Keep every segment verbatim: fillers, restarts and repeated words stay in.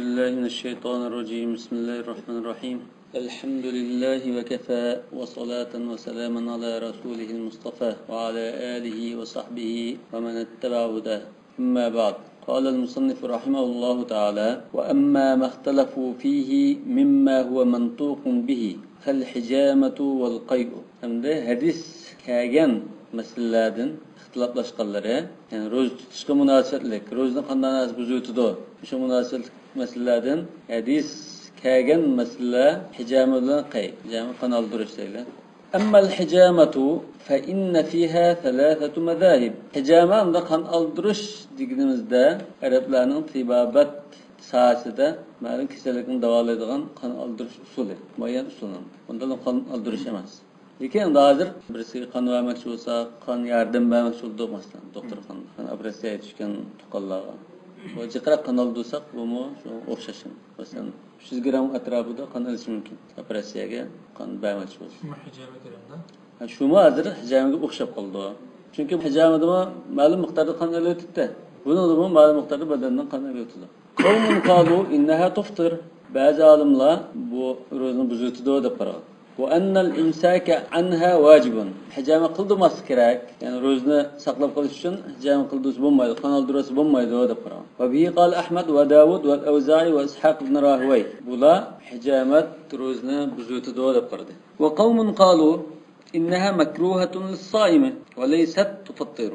بسم الله الرحمن الرحيم. الحمد لله وكفى، وصلاة وسلاما على رسوله المصطفى وعلى آله وصحبه ومن اتبع هداه. أما بعد، قال المصنف رحمه الله تعالى: وأما ما اختلفوا فيه مما هو منطوق به فالحجامة والقيء. ھەمدە ھەدىس كەلگەن مەسىلىلەردىن ئىختىلاپلاشقانلىرى، يەنى روزا تۇتۇشقا مۇناسىۋەتلىك، روزىنى قانداق نەرسە بۇزۇۋېتىدۇ، شۇ مۇناسىۋەتلىك مەسىلىلەردىن ھەدىس كەلگەن مەسىلىلەر ھىجامە بىلەن قەي، ھىجامە قان ئالدۇرۇش دەيلى. أما الحجامة فإن فيها ثلاثة مذاهب. ھىجامە ئەمدى قان ئالدۇرۇش دېگىنىمىزدە ئەرەبلەرنىڭ تېبابەت ساھەسىدە مەلۇم كېسەللىكنى داۋالايدىغان قان ئالدۇرۇش ئۇسۇلى، مۇئەييەن ئۇسۇلنىڭ. بۇندا قان ئالدۇرۇش ئەمەس. لېكىن ئەمدى ھازىر بىرسىگە قان بەرمەكچى بولساق، قان ياردىمى بەرمەكچى بولدۇق، مەسىلەن، دوختۇرخانىدا، مەسىلەن، ئوپېراتسىيەگە چۈشكەن تۇغقانلارغا. بۇ جىقراق قان ئالدۇرساق، بۇمۇ شۇ ئوخشاش. مەسىلەن، ئۈچ يۈز گرام ئەتراپىدا قان ئېلىشى مۇمكىن، ئوپېراتسىيەگە قان بەرمەكچى بولسا. شۇمۇ ھىجامە كىرىمدا؟ ھە، شۇمۇ ھازىر ھىجامىگە ئوخشاپ قالىدۇ. چۈنكى ھىجامىدىمۇ مەلۇم مىقداردا قان ئېلىۋېتىپتۇ. بۇنىڭدىمۇ مەلۇم مىقداردا بەدەندىن قان ئېلىۋېتىدۇ. قومۇن قالۇ ئىننەھا تۇفتىر. بەزى ئالىملار بۇ روزىنى بۇزۇۋېتىدۇ دەپ قارىغان. وأن الإمساك عنها واجب. ھىجامە قىلدۇرماسلىق كېرەك. يەنى روزىنى ساقلاپ قېلىش ئۈچۈن ھىجامە قىلدۇرسا بولمايدۇ، قان ئالدۇرسا بولمايدۇ دەپ قارىغان. وبه قال أحمد وداود والأوزاعي وإسحاق بن راهويه. بۇلار ھىجامەت روزىنى بۇزۇۋېتىدۇ دەپ قارىدى. وقوم قالوا إنها مكروهة للصائم وليست تفطر.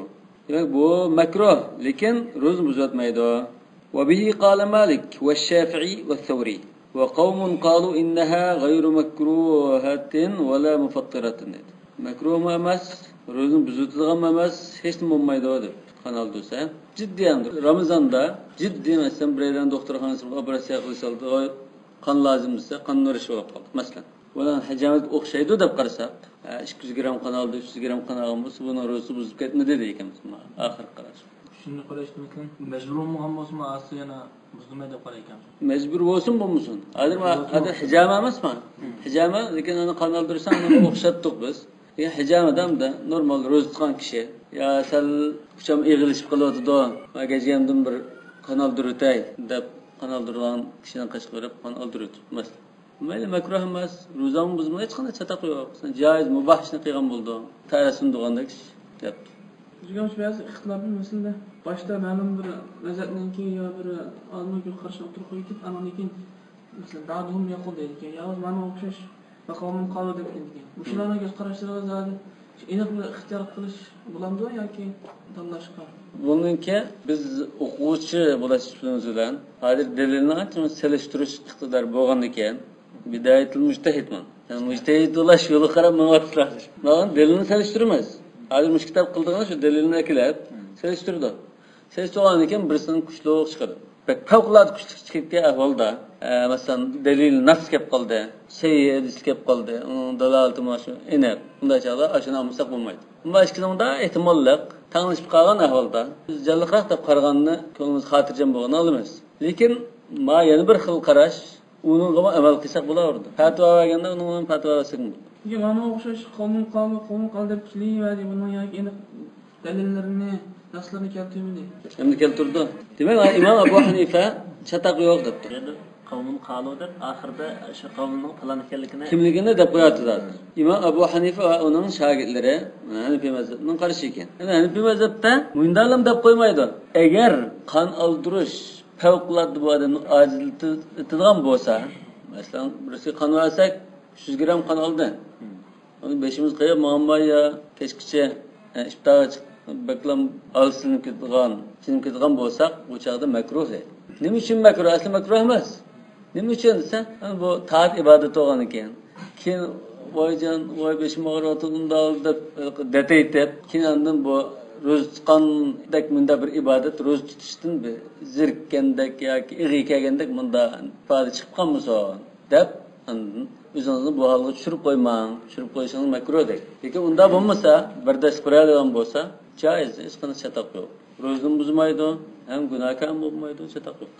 دېمەك، بۇ مەكروھ، لېكىن روزىنى بۇزۇۋەتمەيدۇ. وبه قال مالك والشافعي والثوري. وقوم قالوا إنها غير مكروهة ولا مفطرة دېدى. مەكروھمۇ ئەمەس، روزىنى بۇزۇۋېتىدىغانمۇ ئەمەس، ھېچنېمە بولمايدۇ دەپ قان ئالدۇرسا. جىددىي ئەمدى رامىزاندا جىددىي، مەسىلەن، بىرەيلەننى دوختۇرخانىسىغا ئوپېراتسىيە قىلىشالدى، قان لازىم دېسە، قان نېرىشى بولۇپ قالدى، مەسىلەن. بۇنىڭ ھىجامەتكە ئوخشايدۇ دەپ قارىساق، ھە، ئىككى يۈز گرام قان ئالدى، ئۈچ يۈز گرام قان ئالغان بولسا، بۇنىڭ روزىسى بۇزۇلۇپ كەتمىدى دەيدىكەنمىز ئاخىرقى قاراش. شۇنداق قاراش، مەسىلەن، مەجبۇر بولمىغان بولسىمۇ، ئاستا يەنە بۇزۇلمايدۇ دەپ قارايكەن. مەجبۇر بولسۇن بولمىسۇن. ھازىر ما-، مەجبۇر ھازىر بولسۇن. ھىجامە ئەمەسما؟ ھىم. ھىجامە، لېكىن ئۇنى قان ئالدۇرساڭ، ئۇنى ئوخشاتتۇق بىز. لېكىن ھىجامىدا ئەمدى نورمال روزا تۇتقان كىشى، يا سەل ئۇچام ئېغىرلىشىپ قېلىۋاتىدۇ، ما گەجگەمدىن بىر قان ئالدۇرۇۋېتەي دەپ قان ئالدۇرىدىغان كىشىنىڭ قېشىغا بېرىپ قان ئالدۇرۇۋېتىپ، مەسىلەن. مەيلى، مەكرۇھ ئەمەس، روزاڭمۇ بۇزمايدۇ، ھېچقانداق چاتاق يوق. سەن جائىز، مۇباھ ئىشنى قىلغان بولدۇڭ. تەرەسىنى دۇغاندەك ئىش دەپتۇ. بىزگە مۇشۇ بەزى ئىختىلاپىي مەسىلىدە باشتا مەلۇم بىر مەزھەپنىڭكى يا بىر ئالىمنىڭكى قارىشىنى ئوتتۇرىغا قويۇپ كېتىپ، ئانىڭدىن كېيىن، مەسىلەن، بەزىدە ھۇم يەقۇل دەيدىكەن، يا مانا ئوخشاش مەقامىم قالۇ دەپتىكەن. مۇشۇلارنىڭ كۆز قاراشلىرىغا زادى ئېنىق بىر ئىختىيار قىلىش بولامدۇ ياكى تاللاشقا؟ بۇنىڭكى بىز ئوقۇغۇچى بولۇش ئۈستىمىز بىلەن ھازىر دەلىلنى ئانچە سېلىشتۇرۇش ئىقتىدارى بولغاندىكىن، بىدايەتۇل مۇجتەھىدمەن. يەنى مۇجتەھىد بولۇش يولىغا قاراپ مېڭىۋاتىسىلەر. مانا دەلىلنى سېلىشتۇرىمىز. ھازىر مۇشۇ كىتاب قىلىدىغىنى شۇ دەلىلنى ئەكېلىپ سېلىشتۇرىدۇ. سېلىشتۇرغاندىن كېيىن بىرسىنىڭ كۈچلۈك چىقىدۇ. بەك پەۋقۇلئاددە كۈچلۈك چىقىدىكەن ئەھۋالدا، ئە، مەسىلەن، دەلىل نەس كەپ قالدى، سەھىھ ھەدىس كەپ قالدى، ئۇنىڭ دالالىتى مانا شۇ ئېنىق. بۇنداق چاغدا ئاشۇنى ئالمىساق بولمايدۇ. ئەمما ئىككىسىنىڭدا ئېھتىماللىق تەڭلىشىپ قالغان ئەھۋالدا، بىز جانلىقراق دەپ قارىغاننى كۆڭلىمىز خاتىرجەم بولغىنى ئالىمىز. لېكىن ما يەنە بىر خىل قاراش، ئۇنىڭغىمۇ ئەمەل قىلساق بولاۋېرىدۇ. پەتىۋا بەرگەندە ئۇنىڭغا پەتىۋا بەرسەك بولىدۇ. لېكىن مانا ئوخشاش قومۇن قالدى، قومۇن قالدى دەپ كېلىۋەردى، بۇنىڭ ياكى ئېنىق دەلىللىرىنى، نەسلىرىنى كەلتۈرمىدى. ئەمدى كەلتۈردى. دېمەك، ئىمام ئەبۇ ھەنىفە چاتاق يوق دەپتۇ. قومۇن قالۇ دەپ، ئاخىرىدا شۇ قومۇننىڭ پالان ئىكەنلىكىنى، كىملىكىنى دەپ قوياتتى زادى. ئىمام ئەبۇ ھەنىفە ۋە ئۇنىڭ شاگىرتلىرى ھەنىفىي مەزھەپنىڭ قارشى ئىكەن. يەنى ھەنىفىي مەزھەپتە مۇنداقلام دەپ قويمايدۇ. ئەگەر قان ئالدۇرۇش پەۋقۇلئاددە بۇ ئادەمنى ئاجىزلىتىدىغان بولسا، مەسىلەن، بىرسىگە قان بەرسەك، ئۈچ يۈز گرام قان ئالدى. ئۇنى بېشىمىز قېيىپ ماڭماي يا كەچكىچە، ئە، ئىپتارغا چىقىپ، بەكلا ھالسىزلىنىپ كېتىدىغان، چىنىپ كېتىدىغان بولساق، ئۇ چاغدا مەكرۇھ. نېمە ئۈچۈن مەكرۇھ؟ ئەسلى مەكرۇھ ئەمەس. نېمە ئۈچۈن دېسە، بۇ تائەت ئىبادەت بولغاندىكىن. كېيىن ۋايجان، ۋاي بېشىم ئاغرىۋاتىدۇ، ئۇنداق دەپ دەتەيتىپ، كېيىن ئاندىن بۇ روزا تۇتقاندەك مۇنداق بىر ئىبادەت، روزا تۇتۇشتىن بىر زېرىككەندەك ياكى ئېغىر كەلگەندەك مۇنداق ئىپادە چىقىپ قالمىسۇن دەپ، ئاندىن ئۆزىڭىزنى بۇ ھالغا چۈشۈرۈپ قويماڭ، چۈشۈرۈپ قويۇشىڭىز مەكرۇھ دەيدۇ. لېكىن ئۇنداق بولمىسا، بەرداشلىق بېرەلەيدىغان بولسا، جائىز، ھېچقانداق چاتاق يوق. روزىنى بۇزمايدۇ، ھەم گۇناھكار بولمايدۇ، چاتاق يوق.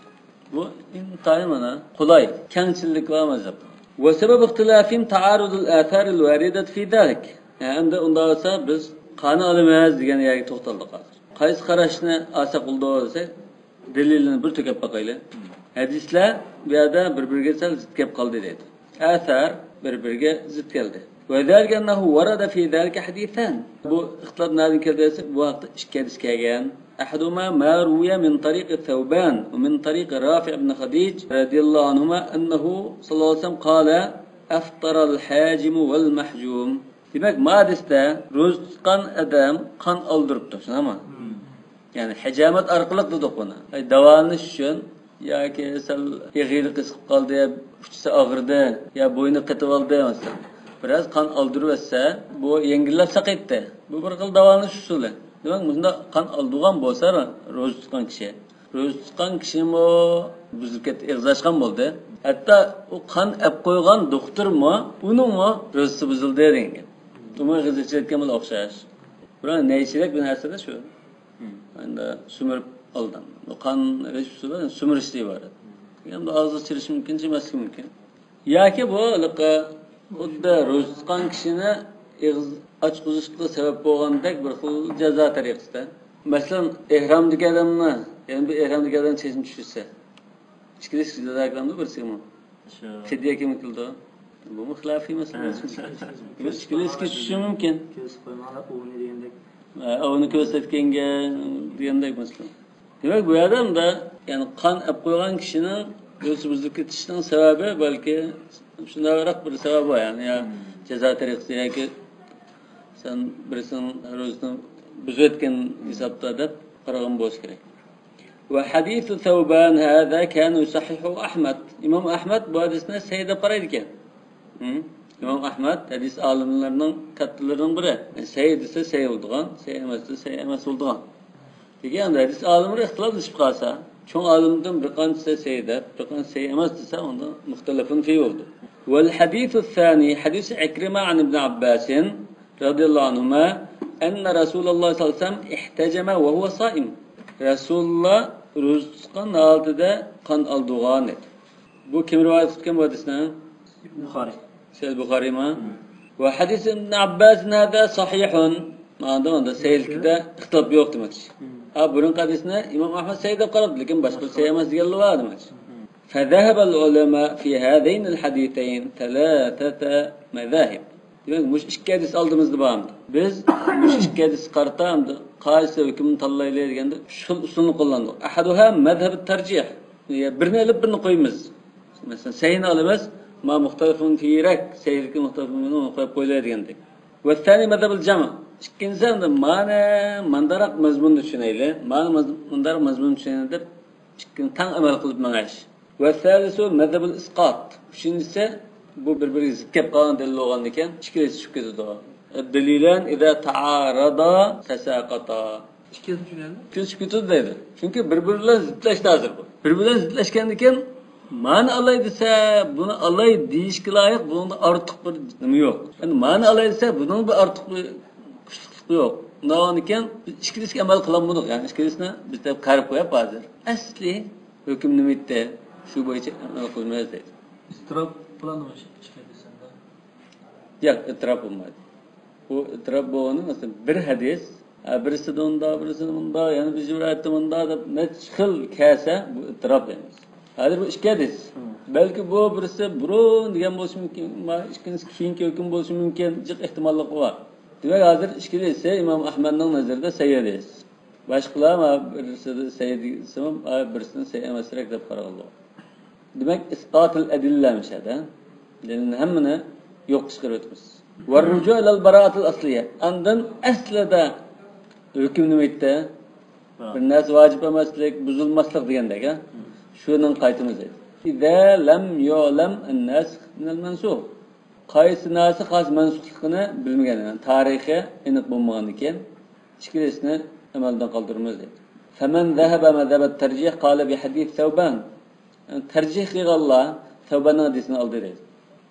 بۇ ئىنتايىن مانا قولاي، كەڭچىللىك بار مەزھەپتە. وسبب اختلافهم تعارض الآثار الواردة في ذلك. ھە، ئەمدى ئۇنداق بولسا بىز قانى ئالىمىز دېگەن يەرگە توختالدۇق ھازىر. قايسى قاراشنى ئالساق بولىدۇ دېسەك، دەلىلنى بىر تۈگەپ باقايلى. ھەدىسلەر بۇ يەردە بىر-بىرىگە سەل زىت كەپ قالدى دەيدۇ. ئەسەر بىر-بىرىگە زىت كەلدى. وذلك أنه ورد في ذلك حديثان. بۇ ئىختىلاپ نەدىن كەلدى دېسە، بۇ ھەقتە ئىككى ھەدىس كەلگەن. أحدهما ما روي من طريق ثوبان ومن طريق رافع بن خديج رضي الله عنهما أنه صلى الله عليه وسلم قال أفطر الحاجم والمحجوم. دېمەك، ما ھەدىستە روزا تۇتقان ئادەم قان ئالدۇرۇپتۇ، شۇنداقمۇ؟ يەنى ھەجامەت ئارقىلىق دېدۇق بۇنى. ئەي، داۋالىنىش ئۈچۈن ياكى سەل ئېغىرى قىسىپ قالدى، ئۇچىسى ئاغرىدى يا بوينى قېتىۋالدى، مەسىلەن، بىراز قان ئالدۇرۇۋەتسە، بۇ يەڭگىللەپ ساقىيتتى. بۇ بىر خىل داۋالىنىش ئۇسۇلى. دېمەك، مۇشۇنداق قان ئالدۇرغان بولسا روزا تۇتقان كىشى، روزا تۇتقان كىشىمۇ بۇزۇلۇپ كەتتى، ئېغىزى ئاچقان بولدى. ھەتتا ئۇ قان ئەپ قويغان دوختۇرمۇ ئۇنىڭمۇ روزىسى بۇزۇلدى دېگەن گەپ. ئۇمۇ ئېغىزى ئېچىلىۋەتكەن بولۇپ ئوخشاش. بۇرۇن نەيچىلىك بىر نەرسىدە شۇ. ئەمدى سۈمۈرۈپ ئالدىم. بۇ قان ئېلىش ئۇسۇلى سۈمۈرۈشتىن ئىبارەت. ئەمدى ئاغزىغا چىرىشى مۇمكىن، چىمەسلىكى مۇمكىن. ياكى بۇ ھېلىقى خۇددى روزا تۇتقان كىشىنى ئېغىز ئاچقۇزۇشقا سەۋەب بولغاندەك بىر خىل جازا تەرىقىسىدە. مەسىلەن، ئېھرامدىكى ئادەمنى، يەنە بىر ئېھرامدىكى ئادەم چېچىنى چۈشۈرسە، ئىككىلىسى جازا كېلەمدۇ بىرسىگىمۇ؟ شۇ. فىدىيە كىم كېلىدۇ؟ بۇمۇ خىلاپىي مەسىلە. ھە. ئىككىلىسىگە چۈشۈشى مۇمكىن. كۆرسىتىپ قويماڭلار، ئۇنى دېگەندەك. ھە، ئۇنى كۆرسەتكەنگە دېگەندەك مەسىلە. دېمەك، بۇ يەردە ئەمدى، يەنى قان ئەپ قويغان كىشىنىڭ روزىسى بۇزۇلۇپ كېتىشىنىڭ سەۋەبى بەلكى شۇنداقراق بىر سەۋەب بار، يەنى يا جازا تەرىقىسى ياكى سەن بىرسىنىڭ روزىسىنى بۇزۇۋەتكەن ھېسابتا دەپ قارىغان بولسا كېرەك. وحديث ثوبان هذا كان يصححه أحمد. ئىمام ئەھمەد بۇ ھەدىسنى سەھىھ دەپ قارايدىكەن. ھە؟ ئىمام ئەھمەد ھەدىس ئالىملىرىنىڭ كاتتىلىرىنىڭ بىرى. سەھىھ دېسە سەھىھ بولىدىغان، سەھىھ ئەمەس دېسە سەھىھ ئەمەس بولىدىغان. لېكىن ئەمدى ھەدىس ئالىملىرى ئىختىلاپلىشىپ قالسا، چوڭ ئالىمدىن بىر قانچىسى سەھىھ دەپ، بىر قانچىسى سەھىھ ئەمەس دېسە، ئۇندا مۇختەلىفۇن فىي بولىدۇ. والحديث الثاني حديث عكرمة عن ابن عباس رضي الله عنهما أن رسول الله صلى الله عليه وسلم احتجم وهو صائم. رەسۇلۇللا روزا تۇتقان ھالىتىدە قان ئالدۇرغان دېدى. بۇ كىم رىۋايەت قىلغان بۇ ھەدىسنى؟ بۇخارىي. سەھىھ بۇخارىيمۇ؟ ۋە ھەدىس ئىبن ئابباس ھازا سەھىھۇن. مانا ئۇندا سەھىھلىكىدە ئىختىلاپ يوق دېمەكچى. ھە، بۇرۇنقى ھەدىسنى ئىمام ئەھمەد سەھىھ دەپ قارىدى، لېكىن باشقا سەھىھ ئەمەس دېگەنلەر بار دېمەكچى. فذهب العلماء في هذين الحديثين ثلاثة مذاهب. دېمەك، مۇشۇ ئىككى ھەدىس ئالدىمىزدا بار ئەمدى. بىز مۇشۇ ئىككى ھەدىسكە قارىتا ئەمدى قايسى ھۆكۈمنى تاللايلى دېگەندە، ئۈچ خىل ئۇسۇلنى قوللاندۇق. أحدها مذهب الترجيح. بىرنى ئېلىپ، بىرنى قويىمىز. مەسىلەن، سەھىھنى ئالىمىز، ما مۇختەلىفۇن فىيرەك، سەھىھلىكى مۇختەلىفۇن قويۇپ قويىلى دېگەندەك. والثاني مذهب الجمع. ئىككىنچىسى ئەمدى مانا مانداراق مەزمۇندا چۈشىنەيلى، مانا مەز-، مانداراق مەزمۇندا چۈشىنەيلى دەپ، ئىككىنى تەڭ ئەمەل قىلىپ مېڭىش. والثالث مذهب الإسقاط. ئۈچىنچىسى، بۇ بىر-بىرىگە زىت كەپ قالغان دەلىل بولغاندىكىن، ئىككىلىسى چۈشۈپ كېتىدۇ. دليلان إذا تعارضا تساقطا. ئىككىلىسى چۈشۈپ كېتىدۇ دەيدۇ. چۈنكى بىر-بىرى بىلەن زىتلەشتى ھازىر بۇ. بىر-بىرى بىلەن زىتلەشكەندىكىن، مانى ئالاي دېسە، بۇنى ئالاي دېيىشكە لايىق، بۇنىڭدا ئارتۇق بىر نېمە يوق. يەنى مانى ئالاي دېسە، بۇنىڭ بىر ئارتۇق بىر كۈچلۈكلۈكى يوق. ئۇنداقكەن بىز ئىككىلىسىگە ئەمەل قىلالمىدۇق، يەنى ئىككىلىسىنى بىز دەپ قارىپ قويۇپ ھازىر. ئەسلى ھۆكۈم نېمە ئىدى؟ شۇ بويىچە ئەمەل قىلىمىز دەيدۇ. ئىزتىراپ بىلەن نېمە ئىش-، ئىش قىلىدۇ سەندە؟ ياق، ئىزتىراپ بولمايدۇ. بۇ ئىزتىراپ بولغىنى، مەسىلەن، بىر ھەدىس، ھە، بىرسىدە ئۇنداق، بىرسىدە مۇنداق، يەنە بىر رىۋايەتتە مۇنداق دەپ نەچچە خىل كەلسە، بۇ ئىزتىراپ ئەمەس. ھازىر بۇ ئىككى ھەدىس. بەلكى بۇ بىرسى بۇرۇن دېگەن بولۇشى مۇمكىن، ئىككىنچىسى كېيىنكى ھۆكۈم بولۇشى مۇمكىن، جىق ئېھتىماللىقى بار. دېمەك، ھازىر ئىككىلىسى ئىمام ئەھمەدنىڭ نەزىرىدە سەھىھ ھەدىس. باشقىلار ما بىرسىدە سەھىھ دېسىمۇ، ما بىرسىدىن سەھىھ ئەمەسرەك دەپ قارىغانلار. دېمەك، ئىسقاتىل ئەدىللەمىش ھەدە. دەلىلنى ھەممىنى يوققا چىقىرىۋېتىمىز. ۋەررۇجۇ ئىلەل بارائەتىل ئەسلىيە. ئاندىن ئەسلىدە ھۆكۈم نېمە ئىدى؟ بىر نەرسە ۋاجىپ ئەمەسلىك، بۇزۇلماسلىق دېگەندەك، ھە؟ شۇنىڭغا قايتىمىز دەيدۇ. ئىزا لەم يۇئلەم ئەنناسىخ مىنەل مەنسۇخ. قايسى ناسىخ، قايسى مەنسۇخلۇقىنى بىلمىگەن، يەنى تارىخى ئېنىق بولمىغاندىكىن، ئىككىلىسىنى ئەمەلدىن قالدۇرىمىز دەيدۇ. فمن ذهب مذهب الترجيح قال بحديث ثوبان. يەنى تەرجىھ قىلغانلار سەۋباننىڭ ھەدىسىنى ئالدى دەيدۇ.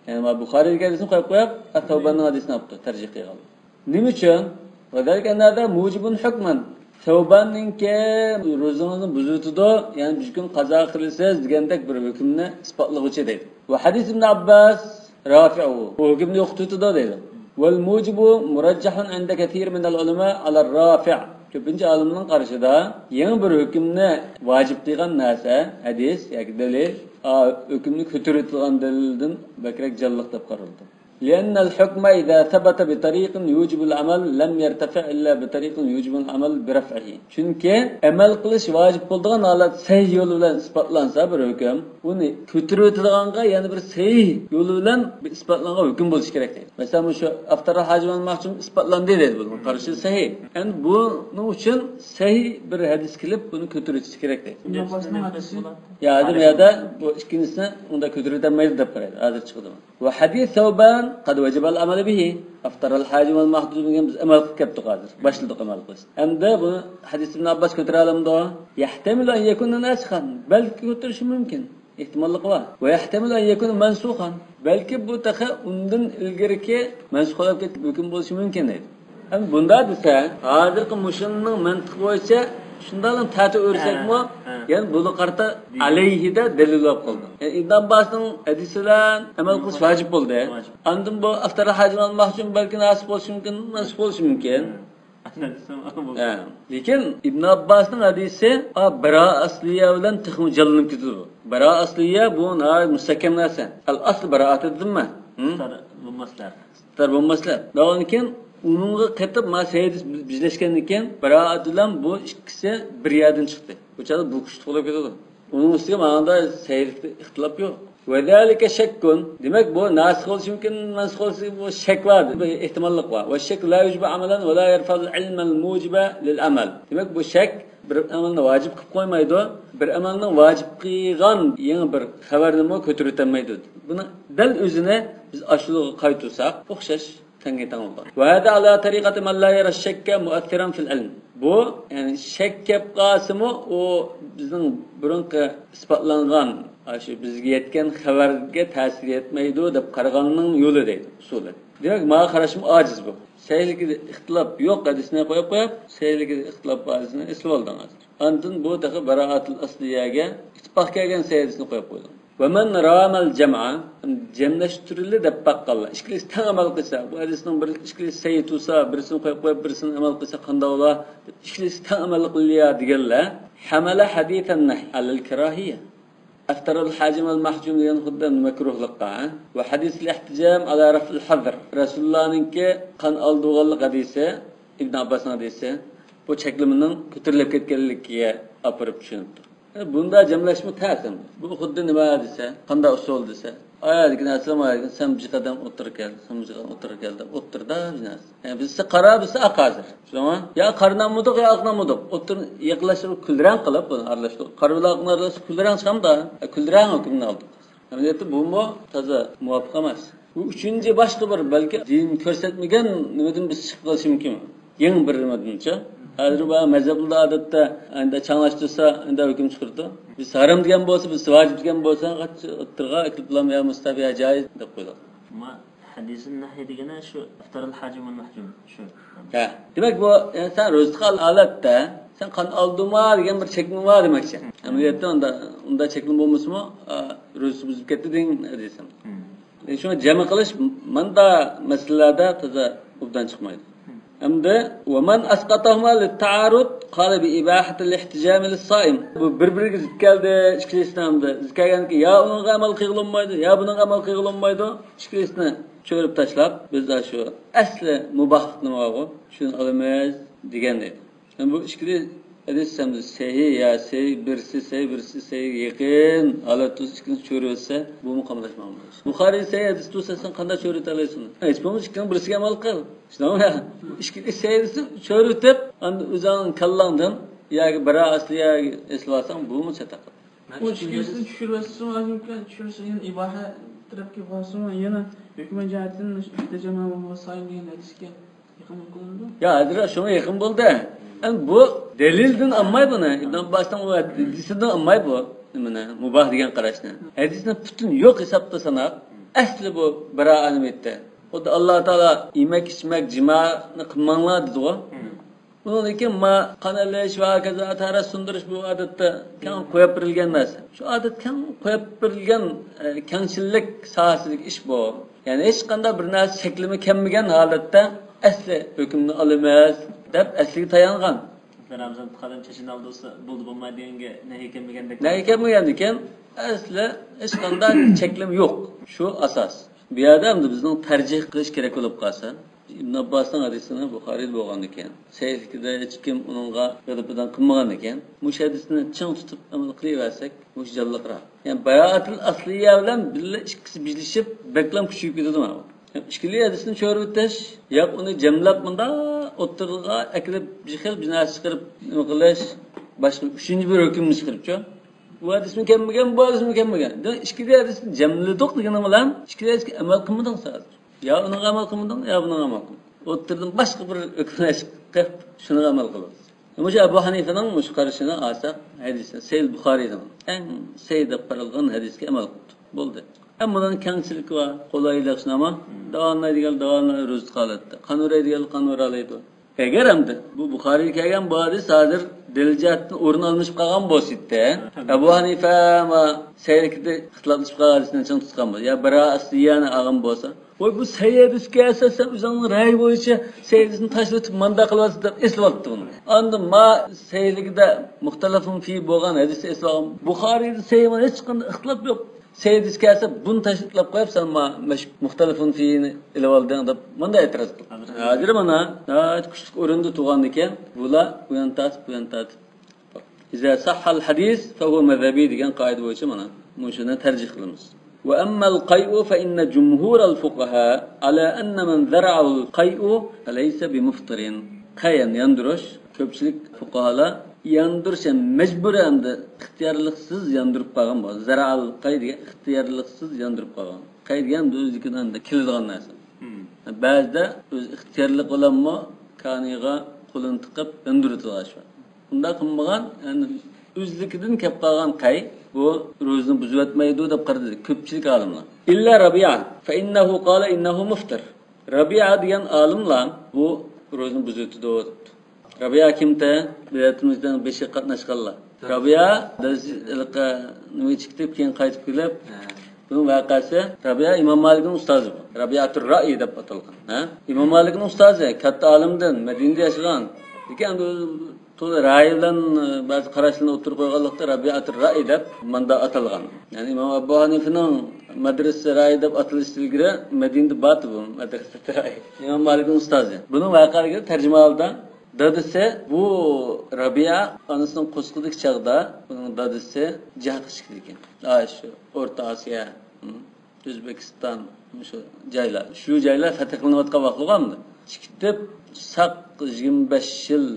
يەنى ما بۇخارىدىكى ھەدىسنى قويۇپ قويۇپ، سەۋباننىڭ ھەدىسىنى ئاپتۇ، تەرجىھ قىلغانلار. نېمە ئۈچۈن؟ وذلك أن هذا موجب حكما. سەۋباننىڭكى روزىڭىزنى بۇزۇۋېتىدۇ، يەنى بىر كۈن قازا قىلىسىز دېگەندەك بىر ھۆكۈمنى ئىسپاتلىغۇچى دەيدۇ. وحديث ابن عباس رافعه. بۇ ھۆكۈمنى يوقىتىۋېتىدۇ دەيدۇ. والموجب مرجح عند كثير من العلماء على الرافع. كۆپىنچە ئالىمنىڭ قارىشىدا، يېڭى بىر ھۆكۈمنى ۋاجىپ قىلغان نەرسە، ھەدىس ياكى دەلىل، ئا، ھۆكۈمنى كۆتۈرۈۋېتىدىغان دەلىلدىن بەكرەك جانلىق دەپ قارىلىدۇ. لأن الحكم إذا ثبت بطريق يوجب العمل لم يرتفع إلا بطريق يوجب العمل برفعه. چۈنكى ئەمەل قىلىش ۋاجىپ بولىدىغان ھالەت سەھىھ يول بىلەن ئىسپاتلانسا بىر ھۆكۈم، ئۇنى كۆتۈرۈۋېتىدىغانغا يەنە بىر سەھىھ يول بىلەن بىر ئىسپاتلانغان ھۆكۈم بولۇشى كېرەك دەيدۇ. مەسىلەن، مۇشۇ ئەفتەر ھاجىمەن مەھجۇم ئىسپاتلاندى دەيدۇ، بۇنىڭ قارىشى سەھىھ. ئەمدى بۇنىڭ ئۈچۈن سەھىھ بىر ھەدىس كېلىپ، بۇنى كۆتۈرۈۋېتىشى كېرەك دەيدۇ. يا، ئادەم يا بۇ ئىككىنچىسىنى ئۇندا كۆتۈرۈۋېتەلمەيدۇ دەپ قارايدۇ. ھازىر چىقىدۇ. وحديث ثوبان قد وجب العمل به. أفطر الحاجم والمحجوم دېگەن بىز ئەمەل قىلىپ كەتتۇق ھازىر. باشلىدۇق ئەمەل قىلىشنى. ئەمدى بۇنى ھەدىس ئىبن ئابباس كۆتۈرەلەمدۇ؟ يحتمل أن يكون ناسخا. بەلكى كۆتۈرۈشى مۇمكىن. ئېھتىماللىقى بار. ويحتمل أن يكون منسوخا. بەلكى بۇ تېخى ئۇندىن ئىلگىرىكى مەنسۇخ بولۇپ كېتىپ ھۆكۈم بولۇشى مۇمكىن دەيدۇ. ئەمدى بۇنداق دېسە، ھازىرقى مۇشۇنىڭ مەنتىقى بويىچە شۇنداقلا تارتىۋەرسەكمۇ، ھە، ھە. يەنە بۇنى قارىتا دېيىلىدۇ. ئەلەيھىدە دەلىل بولۇپ قالدى. يەنى ئىبن ئابباسنىڭ ھەدىسى بىلەن ئەمەل قىلىش ۋاجىپ بولدى. ۋاجىپ. ئاندىن بۇ ئەفتەر ھاجىم ئالماقچى بەلكى ناسىخ بولۇشى مۇمكىن، مەنسۇخ بولۇشى مۇمكىن. ھە. ھە. لېكىن ئىبن ئابباسنىڭ ھەدىسى، ئا، بىراءە ئەسلىيە بىلەن تېخىمۇ جانلىنىپ كېتىدۇ. بىراءە ئەسلىيە بۇ ناھايىتى مۇستەھكەم نەرسە. ئەل ئەسلى بىراءەتۇ زىممە. ھە؟ ئۇستار بولماسلار. ئۇستار بولماسلار. داۋامكىن ئۇنىڭغا قېتىپ ما سەيدىس بىزلەشكەندىن كېيىن، بىراءەت بىلەن بۇ ئىككىسى بىر يەردىن چىقتى. بۇ چاغدا بۇ كۈچلۈك بولۇپ كېتىدۇ. ئۇنىڭ ئۈستىگە ماڭدا سەيدىسلىكتە ئىختىلاپ يوق. وذلك شك. دېمەك، بۇ ناسىخ بولۇشى مۇمكىن، مەنسۇخ بولۇشى، بۇ شەك بار، بىر ئېھتىماللىق بار. والشك لا يوجب عملا ولا يرفع العلم الموجب للعمل. دېمەك، بۇ شەك بىر ئەمەلنى ۋاجىپ قىلىپ قويمايدۇ، بىر ئەمەلنىڭ ۋاجىپ قىلغان يېڭى بىر خەۋەرنىمۇ كۆتۈرۈۋېتەلمەيدۇ. بۇنى دەل ئۆزىنى بىز ئاشۇلىغا قايتۇرساق، ئوخشاش تەڭگە تەڭ بولىدۇ. وهذا على طريقة من لا يرى الشك مؤثرا في العلم. بۇ، يەنى شەك كەپ قالسىمۇ، ئۇ بىزنىڭ بۇرۇنقى ئىسپاتلانغان، ئاشۇ بىزگە يەتكەن خەۋەرگە تەسىر يەتمەيدۇ دەپ قارىغاننىڭ يولى دەيدۇ، ئۇسۇلى. دېمەك، ماڭا قاراشمۇ ئاجىز بۇ. سەھىھلىكىدە ئىختىلاپ يوق ھەدىسنى قويۇپ قويۇپ، سەھىھلىكىدە ئىختىلاپ بار ھەدىسنى ئېسىۋالدىڭ ھازىر. ئاندىن بۇ تېخى باراءەتۇل ئەسلىيەگە ئىتتىپاق كەلگەن سەھىھ ھەدىسنى قويۇپ قويدۇڭ. ومن رام الجمع، جەملەشتۈرۈلدى دەپ باققانلار، ئىككىلىسى تەڭ ئەمەل قىلسا، بۇ ھەدىسنىڭ بىر، ئىككىلىسى سەھىھ تۇرسا، بىرسىنى قويۇپ قويۇپ، بىرسىنى ئەمەل قىلسا قانداق بولا؟ ئىككىلىسى تەڭ ئەمەل قىلىدۇ دېگەنلەر، حمل حديث النهي على الكراهية. أفطر الحاجم والمحجوم دېگەن خۇددى مەكرۇھلۇققا، ھە؟ وحديث الاحتجام على رفع الحظر. رەسۇلۇللانىڭكى قان ئالدۇرغانلىق ھەدىسى، ئىبن ئابباسنىڭ ھەدىسى، بۇ چەكلىمىنىڭ كۆتۈرۈلۈپ كەتكەنلىكىگە ئاپىرىپ چۈشىنىپتۇ. بۇندا جەملەشمۇ تەس ئەمدى. بۇ خۇددى نېمە دېسە، قانداق ئۇسۇل دېسە، ئايەتتىكى نەرسە، ئايەتتىكى، سەن بىر قەدەم ئوتتۇرىغا كەل، سەن بىر قەدەم ئوتتۇرىغا كەل دەپ ئوتتۇرىدا بىر نەرسە. يەنى بىرسى قارا، بىرسى ئاق ھازىر. شۇڭا يا قارىنى ئالمىدۇق، يا ئاقنى ئالمىدۇق. ئوتتۇرىنى يېقىنلاشتۇرۇپ كۈلرەڭ قىلىپ بۇنى ئارىلاشتۇرۇپ. قارا بىلەن ئاقنى ئارىلاشتۇرۇپ كۈلرەڭ چىقامدا؟ ئە، كۈلرەڭ ھۆكمىنى ئالدۇق. ئەمەلىيەتتە بۇمۇ تازا مۇۋاپىق ئەمەس. بۇ ئۈچىنچى باشقا بىر، بەلكى دىن كۆرسەتمىگەن نېمىدىن بىز چىقىپ قېلىشى مۇمكىن. يېڭى بىر نېمىدىنچە. ھازىر بۇ مەزھەپلەردە ئادەتتە ئەندى چاڭلاشتۇرسا، ئەندى ھۆكۈم چىقىرىدۇ. بىز ھارام دېگەن بولسا، بىز ۋاجىپ دېگەن بولسا، قاچ ئوتتۇرىغا ئەكىرىپ بولام، يا مۇستەھەب، يا جائىز دەپ قويدۇق. ئەمما ھەدىسىن نەھي دېگىنى شۇ ئەفتەرىل ھاجىم ۋەل مەھجۇم شۇ. ھە. دېمەك، بۇ، يەنى سەن روزا تۇتقان ھالەتتە سەن قان ئالدۇرما دېگەن بىر چەكلىمە بار دېمەكچى. ھە. ئەمەلىيەتتە ئۇندا، ئۇنداق چەكلىمە بولمىسىمۇ، ئا، روزىسى بۇزۇلۇپ كەتتى دېگەن ھەدىسىم. ھە. شۇڭا جەم قىلىش ماندا مەسىلىلەردە تازا ئوبدان چىقمايدۇ. ھە. ئەمدى، ومن أسقطهما للتعارض قال بإباحة الاحتجام للصائم. بۇ بىر-بىرىگە زىت كەلدى، ئىككىلىسىنى ئەمدى زىت كەلگەنكى يا ئۇنىڭغا ئەمەل قىلغىلى بولمايدۇ، يا بۇنىڭغا ئەمەل قىلغىلى بولمايدۇ. ئىككىلىسىنى چۆرۈپ تاشلاپ، بىز شۇ ئەسلى مۇباھلىق نېمە بارغۇ، شۇنى ئالىمىز دېگەن ئىدى. بۇ ئىككىلى ھەدىس ھەمدە سەھىھ يا سەھىھ، بىرسى سەھىھ، بىرسى سەھىھكە يېقىن ھالەت تۇرسا، ئىككىلىسىنى چۆرۈۋەتسە، بۇمۇ قاملاشمىغان بولىدۇ. بۇخارىي سەھىھ ھەدىس تۇرسا، سەن قانداق چۆرۈۋېتەلەيسەن؟ ھېچ بولمىسا ئىككىنىڭ بىرسىگە ئەمەل قىل. شۇنداقمۇ يا؟ بۇ ئىككىلى سەھىھ ھەدىسنى چۆرۈۋېتىپ، ئاندىن ئۆزۈڭنىڭ كاللاڭدىن ياكى بىراءە ئەسلىيەگە ئېسىۋالساڭ، بۇمۇ چاتاق. ئۇ ئىككىلىسىنى چۈشۈرۈۋەتسىمۇ، ئاجىمكەن چۈشۈرسە، يەنە ئىباھە تەرەپكە بارسىمۇ، يەنە ھۆكمەن جەھەتتىن ئىھتىجام ۋە سايىم دېگەن ھەدىسكە يېقىن قىلىنىدۇ. يا، ھازىر شۇڭا يېقىن بولدى. ئەمدى بۇ دەلىلدىن ئالماي بۇنى. ئىبن ئابباسنىڭ ئۇ ھەدىسىدىن ئالماي بۇ نېمىنى، مۇباھ دېگەن قاراشنى. ھەدىسنى پۈتۈن يوق ھېسابتا ساناپ، ئەسلى بۇ بىراءەنى ئېيتتى. خۇددى ئاللا تائالا يېمەك، ئىچمەك، جىمانى قىلماڭلار دېدىغۇ. بۇنىڭدىن كېيىن ما قان ئېلىش ۋە ھاكازا تەھارەت سۇندۇرۇش بۇ ئادەتتە كەڭ قويۇپ بېرىلگەن نەرسە. شۇ ئادەت كەڭ قويۇپ بېرىلگەن، ئە، كەڭچىللىك ساھەسىدىكى ئىش بۇ. يەنى ھېچقانداق بىر نەرسە چەكلىمە كەلمىگەن ھالەتتە ئەسلى ھۆكۈمنى ئالىمىز دەپ ئەسلىگە تايانغان. رامىزان تۇتقان ئادەم چېچىنى ئالدۇرسا بولدى بولمايدۇ دېگەنگە نەھى كەلمىگەندەك. نەھى كەلمىگەندىكەن، ئەسلى ھېچقانداق چەكلىمە يوق. شۇ ئاساس. بۇ يەردە ئەمدى بىزنىڭ تەرجىھ قىلىش كېرەك بولۇپ قالسا، ئىبن ئابباسنىڭ ھەدىسىنى بۇخارىيدا بولغاندىكەن، سەھىھلىكىدە ھېچكىم ئۇنىڭغا غەدىپىدان قىلمىغاندىكەن، مۇشۇ ھەدىسنى چىڭ تۇتۇپ ئەمەل قىلىۋەرسەك، مۇشۇ جانلىقراق. يەنى بايائەتۇل ئەسلىيە بىلەن بىللە ئىككىسى بىرلىشىپ، بەكلەم كۈچىيىپ كېتىدۇ مانا بۇ. ئىككىلا ھەدىسنى چۆرۈۋېتىش، ياق ئۇنى جەملەپ مۇنداق ئوتتۇرىغا ئەكىلىپ، بىر خىل بىر نەرسە چىقىرىپ نېمە قىلىش، باشقا ئۈچىنچى بىر ھۆكۈمنى چىقىرىپچۇ. بۇ ھەدىسمۇ كەلمىگەن، بۇ ھەدىسمۇ كەلمىگەن. دېمەك، ئىككىلا ھەدىسنى جەملىدۇق دېگىنىڭ بىلەن ئىككىلا ھەدىسكە ئەمەل قىلمىدىڭ ھازىر. يا ئۇنىڭغا ئەمەل قىلمىدىڭ، يا بۇنىڭغا ئەمەل قىلمىدىڭ. ئوتتۇرىدىن باشقا بىر ھۆكۈمنى چىقىرىپ، شۇنىڭغا ئەمەل قىلىۋاتىسەن. مۇشۇ ئەبۇ ھەنىفىنىڭ مۇشۇ قارىشىنى ئالساق، ھەدىسى سەھىھ بۇخارىينىڭ ئەڭ سەھىھ دەپ قارالغان ھەدىسكە ئەمەل قىلىپتۇ. بولدى. ئەمما بۇنىڭ كەڭچىلىكى بار، قولايلىقى شۇنداقمۇ؟ داۋالىنايدىغان داۋالىناي، روزا تۇتقانلىقتا. قانۇرايدىغان قانۇرالايدۇ. ئەگەر ئەمدى بۇ بۇخارىيگە كەلگەن بۇ ھەدىس ھازىر دەلىل جەھەتتىن ئورۇن ئالمىشىپ قالغان بولسا ئىدى، ئەبۇ ھەنىفە ۋە سەھىھلىكىدە ئىختىلاپلىشىپ قالغان ھەدىسنى چىڭ تۇتقان بولسا، يا بىراءەت ئەسلىيەنى ئالغان بولسا، ۋاي، بۇ سەھىھ ھەدىسكە ئاساسەن ئۆزۈڭنىڭ رەيى بويىچە سەھىھ ھەدىسنى تاشلىۋېتىپ مانداق قىلىۋاتىسەن دەپ ئېسىۋالدى ئۇنى. ئاندىن ما سەھىھلىكىدە مۇختەلەفۇن فى بولغان ھەدىسنى ئېسىۋالغان. بۇخارىيدا سەھىھ، مانا ھېچقانداق ئىختىلاپ يوق. سەھىھ ھەدىسكە ئاساسەن بۇنى تاشلىۋېتىپ قويۇپ، سەن ما مەش-، مۇختەلىفۇن فىنى ئېلىۋالدىڭ دەپ مانداق ئېتىراز قىلدى. ھازىر مانا ناھايىتى كۈچلۈك ئورۇندا تۇرغاندىكىن، بۇلار ئۇيان تارتىپ، بۇيان تارتىپ. إذا صح الحديث فهو مذهبي دېگەن قائىدە بويىچە مانا مۇشۇنى تەرجىھ قىلىمىز. وأما القيء فإن جمهور الفقهاء على أن من ذرعه القيء فليس بمفطر. قەي، ياندۇرۇش، كۆپچىلىك فۇقاھالار ياندۇرۇش، يەنى مەجبۇرىي ئەمدى ئىختىيارلىقسىز ياندۇرۇپ قالغان بولسا، زەرەئەل قەي دېگەن ئىختىيارلىقسىز ياندۇرۇپ قالغان. قەي دېگەن ئۆزلۈكىدىن ئەمدى كېلىدىغان نەرسە. بەزىدە ئۆز ئىختىيارلىق بىلەنمۇ كانىغا قولىنى تىقىپ ياندۇرۇۋېتىدىغان ئىش بار. ئۇنداق قىلمىغان، يەنى ئۆزلۈكىدىن كەپ قالغان قەي، بۇ روزىنى بۇزۇۋەتمەيدۇ دەپ قارىدى كۆپچىلىك ئالىملار. إلا ربيعة فإنه قال إنه مفطر. رابىئە دېگەن ئالىملار بۇ روزىنى بۇزۇۋېتىدۇ دەپتۇ. رابىئە كىمتە؟ بىلەتىمىزدىن بېشى قاتناشقانلار. رابىئە، بىز ھېلىقى نېمىگە چىقتى، كېيىن قايتىپ كېلىپ، بۇنىڭ ۋەقەسى، رابىئە ئىمام مالىكنىڭ ئۇستازى بۇ. رابىئەتۇر رائى دەپ ئاتالغان. ھە؟ ئىمام مالىكنىڭ ئۇستازى، كاتتا ئالىمدىن، مەدىنىدە ياشىغان. لېكىن ئەمدى تولا رائى بىلەن، ئە، بەزى قاراشلىرىنى ئوتتۇرىغا قويغانلىقتا، رابىئەتۇر رائى دەپ ماندا ئاتالغان. يەنى ئىمام ئەبۇ ھەنىفىنىڭ مەدرىسە رائى دەپ ئاتىلىشتىن ئىلگىرى مەدىنىدە بارتى بۇ مەدرىسە رائى. ئىمام مالىكنىڭ ئۇستازى. بۇنىڭ ۋەقەلىكىدە تەرجىمىھالىدا دادىسى بۇ رابىئە ئانىسىنىڭ قورسىقىدىكى چاغدا بۇنىڭ دادىسى جىھادقا چىقىدىكەن. ئاشۇ ئورتا ئاسىيا، ئۆزبېكىستان، مۇشۇ جايلار، شۇ جايلار فەتھ قىلىنىۋاتقان ۋاقىتلىغۇ ئەمدى. چىقىپ ساق يىگىرمە بەش يىل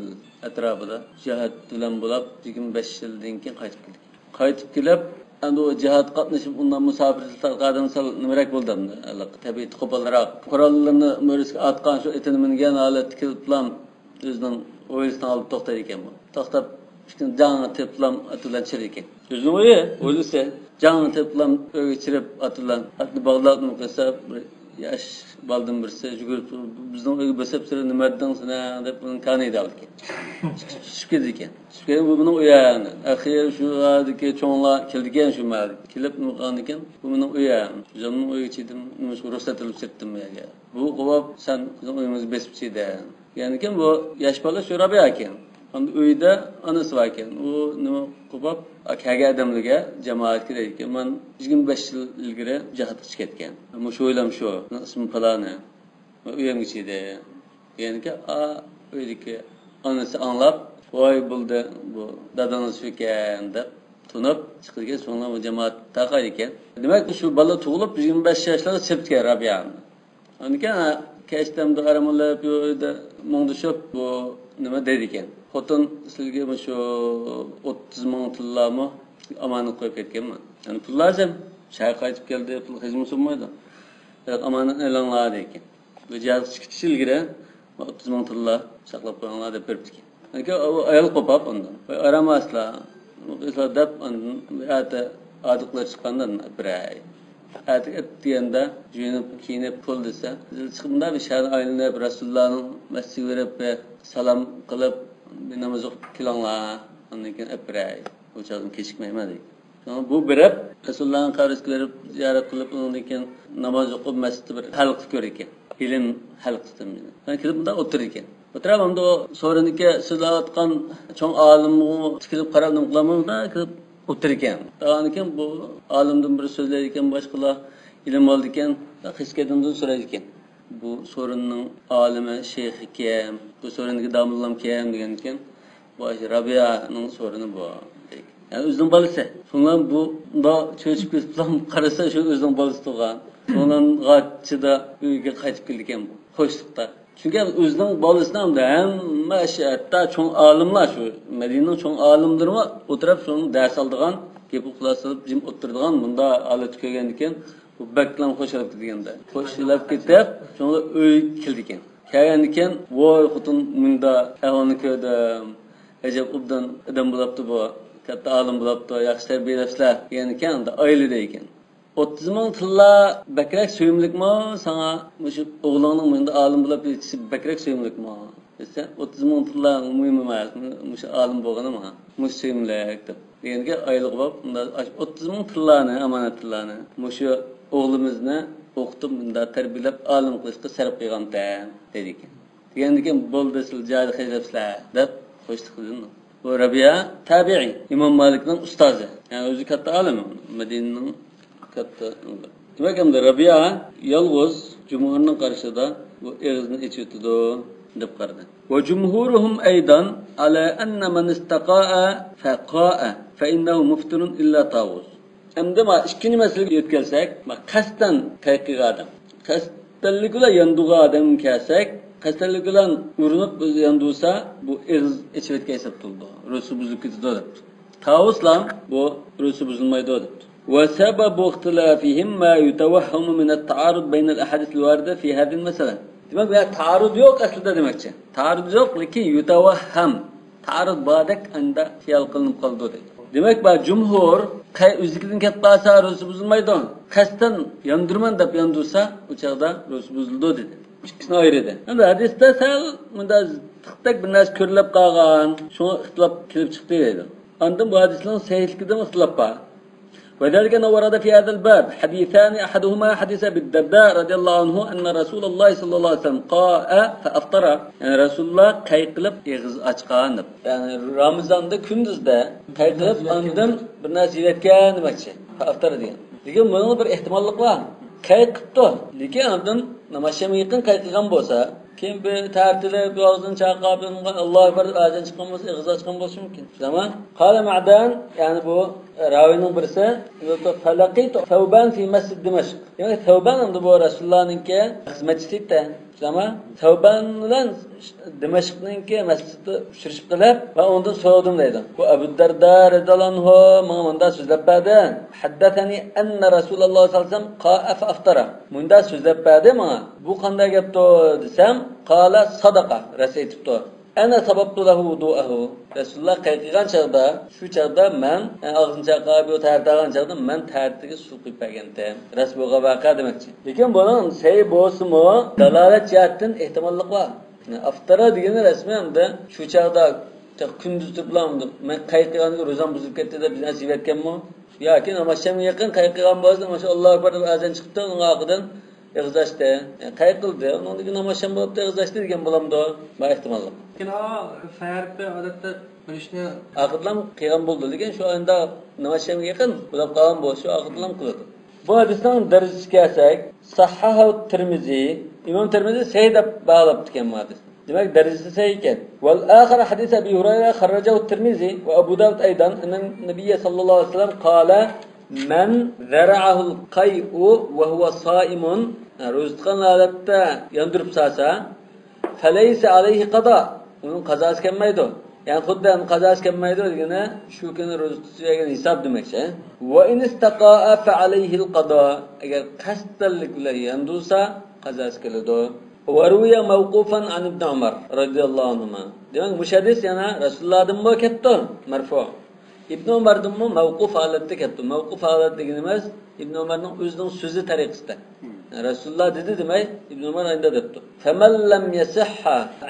ئەتراپىدا جىھاد بىلەن بولاپ، يىگىرمە بەش يىلدىن كېيىن قايتىپ كېلىدىكەن. قايتىپ كېلىپ، ئەمدى ئۇ جىھادقا قاتنىشىپ، ئۇنداق مۇساپىرچىلىق ئادەم سەل نېمىرەك بولدى ئەمدى. تەبىئىتى قوپالراق. قوراللىرىنى مۈرىسىگە ئاتقان، شۇ ئېتىنى مىنگەن ھالەتتە كېلىپلا ئۆزىنىڭ ھويلىسىنىڭ ئالدىدا توختايدىكەن بۇ. توختاپ، ئىككىنى جاڭ تېپىپلا ئاتى بىلەن چىرىدىكەن. ئۆزىنىڭ ئۆيى، ھويلىسى. جاڭ تېپىپلا ئۆيگە چىرىپ، ئاتى بىلەن ئاتنى باغلاپ نېمە قىلسا، بىر ياش بالىدىن بىرسى يۈگۈرۈپ، «بىزنىڭ ئۆيگە بېسىپ تۇرۇپ نېمە دېدىڭ سەن؟» دەپ ئۇنىڭ كانىيىدا ئالىدىكەن. چۈشۈپ كېتىدىكەن. چۈشۈپ كېتىپ، بۇ مېنىڭ ئۆيۈم. ئەخىر شۇ يەردىكى چوڭلار كېلىدىكەن شۇ مەھەللىگە. كېلىپ نېمە قىلغاندىكىن، «بۇ مېنىڭ ئۆيۈم. ئۆزۈمنىڭ ئۆيىگە چىدىم، نېمىشقا رۇخسەت ئېلىپ چىقتىم بۇ يەرگە.» بۇ قوۋاپ، «سەن بىزنىڭ ئۆيىمىزگە بېسىپ چىدىڭ.» يەنىكىن بۇ ياش بالا شۇ رابىيا ئىكەن. ئاندىن ئۆيدە ئانىسى بار ئىكەن. ئۇ نېمە قوپاپ، كەلگەن ئادەملەرگە، جامائەتكە دەيدىكەن، «مەن يىگىرمە بەش يىل ئىلگىرى جىھادقا چىقىپ كەتكەن. مۇشۇ ھويلام شۇ. مېنىڭ ئىسمىم پالانى. مەن ئۆيۈمگە چىدىم.» دېگەنىكەن، ئا، ئۆيدىكى ئانىسى ئاڭلاپ، «ۋاي بولدى، بۇ دادىڭىز شۇكەن» دەپ تونۇپ چىقىدىكەن. سوڭلا بۇ جامائەت تارقايدىكەن. دېمەك، شۇ بالا تۇغۇلۇپ يىگىرمە بەش ياشلاردا چىقىپتىكەن رابىيا. ئاندىكىن، ھە، كەچتە ئارام ئېلىپ، ئۆيدە مۇڭدىشىپ، بۇ نېمە دەيدىكەن. «خوتۇن، سىلىگە مۇشۇ ئوتتۇز مىڭ تىللامۇ ئامانەت قويۇپ كەتكەنمەن. يەنى پۇل لازىم. شەھەرگە قايتىپ كەلدى، پۇل خىزمىتى بولمايدۇ. ئامانەتنى ئېلىڭلار» دەيدىكەن. بۇ جىھادقا چىقىش ئىلگىرى، «ئوتتۇز مىڭ تىللا ساقلاپ قويۇڭلار» دەپ بېرىپتىكەن. لېكىن ئۇ ئايال قوپاپ ئاندىن، «ۋاي، ئارام ئاسلا، ئىسلا» دەپ، ئاندىن ئەتە ئادىقلار چىققاندا ئەپىرەي. ئەتە ئەت دېگەندە، جۇيۇنۇپ، كىيىنىپ، پۇل دېسە، چىقىپ مۇنداق بىر شەھەرنى ئايلىنىپ، رەسۇلۇللانىڭ مەسچىتىگە بېرىپ، بىر سالام قىلىپ، بىر ناماز ئوقۇپ كېلىڭلار. ئاندىن كېيىن ئەپىرەي. ئۇ چاغدىن كېچىكمەيمەن دېگەن. شۇڭا بۇ بېرىپ، رەسۇلۇللانىڭ قەبرىسىگە بېرىپ، زىيارەت قىلىپ، ئۇنىڭدىن كېيىن ناماز ئوقۇپ، مەسچىتتە بىر ھەلقە كۆرىدىكەن. ئىلىم ھەلقىسى دېمەيدۇ. كېلىپ مۇنداق ئولتۇرىدىكەن. ئولتۇرۇپ ئەمدى ئۇ سورۇندىكى سۆزلەۋاتقان چوڭ ئالىمغا تىكىلىپ قاراپ نېمە قىلالمايدۇ، كىرىپ ئولتۇرىدىكەن. ئاندىن كېيىن بۇ ئالىمدىن بىر سۆزلەيدىكەن، باشقىلار ئىلىم ئالىدىكەن، خىسكەدىندىن سورايدىكەن. بۇ سورۇننىڭ ئالىمى، شەيخى كىم؟ بۇ سورۇندىكى داموللام كىم؟ دېگەندىكىن، بۇ ئاشۇ رابىيانىڭ سورۇنى بۇ. يەنى ئۆزىنىڭ بالىسى. شۇڭلار بۇ، بۇنداق چۆچۈپ كېتىپلا قارىسا، شۇ ئۆزىنىڭ بالىسى تۇغان. شۇڭلارغا چىدا ئۆيگە قايتىپ كېلىدىكەن بۇ. خوشلۇقتا. چۈنكى ئۆزىنىڭ بالىسىنى ھەمدە ھەممە ئىش، ھەتتا چوڭ ئالىملار، شۇ مەدىنىنىڭ چوڭ ئالىملىرىمۇ ئولتۇرۇپ شۇنىڭ دەرس ئالىدىغان، گېپىگە قۇلاق سېلىپ جىم ئولتۇرىدىغان مۇنداق ھالەتنى كۆرگەندىكىن، بۇ بەكلا خۇشال كېتىدىكەن. خۇشال كېتىپ، شۇڭا ئۆيگە كېلىدىكەن. كەلگەندىكىن، ۋاي خوتۇن، مۇندا ئەھۋالنى كۆردۈم. ئەجەب ئوبدان ئادەم بولاپتۇ بۇ. كاتتا ئالىم بولاپتۇ، ياخشى تەربىيەلەپسىلەر دېگەندىكىن، ئايلىدى ئىكەن. ئوتتۇز مىڭ تىللا بەكرەك سۆيۈملۈكمۇ ساڭا؟ مۇشۇ ئوغلۇڭنىڭ مۇندا ئالىم بولاپ يېتىشى بەكرەك سۆيۈملۈكمۇ دېسە، ئوتتۇز مىڭ تىللا مۇھىم ئەمەس، مۇشۇ ئالىم بولغىنى ماڭا مۇشۇ سۆيۈملۈك دەپ. دېگەنگە ئايلىقى بولۇپ، مۇنداق ئاشۇ ئوتتۇز مىڭ تىللانى، ئامانەت تىللانى مۇشۇ ئوغلىمىزنى ئوقۇتۇپ، مۇنداق تەربىيەلەپ، ئالىم قىلىشقا سەرپ قىلغانتىم دېدىكەن. دېگەندىكىن، بولدى، سىلەر جايىدا خەجلەپسىلەر دەپ خوشلۇق بىلدۈرىدۇ. بۇ رەبىيە تابىئىي، ئىمام مالىكنىڭ ئۇستازى. يەنى ئۆزى كاتتا ئالىم، مەدىنىنىڭ كاتتا. دېمەك، ئەمدى رەبىيە يالغۇز جۇمھۇرنىڭ قارىشىدا بۇ ئېغىزنى ئېچىۋېتىدۇ دەپ قارىدى. وجمهورهم أيضا على أن من استقاء فقاء فإنه مفطر إلا طاووس. ئەمدى ما ئىككىنچى مەسىلىگە يۆتكەلسەك، ما قەستەن قەيقىغان ئادەم، قەستەنلىك بىلەن ياندۇرغان ئادەمگە كەلسەك، قەستەنلىك بىلەن ئۇرۇنۇپ ئۆزى ياندۇرسا، بۇ ئېغىز ئېچىۋەتكەن ھېساب بولىدۇ، روزىسى بۇزۇلۇپ كېتىدۇ دەپتۇ. تاۋۇسلام بۇ روزىسى بۇزۇلمايدۇ دەپتۇ. وسبب اختلافهم ما يتوهم من التعارض بين الأحاديث الواردة في هذه المسألة. دېمەك، بۇ يەردە تائارۇد يوق ئەسلىدە دېمەكچى. تائارۇد يوق، لېكىن يتوهم. تائارۇد باردەك ئاندا خىيال قىلىنىپ قالىدۇ دەيدۇ. دېمەك، بۇ جۇمھۇر قەي ئۆزلۈكىدىن كېلىپ قالسا روزىسى بۇزۇلمايدۇ. قەستەن ياندۇرىمەن دەپ ياندۇرسا، ئۇ چاغدا روزىسى بۇزۇلىدۇ دېدى. ئىككىسىنى ئايرىدى. ئەمدى ھەدىستە سەل مۇنداق تىقتەك بىر نەرسە كۆرۈلۈپ قالغان، شۇڭا ئىختىلاپ كېلىپ چىقتى دەيدۇ. ئاندىن بۇ ھەدىسنىڭ سەھىھلىكىدىمۇ ئىختىلاپ بار. وذلك أنه ورد في هذا الباب حديثان، أحدهما حديث أبي الدرداء رضي الله عنه أن رسول الله صلى الله عليه وسلم قاء فأفطر. يەنى رەسۇلۇللا قەي قىلىپ ئېغىز ئاچقان دەپ. يەنى رامىزاندا كۈندۈزدە قەي قىلىپ ئاندىن بىر نەرسە يەۋەتكەن دېمەكچى. فأفطر دېگەن. لېكىن بۇنىڭدا بىر ئېھتىماللىق بار. قەي قىپتۇ. لېكىن ئاندىن ناماز شامغا يېقىن قەي قىلغان بولسا، كېيىن بىر تەرتىلىپ، ئاغزىنى چايقاپ، ئاللاھۇ ئەكبەر دەپ ئازان چىققان بولسا، ئېغىز ئاچقان بولۇشى مۇمكىن. شۇنداقمۇ؟ قال معدان، يەنى بۇ راۋىنىڭ بىرسى، فلقيت ثوبان في مسجد دمشق. دېمەك، سەۋبان ئەمدى بۇ رەسۇلۇللانىڭكى خىزمەتچىسى ئىدى. شۇنداقمۇ؟ سەۋبان بىلەن دىمەشقنىڭكى مەسچىتىدە ئۇچرىشىپ قېلىپ، مەن ئۇنىڭدىن سورىدىم دەيدۇ. بۇ ئەبۇ دەردە رەزىياللاھۇ ئەنھۇ ماڭا مۇنداق سۆزلەپ بەردى. حدثني أن رسول الله صلى الله عليه وسلم قاء فأفطر. مۇنداق سۆزلەپ بەردى ماڭا. بۇ قانداق گەپتۇ دېسەم، قال صدق، راست ئېيتىپتۇ. أنا سببت له وضوءه. رەسۇلۇللا قەي قىلغان چاغدا، شۇ چاغدا مەن، ئە، ئاغزىنى چايقاپ، يو تەھارەت ئالغان چاغدا مەن تەھارىتىگە سۇ قۇيۇپ بەرگەنتىم. راست بولغان ۋەقە دېمەكچى. لېكىن بۇنىڭ سەھىھ بولسىمۇ، دالالەت جەھەتتىن ئېھتىماللىق بار. ئاپتارا دېگىنى رەسمىي ئەمدى شۇ چاغدا كۈندۈز تۇرۇپلا مەن قەي قىلغاندىكىن روزام بۇزۇلۇپ كەتتى دەپ بىر نەرسە يېۋەتكەنمۇ؟ ياكى ناماز شامغا يېقىن قەي قىلغان بولسا، ماشائاللاھ ئەكبەر دەپ ئازان چىقىپتۇ، ئۇنىڭ ئارقىدىن ئېغىز ئاچتى. يەنى قەي قىلدى، ئۇنىڭدىن كېيىن ناماز شام بولۇپتۇ، ئېغىز ئاچتى دېگەن بولامدۇ؟ بار ئېھتىماللىق. لېكىن ئا، سەھەردە ئادەتتە بىر ئىشنى ئارقىدىنلا قىلغان بولىدۇ، لېكىن شۇ ئايدا ناماز شامغا يېقىن بولۇپ قالغان بولسا، شۇ ئارقىدىنلا قىلىدۇ. بۇ ھەدىسنىڭ دەرىجىسىگە كەلسەك، صححه الترمذي، ئىمام تىرمىزى سەھىھ دەپ باھالاپتىكەن بۇ ھەدىسنى. دېمەك، دەرىجىسى سەھىھ ئىكەن. والآخر حديث أبي هريرة خرجه الترمذي وأبو داود أيضا أن النبي صلى الله عليه وسلم قال: من ذرعه القيء وهو صائم، روزا تۇتقان ھالەتتە ياندۇرۇپ سالسا، فليس عليه قضاء، ئۇنىڭ قازاسى كەلمەيدۇ. يەنى خۇددى قازاسى كەلمەيدۇ دېگىنى، شۇ كۈنى روزا تۇتۇپ بەرگەن ھېساب دېمەكچى. وإن استقاء فعليه القضاء، ئەگەر قەستەنلىك بىلەن ياندۇرسا، قازاسى كېلىدۇ. وروي موقوفا عن ابن عمر رضي الله عنهما. دېمەك، مۇشۇ ھەدىس يەنە رەسۇلۇللادىنمۇ كەپتۇ، مەرفۇ. ئىبن ئۆمەردىنمۇ مەۋقۇف ھالەتتە كەپتۇ. مەۋقۇف ھالەت دېگىنىمىز ئىبن ئۆمەرنىڭ ئۆزىنىڭ سۆزى تەرىقىسىدە. رەسۇلۇللا دېدى دېمەي، ئىبن ئۆمەر ئاينىدا دەپتۇ. فمن لم يصح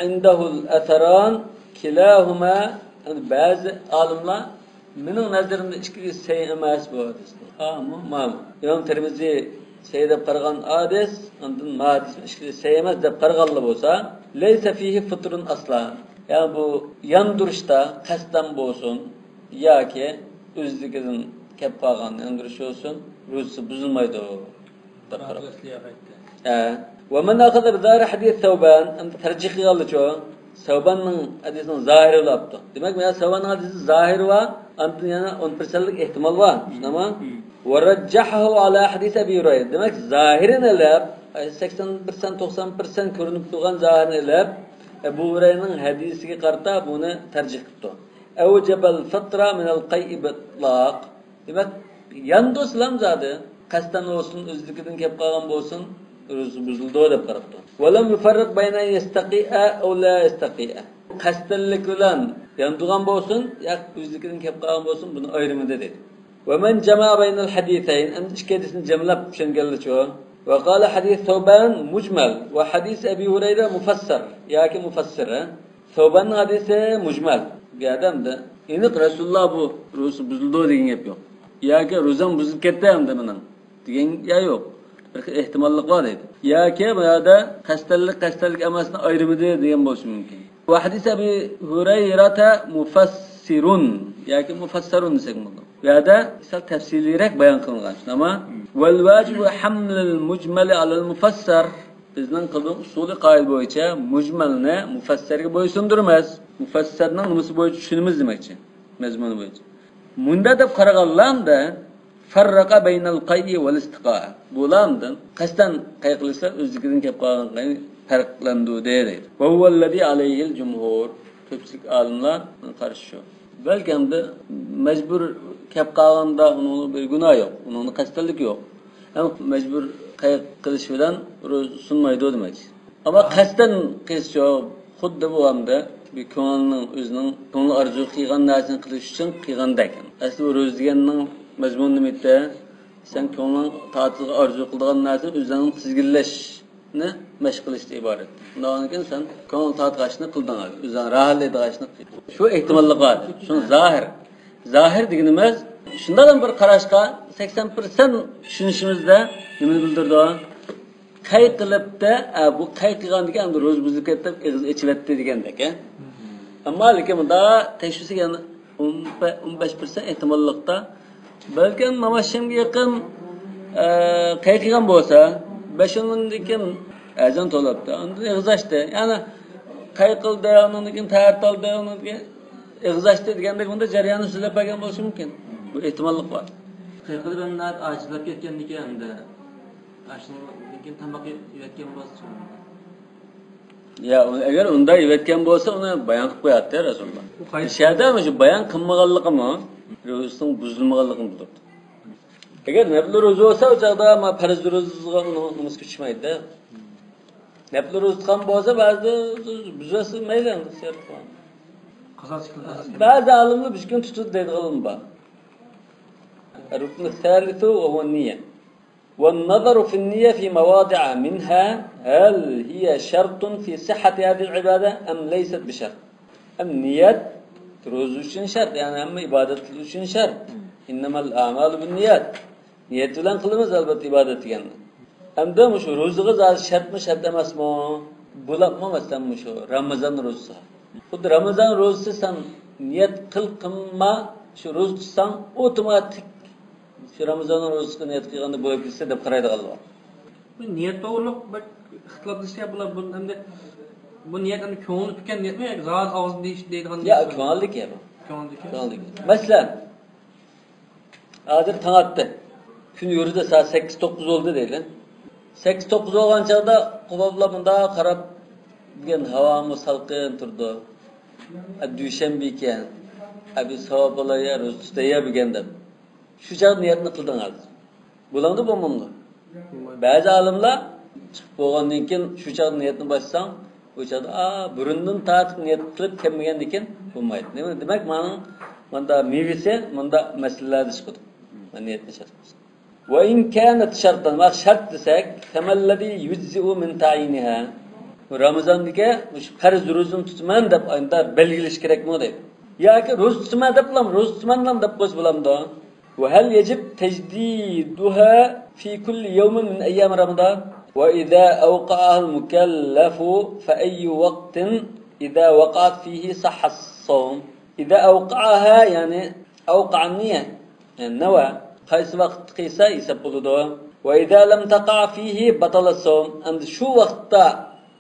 عنده الأثران كلاهما، يەنى بەزى ئالىملار مېنىڭ نەزىرىمدە ئىككىسى سەھىھ ئەمەس بۇ ھەدىسنىڭ. ھامۇ، مامۇ. ئىمام تىرمىزى سەي دەپ قارىغان ھەدىس، ئاندىن ما ھەدىس ئىككىسى سەي ئەمەس دەپ قارىغانلا بولسا، لەيسە فىھى فىترۇن ئەسلا. يەنى بۇ ياندۇرۇشتا قەستەن بولسۇن ياكى ئۆزلۈكىدىن كەپ قالغان ياندۇرۇش بولسۇن، روزىسى بۇزۇلمايدۇ. دەپ قارىغان. ھە. ۋە مەن ئەخەزە بىزاھىرى ھەدىس سەۋبان، ئەمدى تەرجىھ قىلغانلىچۇ؟ سەۋباننىڭ ھەدىسىنىڭ زاھىرىنى ئاپتۇ. دېمەك، مانا سەۋباننىڭ ھەدىسى زاھىرى بار، ئاندىن يەنە ئون پىرسەنتلىك ئېھتىمال بار. شۇنداقمۇ؟ ۋە رەججەھەھۇ ئەلا ھەدىس ئەبى ھۇرەيرە. دېمەك، زاھىرىنى ئېلىپ، سەكسەن پىرسەنت، توقسان پىرسەنت كۆرۈنۈپ تۇرغان زاھىرىنى ئېلىپ، ئەبۇ ھۇرەيرىنىڭ ھەدىسىگە قارىتا بۇنى تەرجىھ قىپتۇ. ئەۋجەبەل فىترە مىنەل قەيئى بىتلاق. دېمەك، ياندۇرسىلام زادى، قەستەن بولسۇن، ئۆزلۈكىدىن كەپ قالغان بولسۇن، روزىسى بۇزۇلىدۇ دەپ قاراپتۇ. ۋەلەم يۇفەررىق بەينە يەستەقىئە ئەۋ لا يەستەقىئە. قەستەنلىك بىلەن ياندۇرغان بولسۇن، يا ئۆزلۈكىدىن كەپ قالغان بولسۇن، بۇنى ئايرىمىدى دەيدۇ. ۋەمەن جەمەئە بەينەل ھەدىسەين، ئەمدى ئىككى ھەدىسنى جەملەپ چۈشەنگەنلىچۇ؟ ۋە قالە ھەدىس سەۋبان مۇجمەل ۋە ھەدىس ئەبى ھۇرەيرە مۇفەسسەر ياكى مۇفەسسىرە. سەۋباننىڭ ھەدىسى مۇجمەل. بۇ يەردە ئەمدى ئېنىق رەسۇلۇللا بۇ روزىسى بۇزۇلىدۇ دېگەن گەپ يوق. ياكى روزام بۇزۇلۇپ كەتتى ئەمدى مېنىڭ دېگەن يا يوق. بىر خىل ئېھتىماللىق بار دەيدۇ. ياكى بۇ يەردە قەستەنلىك، قەستەنلىك ئەمەسنى ئايرىمىدى دېگەن بولۇشى مۇمكىن. ۋە ھەدىس ئەبى ھۇرەيرەتە مۇفەسسىرۇن ياكى مۇفەسسەرۇن دېسەك بولىدۇ. بۇ يەردە سەل تەپسىلىيرەك بايان قىلىنغان، شۇنداقمۇ؟ ۋەل ۋاجىبۇ ھەملىل مۇجمەلى ئەلەل مۇفەسسەر. بىزنىڭ قىلغان ئۇسۇلى قائىدە بويىچە مۇجمەلنى مۇفەسسەرگە بويسۇندۇرىمىز. مۇفەسسەرنىڭ نېمىسى بويىچە چۈشىنىمىز دېمەكچى. مەزمۇنى بويىچە. مۇنداق دەپ قارىغانلامدا، فەررەقە بەينەل قەيئى ۋەل ئىستىقائە. بۇلامدىن قەستەن قەي قىلىشلار ئۆزلۈكىدىن كەپ قالغان قەينى پەرقلەندۈردى دەيدۇ. ۋە ھۇۋەللەزى ئەلەيھىل جۇمھۇر. كۆپچىلىك ئالىملار قارىشى شۇ. بەلكى ئەمدى مەجبۇر كەپ قالغاندا ئۇنىڭ بىر گۇناھ يوق. ئۇنىڭ قەستەنلىكى يوق. ئەمما مەجبۇر قەي قىلىش بىلەن روزا سۇنمايدۇ دېمەكچى. ئەمما قەستەن قىلسا، خۇددى بۇ ئەمدى بىر كۆڭۈلنىڭ ئۆزىنىڭ كۆڭلى ئارزۇ قىلغان نەرسىنى قىلىش ئۈچۈن قىلغاندەك. ئەسلى بۇ روزا دېگەننىڭ مەزمۇنى نېمە ئىدى؟ سەن كۆڭلۈڭ تارتىدىغان، ئارزۇ قىلىدىغان نەرسىنى ئۆزۈڭنىڭ تىزگىنلەشنى مەشىق قىلىشتىن ئىبارەت. ئۇنداقتىن كېيىن سەن كۆڭلۈڭ تارتىدىغان ئىشنى قىلدىڭ، ئۆزۈڭ راھەتلىنىدىغان ئىشنى قىلدىڭ. شۇ ئېھتىماللىق بار. شۇ زاھىر. زاھىر دېگىنىمىز شۇنداق بىر قاراشقا سەكسەن پىرسەنت چۈشىنىشىمىزدە نېمىنى بىلدۈرىدۇ؟ قەي قىلىپتۇ، ئە، بۇ قەي قىلغاندىكىن ئەمدى روزا بۇزۇلۇپ كەتتى، ئېغىز ئېچىۋەتتى دېگەندەك، ھە؟ ئەمما لېكىن مۇنداق تەكشۈرسەك يەنە ئون بەش پىرسەنت ئېھتىماللىقتا، بەلكىم ناماز ئاخشامغا يېقىن، ئە، قەي قىلغان بولسا، بەش ئون مىنۇتتىن كېيىن ئەزان توۋلاپتۇ، ئاندىن ئېغىز ئاچتى. يەنى قەي قىلدى، ئاندىن كېيىن تەھەررەت ئالدى، ئاندىن كېيىن ئېغىز ئاچتى دېگەندەك بۇنداق جەرياننى سۆزلەپ بەرگەن بولۇشى مۇمكىن. بۇ ئېھتىماللىق بار. قەي قىلىپ ئەمدى ئاجىزلاپ كەتكەندىكىن ئەمدى. ئاشۇنىڭدىن كېيىن تاماق يەۋەتكەن بولسا. يا، ئۇنى، ئەگەر ئۇنداق يەۋەتكەن بولسا، ئۇنى بايان قىلىپ قوياتتى رەسۇلۇللا. ئۇ قايسى؟ شۇ يەردە مۇشۇ بايان قىلمىغانلىقىمۇ روزىسىنىڭ بۇزۇلمىغانلىقىنى بىلدۈرىدۇ. ئەگەر نەپلى روزا بولسا، ئۇ چاغدا ما پەرز روزىغا ئۇنىڭ نېمىسى كۈچىمەيدۇ. نەپلى روزا تۇتقان بولسا، بەزىدە بۇزسا مەيلى ئەمدى. قازاسى كېلىدۇ. بەزى ئالىملار بىر كۈن تۇتىدۇ دەيدىغانلىرىمۇ بار. الركن الثالث وهو النية. والنظر في النية في مواضع، منها هل هي شرط في صحة هذه العبادة أم ليست بشرط؟ ئەم نىيەت روزا ئۈچۈن شەرت، يەنى ھەممە ئىبادەت ئۈچۈن شەرت. إنما الأعمال بالنيات. نىيەت بىلەن قىلىمىز ئەلۋەتتە ئىبادەت دېگەننى. ئەمدى مۇشۇ روزىغا زادى شەرتمۇ، شەرت ئەمەسمۇ؟ بۇلارمۇ مەسىلەن مۇشۇ رامىزان روزىسى. خۇددى رامىزان روزىسى سەن نىيەت قىل قىلما، شۇ روزا تۇتساڭ ئوتوماتىك شۇ رامىزاننىڭ روزىسىغا نىيەت قىلغاندا بولۇپ كېتىسە دەپ قارايدىغانلار بار. بۇ نىيەت توغرۇلۇق بەك ئىختىلاپلىشىشكە بولار. بۇ ئەمدى، بۇ نىيەت ئەمدى كۆڭۈل پۈككەن نىيەتمۇ ياكى زادى ئاغزىدا دېيىش، دەيدىغان يا، نىيەتمۇ؟ كۆڭۈلدىكى بۇ. كۆڭۈلدىكى. كۆڭۈلدىكى. مەسىلەن، ھازىر تاڭ ئاتتى. كۈن يورۇدى، سائەت سەككىز توققۇز بولدى دەيلى. سەككىز توققۇز بولغان چاغدا قۇبابلا مۇنداق قاراپ، بۈگۈن ھاۋامۇ سالقىن تۇرىدۇ. ئە، دۈشەنبە ئىكەن. ئە، بىز ساۋاب بولايا، روزا تۇتايا بۈگۈن دەپ. شۇ چاغدا نىيەتنى قىلدىڭىز. بولامدۇ، بولمامدۇ؟ بولمايدۇ. بەزى ئالىملار چىقىپ بولغاندىن كېيىن شۇ چاغدا نىيەتنى باشلىساڭ، ئۇ چاغدا، ئا، بۇرۇندىن تارتىپ نىيەت قىلىپ كەلمىگەندىن كېيىن بولمايدۇ. نېمە دېمەك؟ مانا، ماندا مېۋىسى، ماندا مەسىلىلەردە چىقىدۇ. مانا نىيەتنى شەرت قىلسا. وإن كانت شرطا، ما شەرت دېسەك، فما الذي يجزئ من تعيينها. رامىزاندىكى مۇشۇ پەرز روزىنى تۇتىمەن دەپ ئايدا بەلگىلىشى كېرەكمۇ دەيدۇ. ياكى روزا تۇتىمەن دەپلا، روزا تۇتىمەنلا دەپ قويسا بولامدۇ؟ وهل يجب تجديدها في كل يوم من أيام رمضان؟ وإذا أوقعها المكلف فأي وقت إذا وقعت فيه صح الصوم؟ إذا أوقعها، يەنى أوقع النية، يەنى نوى، قايسى ۋاقىتتا قىلسا ھېساب بولىدۇ. وإذا لم تقع فيه بطل الصوم. ئەمدى شۇ ۋاقىتتا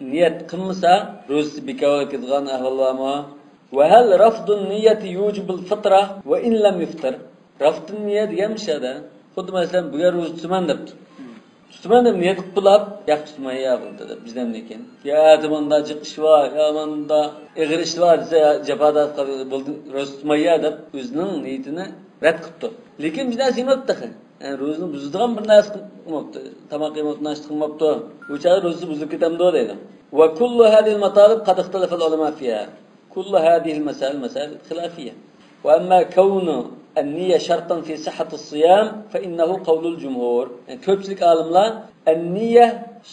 نىيەت قىلمىسا، روزىسى بىكار بولۇپ كېتىدىغان ئەھۋال بارمۇ؟ وهل رفض النية يوجب الفطر وإن لم يفطر؟ رفض النية دېگەن مۇشۇ يەردە، خۇددى مەسىلەن، بۈگۈن روزا تۇتىمەن دەپتۇ. تۇتىمەن دەپ نىيەت قىلىپ بولاپ، ياق، تۇتماي يا بولدى دەپ، بىردەمدىن كېيىن، يا ئەتە مۇنداق جىق ئىش بار، يا مۇنداق ئېغىر ئىش بار دېسە، جاپا تارتقان بولدى، روزا تۇتماي يا دەپ ئۆزىنىڭ نىيىتىنى رەت قىپتۇ. لېكىن بىر نەرسە يېمەپتۇ تېخى. يەنى روزىنى بۇزىدىغان بىر نەرسە قىلماپتۇ. تاماق يېمەپتۇ، ناشتا قىلماپتۇ. بۇ چاغدا روزىسى بۇزۇلۇپ كېتەمدۇ دەيدۇ. وكل هذه المطالب قد اختلف العلماء فيها. كل هذه المسائل مسائل خلافية. وأما كون النية شرطا في صحة الصيام فإنه قول الجمهور. يەنى كۆپچىلىك ئالىملار النية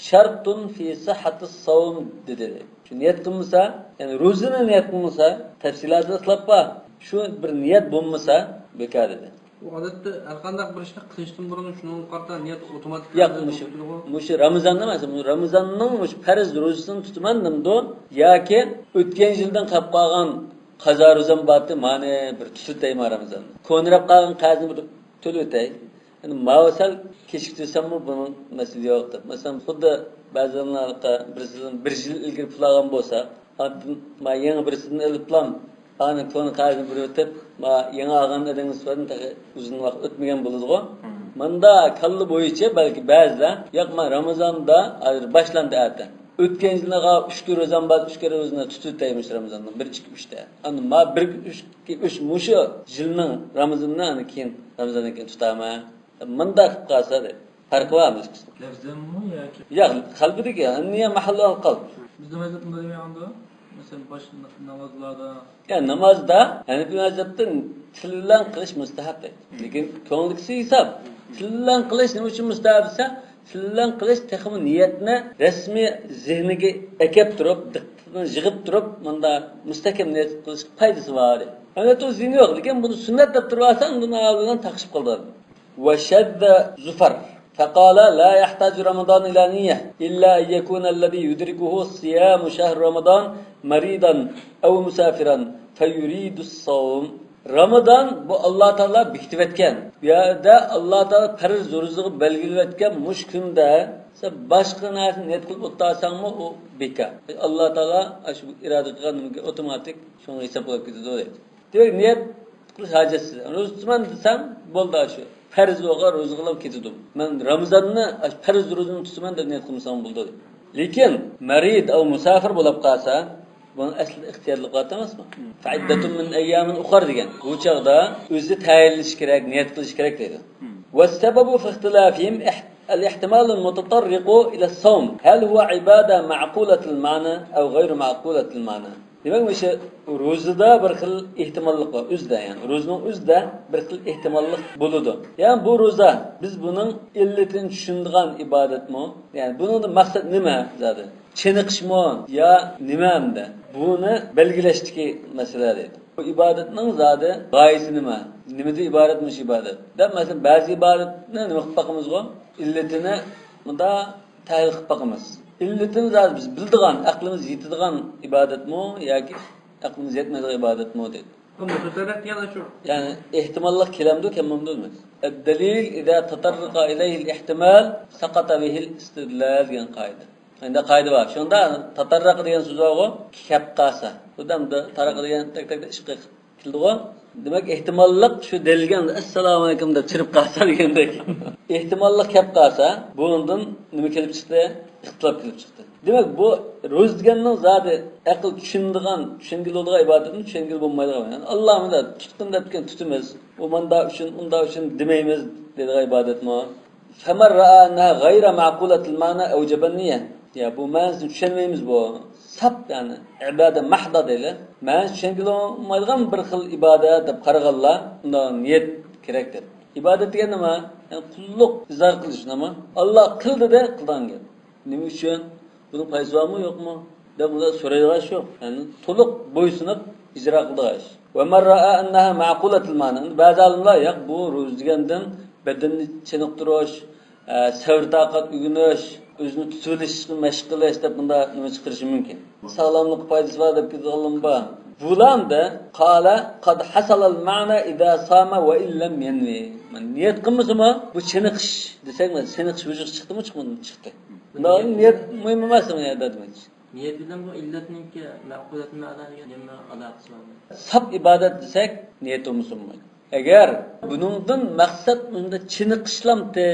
شرط في صحة الصوم دېدى. شۇ نىيەت قىلمىسا، يەنى روزىنى نىيەت قىلمىسا، تەپسىلاتىدا ئىختىلاپ بار. شۇ بىر نىيەت بولمىسا، بىكار دېدى. بۇ ئادەتتە ھەر قانداق بىر ئىشنى قىلىشتىن بۇرۇن شۇنىڭغا قارىتا نىيەت ئوتوماتىك ياق، مۇشۇ، مۇشۇ رامىزاندا ئەمەس، رامىزاننىڭ مۇشۇ پەرز روزىسىنى تۇتىمەن دەمدۇ ياكى ئۆتكەن يىلدىن قېلىپ قالغان قازا روزام بارتى، مانى بىر تۇتۇپ دەيمەن رامىزاندا. كونىراپ قالغان قەرزنى بىر تۆلىۋېتەي. ئەنە ماۋۇ سەل كېچىكتۈرسەممۇ بۇنىڭ مەسىلە يوق دەپ. مەسىلەن، خۇددى بەزىلەرنىڭ بىرسىدىن بىر يىل ئىلگىرى پۇل ئالغان بولسا، ئاندىن ما يېڭى بىرسىدىن ئېلىپلام، ئانا كونا قەرزنى بېرىۋېتىپ، ما يېڭى ئالغان ئىدىڭىز نىسبەتەن تېخى ئۇزۇن ۋاقىت ئۆتمىگەن بولىدىغۇ. مم. مۇندا كاللا بويىچە بەلكى بەزىلەر، ياق، ما رامىزاندا ھازىر باشلاندى ئەتە. ئۆتكەن يىلىغا ئۈچ كۈن روزام بار، ئۈچ كۈن روزىنى تۇتۇپ تەيمىش رامىزاندا، بىر، ئىككى، ئۈچتە. ئەمما ما بىر، ئۈچ، ئۈچ مۇشۇ يىلنىڭ رامىزىنىنى ئانا كېيىن رامىزاندىن كېيىن تۇتامەن. مۇنداق قىلىپ قالسا دەيدۇ. پەرقى بارمۇ ئىككىسىنىڭ؟ لەفزەنمۇ ياكى؟ ياق، قەلبىدىكى، نىيە مەھەللۇ قەلب. بىزدە مەزھەپتە مۇنداق دېمەيدۇ. مەسىلەن، باش نامازلاردا. يا، نامازدا ھەنەفىي مەزھەپتە تىل بىلەن قىلىش مۇستەھەب دەيدۇ. لېكىن كۆڭۈلدىكىسى ھېساب. تىل بىلەن قىلىش نېمە ئۈچۈن مۇستەھەب دېسە، تىل بىلەن قىلىش تېخىمۇ نىيەتنى رەسمىي زېھنىگە ئەكەپ تۇرۇپ، دىققىتىنى يىغىپ تۇرۇپ، مۇندا مۇستەھكەم نىيەت قىلىشقا پايدىسى بار. ئەمەلىيەتتە ئۇ زىيىنى يوق، لېكىن بۇنى سۈننەت دەپ تۇرۇۋالساڭ، بۇنى ئالدى بىلەن تاقىشىپ قالىدۇ. وشذ زفر فقال لا يحتاج رمضان إلى نية إلا أن يكون الذي يدركه صيام شهر رمضان مريضا أو مسافرا فيريد الصوم. رامىزان بۇ ئاللا تائالا بېكىتىۋەتكەن. بۇ يەردە ئاللا تائالا پەرز روزىغا بەلگىلىۋەتكەن مۇشۇ كۈندە سەن باشقا نەرسىنى نىيەت قىلىپ ئولتۇرساڭمۇ ئۇ بىكار. ئاللا تائالا شۇ ئىرادە قىلغان نېمىگە ئوتوماتىك شۇنىڭغا ھېساب بولۇپ كېتىدۇ دەيدۇ. دېمەك، نىيەت قىلىش ھاجەتسىز. روزا تۇتىمەن دېسەم، بولدى، شۇ پەرز بولغان روزىغىلا كېتىدۇ. مەن رامىزاننى، پەرز روزىنى تۇتىمەن دەپ نىيەت قىلمىسام بولىدۇ. لېكىن مەرىد ئەۋ مۇساپىر بولۇپ قالسا، بۇنىڭ ئەسلىدە ئىختىيارلىق بار ئەمەسمۇ؟ فەئىددەتۇن مىن ئەييامىن ئۇخەر دېگەن. بۇ چاغدا ئۆزى تەيىنلىشى كېرەك، نىيەت قىلىشى كېرەك دەيدۇ. والسبب في اختلافهم الاحتمال المتطرق إلى الصوم، هل هو عبادة معقولة المعنى أو غير معقولة المعنى؟ دېمەك، مۇشۇ روزىدا بىر خىل ئېھتىماللىق بار، ئۆزىدە، يەنى روزىنىڭ ئۆزىدە بىر خىل ئېھتىماللىق بولىدۇ. يەنى بۇ روزا، بىز بۇنىڭ ئىللىتىنى چۈشىنىدىغان ئىبادەتمۇ؟ يەنى بۇنىڭدا مەقسەت نېمە زادى؟ چېنىقىشمۇ يا نېمە ئەمدى؟ بۇنى بەلگىلەشتىكى مەسىلە دەيدۇ. بۇ ئىبادەتنىڭ زادى غايىسى نېمە؟ نېمىدىن ئىبارەت مۇشۇ ئىبادەت؟ دەپ، مەسىلەن، بەزى ئىبادەتنى نېمە قىلىپ باقىمىزغۇ؟ ئىللىتىنى مۇنداق تەھلىل قىلىپ باقىمىز. ئىللىتىنى زادى بىز بىلىدىغان، ئەقلىمىز يېتىدىغان ئىبادەتمۇ ياكى ئەقلىمىز يەتمەيدىغان ئىبادەتمۇ دەيدۇ. بۇ مۇتەتەررىق دېگەن شۇ. يەنى ئېھتىماللىق كېلەمدۇ، كەلمەمدۇ دېمەك. الدليل إذا تطرق إليه الاحتمال سقط به الاستدلال دېگەن قائىدە. ئەندى قائىدە بار. شۇندا تاتارراق دېگەن سۆز بارغۇ، كەپ قالسا. بۇ دەمدە تاراق دېگەن تەك تەك ئىشقا كېلىدىغۇ. دېمەك، ئېھتىماللىق شۇ دېلىگەن ئەسسالامۇ ئەلەيكۇم دەپ چىرىپ قالسا دېگەندەك. ئېھتىماللىق كەپ قالسا، بۇنىڭدىن نېمە كېلىپ چىقتى؟ ئىختىلاپ كېلىپ چىقتى. دېمەك، بۇ روزا دېگەننىڭ زادى ئەقىل چۈشىنىدىغان، چۈشەنگىلى بولىدىغان ئىبادەتمۇ، چۈشەنگىلى بولمايدىغان. يەنى ئاللا مۇنداق تۇتقىن دەپتىكەن، تۇتىمىز. ئۇ مۇنداق ئۈچۈن، ئۇنداق ئۈچۈن دېمەيمىز دەيدىغان ئىبادەتمۇ. فمن رأى أنها غير معقولة المعنى أوجب النية. يا، بۇ مەنىسىنى چۈشەنمەيمىز بۇ. ساپ، يەنى ئىبادە مەھدا دەيلى. مەنىسى چۈشەنگىلى بولمايدىغان بىر خىل ئىبادەت دەپ قارىغانلار، ئۇنداق نىيەت كېرەك دەپ. ئىبادەت دېگەن نېمە؟ يەنى قۇللۇق، ئىزھار قىلىش نېمە؟ ئاللا قىل دېدى، قىلغان گەپ. نېمە ئۈچۈن؟ بۇنىڭ پايدىسى بارمۇ، يوقمۇ؟ دەپ ئۇلار سورايدىغان ئىش يوق. يەنى تولۇق بويسۇنۇپ، ئىجرا قىلىدىغان ئىش. ومن رأى أنها معقولة المعنى. ئەمدى بەزى ئالىملار، ياق، بۇ روزا دېگەندىن بەدەننى چېنىقتۇرۇش، ئە، سەۋر-تاقەت ئۆگىنىش، ئۆزىنى تۇتۇۋېلىشقا مەشىق قىلىش دەپ بۇنداق نېمە چىقىرىشى مۇمكىن. ساغلاملىققا پايدىسى بار دەپ كېتىدىغانلىرىمۇ بار. بۇلار ئەمدى، قال قد حصل المعنى إذا صام وإن لم ينو. نىيەت قىلمىسىمۇ، بۇ چېنىقىش دېسەك، چېنىقىش ۋۇجۇدقا چىقتىمۇ، چىقمىدىمۇ؟ چىقتى. بۇنداق نىيەت مۇھىم ئەمەس بۇ يەردە دېمەكچى. نىيەت بىلەن بۇ ئىللەتنىڭكى مەقۇلەت مەنا دېگەن نېمە ئالاقىسى بار؟ ساپ ئىبادەت دېسەك، نىيەت بولمىسا بولمايدۇ. ئەگەر بۇنىڭدىن مەقسەت مۇندا چېنىقىشلامتى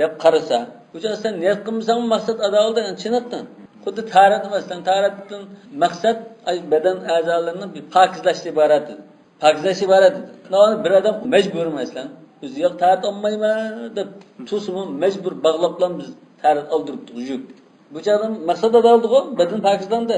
دەپ قارىسا، بۇ چاغدا سەن نىيەت قىلمىساڭمۇ مەقسەت ئادا قىلدى، يەنى چېنىقتىڭ. خۇددى تارەت مەسىلەن، تارەتتىن مەقسەت، ئاي، بەدەن ئەزالىرىنى بىر پاكىزلاشتىن ئىبارەت ئىدى. پاكىزلاش ئىبارەت ئىدى. مانا بىر ئادەم مەجبۇر مەسىلەن، ئۆزى ياق تارەت ئالمايمەن دەپ تۇرسىمۇ، مەجبۇر باغلاپلا بىز تارەت ئالدۇرۇپتۇق، يۈك. بۇ چاغدا مەقسەت ئادا قىلدىغۇ، بەدەن پاكىزلاندى.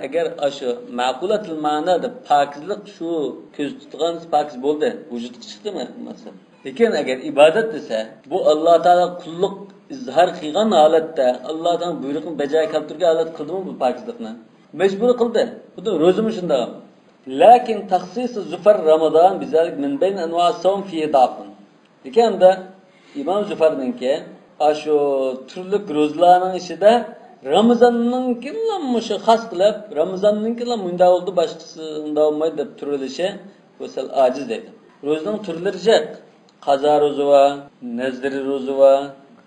ئەگەر ئاشۇ مەقۇلەتۇل مەنا دەپ پاكىزلىق شۇ كۆزدە تۇتقان پاكىز بولدى، ۋۇجۇدقا چىقتى مە-، مەقسەت. لېكىن ئەگەر ئىبادەت دېسە، بۇ ئاللا تائالا قۇللۇق ئىزھار قىلغان ھالەتتە، ئاللا تائالا بۇيرۇقنى بەجا كەلتۈرگەن ھالەتتە قىلدىمۇ بۇ پاكىزلىقنى؟ مەجبۇرىي قىلدى. خۇددى روزىمۇ شۇنداق. لكن تخصيص ظفر رمضان بذلك من بين أنواع الصوم فيه ضعف. لېكىن ئەمدى ئىمام زۇفارنىڭكى ئاشۇ تۈرلۈك روزىلارنىڭ ئىچىدە رامىزاننىڭكىلا مۇشۇ خاس قىلىپ، رامىزاننىڭكىلا مۇنداق بولدى، باشقىسى ئۇنداق بولمايدۇ دەپ تۇرۇۋېلىشى، بۇ سەل ئاجىز دەيدۇ. روزىنىڭ تۈرلىرى جىق. قازا روزا بار، نەزىرىي روزا بار،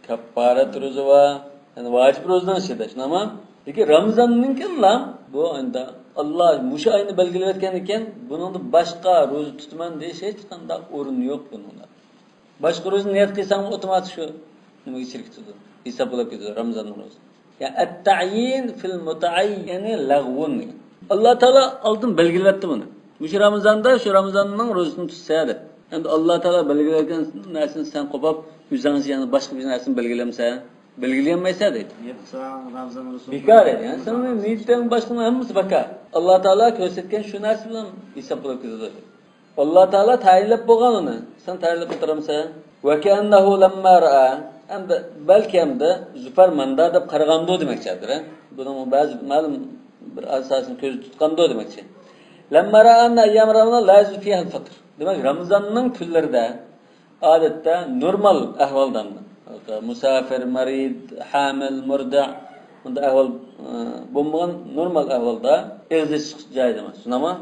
كاپپارەت روزا بار، يەنى ۋاجىپ روزىنىڭ ئىچىدە، شۇنداقمۇ؟ لېكىن رامىزاننىڭكىلا بۇ ئەمدى ئاللا مۇشۇ ئاينى بەلگىلىۋەتكەن ئىكەن، بۇنىڭدا باشقا روزا تۇتىمەن دېيىش ھېچقانداق ئورۇن يوق بۇنىڭدا. باشقا روزىنى نىيەت قىلساڭمۇ ئاپتوماتىك شۇ نېمىگە چىرىپ كېتىدۇ، ھېساب بولۇپ كېتىدۇ رامىزاننىڭ روزىسى. يا التعيين في المتعين لغو. ئاللا تائالا ئالدىن بەلگىلەۋەتتى بۇنى. مۇشۇ رامىزاندا شۇ رامىزاننىڭ روزىسىنى تۇتسا دەپ. ئەمدى ئاللا تائالا بەلگىلەۋەتكەن نەرسىنى سەن قوپاپ، ئۆزۈڭچە يەنە باشقا بىر نەرسىنى بەلگىلەمسەن؟ بەلگىلىيەلمەيسەن دەيدۇ. يەتسە رامىزان روزىسى بىكار ئىدى. يەنى سېنىڭ نىيىتىڭ، باشقىنىڭ ھەممىسى بىكار. ئاللا تائالا كۆرسەتكەن شۇ نەرسە بىلەن ھېساب بولۇپ كېتىدۇ. ئاللا تائالا تەيىنلەپ بولغان ئۇنى. سەن تەيىنلەپ ئولتۇرامسەن؟ وكأنه لما رأى. ئەمدى بەلكى ئەمدى زۇفار ماندا دەپ قارىغاندۇ دېمەكچى ھازىر، ھە؟ بۇنىڭ بەزى مەلۇم بىر ئاساسىنى كۆزدە تۇتقاندۇ دېمەكچى. لما رأى أن أيام رمضان لا يجوز فيها الفطر. دېمەك، رامىزاننىڭ كۈنلىرىدە ئادەتتە نورمال ئەھۋالدا، مۇساپىر، مەرىد، ھامىل، مۇردەئ، بۇنداق ئەھۋال، ئە، بولمىغان نورمال ئەھۋالدا ئېغىز ئېچىش جائىز ئەمەس. شۇنداقمۇ؟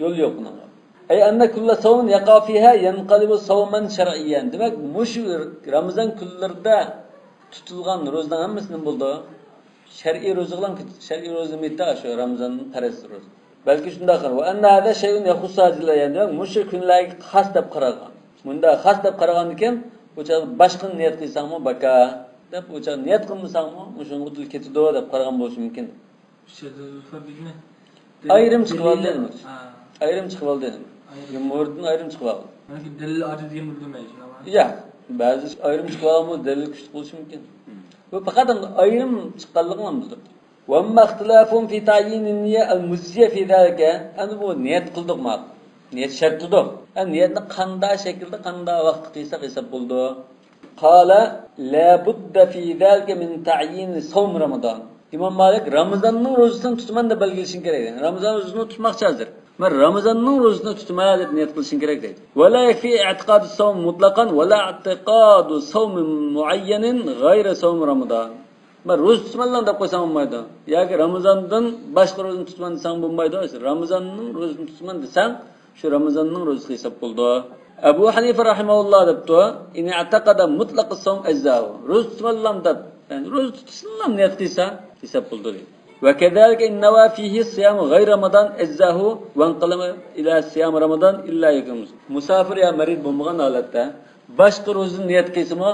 يول يوق بۇنىڭغا. أي أن كل صوم يقع فيها ينقلب صوما شرعيا. دېمەك، مۇشۇ رامىزان كۈنلىرىدە تۇتۇلغان روزىنىڭ ھەممىسى نېمە بولىدۇ؟ شەرئىي روزىغىلا، شەرئىي روزا نېمە ئىدى؟ شۇ رامىزان پەرز روزا. بەلكى شۇنداق قىلىدۇ. وأن هذا شيء يخص هذه الأيام. دېمەك، مۇشۇ كۈنلەرگە خاس دەپ قارالغان. مۇنداق خاس دەپ قارىغاندىكىن، بۇ چاغدا باشقىنى نىيەت قىلساڭمۇ بىكار دەپ، بۇ چاغدا نىيەت قىلمىساڭمۇ مۇشۇنىڭغا ئۇدۇل كېتىدۇ دەپ قارىغان بولۇشى مۇمكىن. شەدىدۇل فەرقنى ئايرىم چىقىۋالدى دېمەكچى. ھا. ئايرىم چىقىۋالدى. ئايرىم. جۇمھۇردىن ئايرىم چىقىۋالدى. يەنى دەلىل ئاجىز دېگەن بولىدۇ مەن، شۇنداقمۇ؟ ياق. بەزى ئايرىم چىقىۋالغان بولسا دەلىل كۈچلۈك بولۇشى مۇمكىن. بۇ پەقەت ئايرىم چىققانلىقىنى بىلدۈرىدۇ. وأما اختلافهم في تعيين النية المجزية في ذلك. ئەمدى بۇ نىيەت قىلدۇق ماقۇل. نىيەت شەرت تۇردۇق. ئەمدى نىيەتنى قانداق شەكىلدە، قانداق ۋاقىتتا قىلساق ھېساب بولىدۇ؟ قال لا بد في ذلك من تعيين صوم رمضان. ئىمام مالىك رامىزاننىڭ روزىسىنى تۇتىمەن دەپ بەلگىلىشىڭ كېرەك. رامىزان روزىسىنى تۇتماقچى ھازىر. مەن رامىزاننىڭ روزىسىنى تۇتىمەن دەپ نىيەت قىلىشىڭ كېرەك دەيدۇ. ولا يكفي اعتقاد الصوم مطلقا ولا اعتقاد صوم معين غير صوم رمضان. مەن روزا تۇتىمەنلا دەپ قويساڭ بولمايدۇ. ياكى رامىزاندىن باشقا روزىنى تۇتىمەن دېسەڭ بولمايدۇ. رامىزاننىڭ روزىسىنى تۇتىمەن دېسەڭ، شۇ رامىزاننىڭ روزىسى ھېساب بولىدۇ. ئەبۇ ھەنىفە رەھىمەھۇللا دەپتۇ، إن اعتقد مطلق الصوم أجزأه. روزا تۇتىمەنلا دەپ، يەنى روزا تۇتۇشنىلا نىيەت قىلسا، ھېساب بولىدۇ دەيدۇ. وكذلك إن نوى فيه صيام غير رمضان أجزأه وانقلب إلى صيام رمضان إلا يكون مسافر. مۇساپىر يا مەرىد بولمىغان ھالەتتە باشقا روزىنى نىيەت قىلسىمۇ،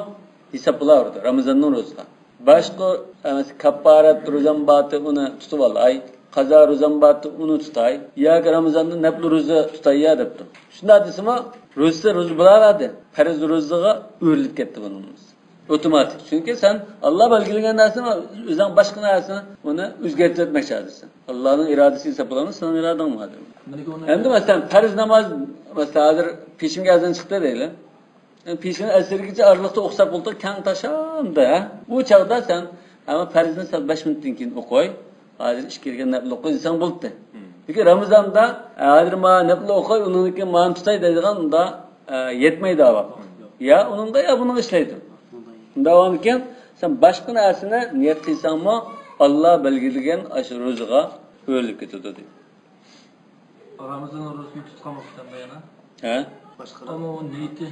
ھېساب بولاۋېرىدۇ رامىزاننىڭ روزىسىغا. باشقا، ئە، كاپپارەت روزام بارتى، ئۇنى تۇتۇۋالاي. قازا روزام بارتى، ئۇنى تۇتاي. ياكى رامىزاندا نەپلى روزا تۇتاي يا دەپتۇ. شۇنداق دېسىمۇ، روزىسى روزا بولاۋەردى. پەرز روزىغا ئۆرۈلۈپ كەتتى بۇنىڭ روزىسى. ئوتوماتىك. چۈنكى سەن ئاللا بەلگىلىگەن نەرسىنى ئۆزۈڭ باشقا نەرسىنى ئۇنى ئۆزگەرتىۋەتمەكچى ھازىرسەن. ئاللانىڭ ئىرادىسى ھېسابلانمىسا، سېنىڭ ئىرادەڭ بار. ئەمدى مەسىلەن، پەرز ناماز، مەسىلەن، ھازىر پېشىنگە ئەزان چىقتى دەيلى. پېشىنى ئەسىرگىچە ئارىلىقتا ئوقۇساق بولدى، كەڭ تاشامدا، ھە؟ ئۇ چاغدا سەن، ھەممە پەرزنى سەل بەش مىنۇتتىن كېيىن ئوقۇي، ھازىر ئىككى رەكەت نەپلى ئوقۇي دېسەڭ بولدى. لېكىن رامىزاندا، ئە، ھازىر مانا نەپلى ئوقۇي، ئۇنىڭدىن كېيىن مانا تۇتاي دەيدىغان ئۇندا، ئە، يەتمەيدۇ ۋاقىت. يا ئۇنىڭغا، يا بۇنىڭغا ئىشلەيدۇ. ئۇنداق بولغاندىكىن سەن باشقا نەرسىنى نىيەت قىلساڭمۇ، ئاللا بەلگىلىگەن ئاشۇ روزىغا بۆلۈنۈپ كېتىدۇ دەيدۇ. رامىزان روزىسىنى تۇتقان ۋاقىتتا يەنە ھە؟ باشقا ئەمما ئۇ نىيىتى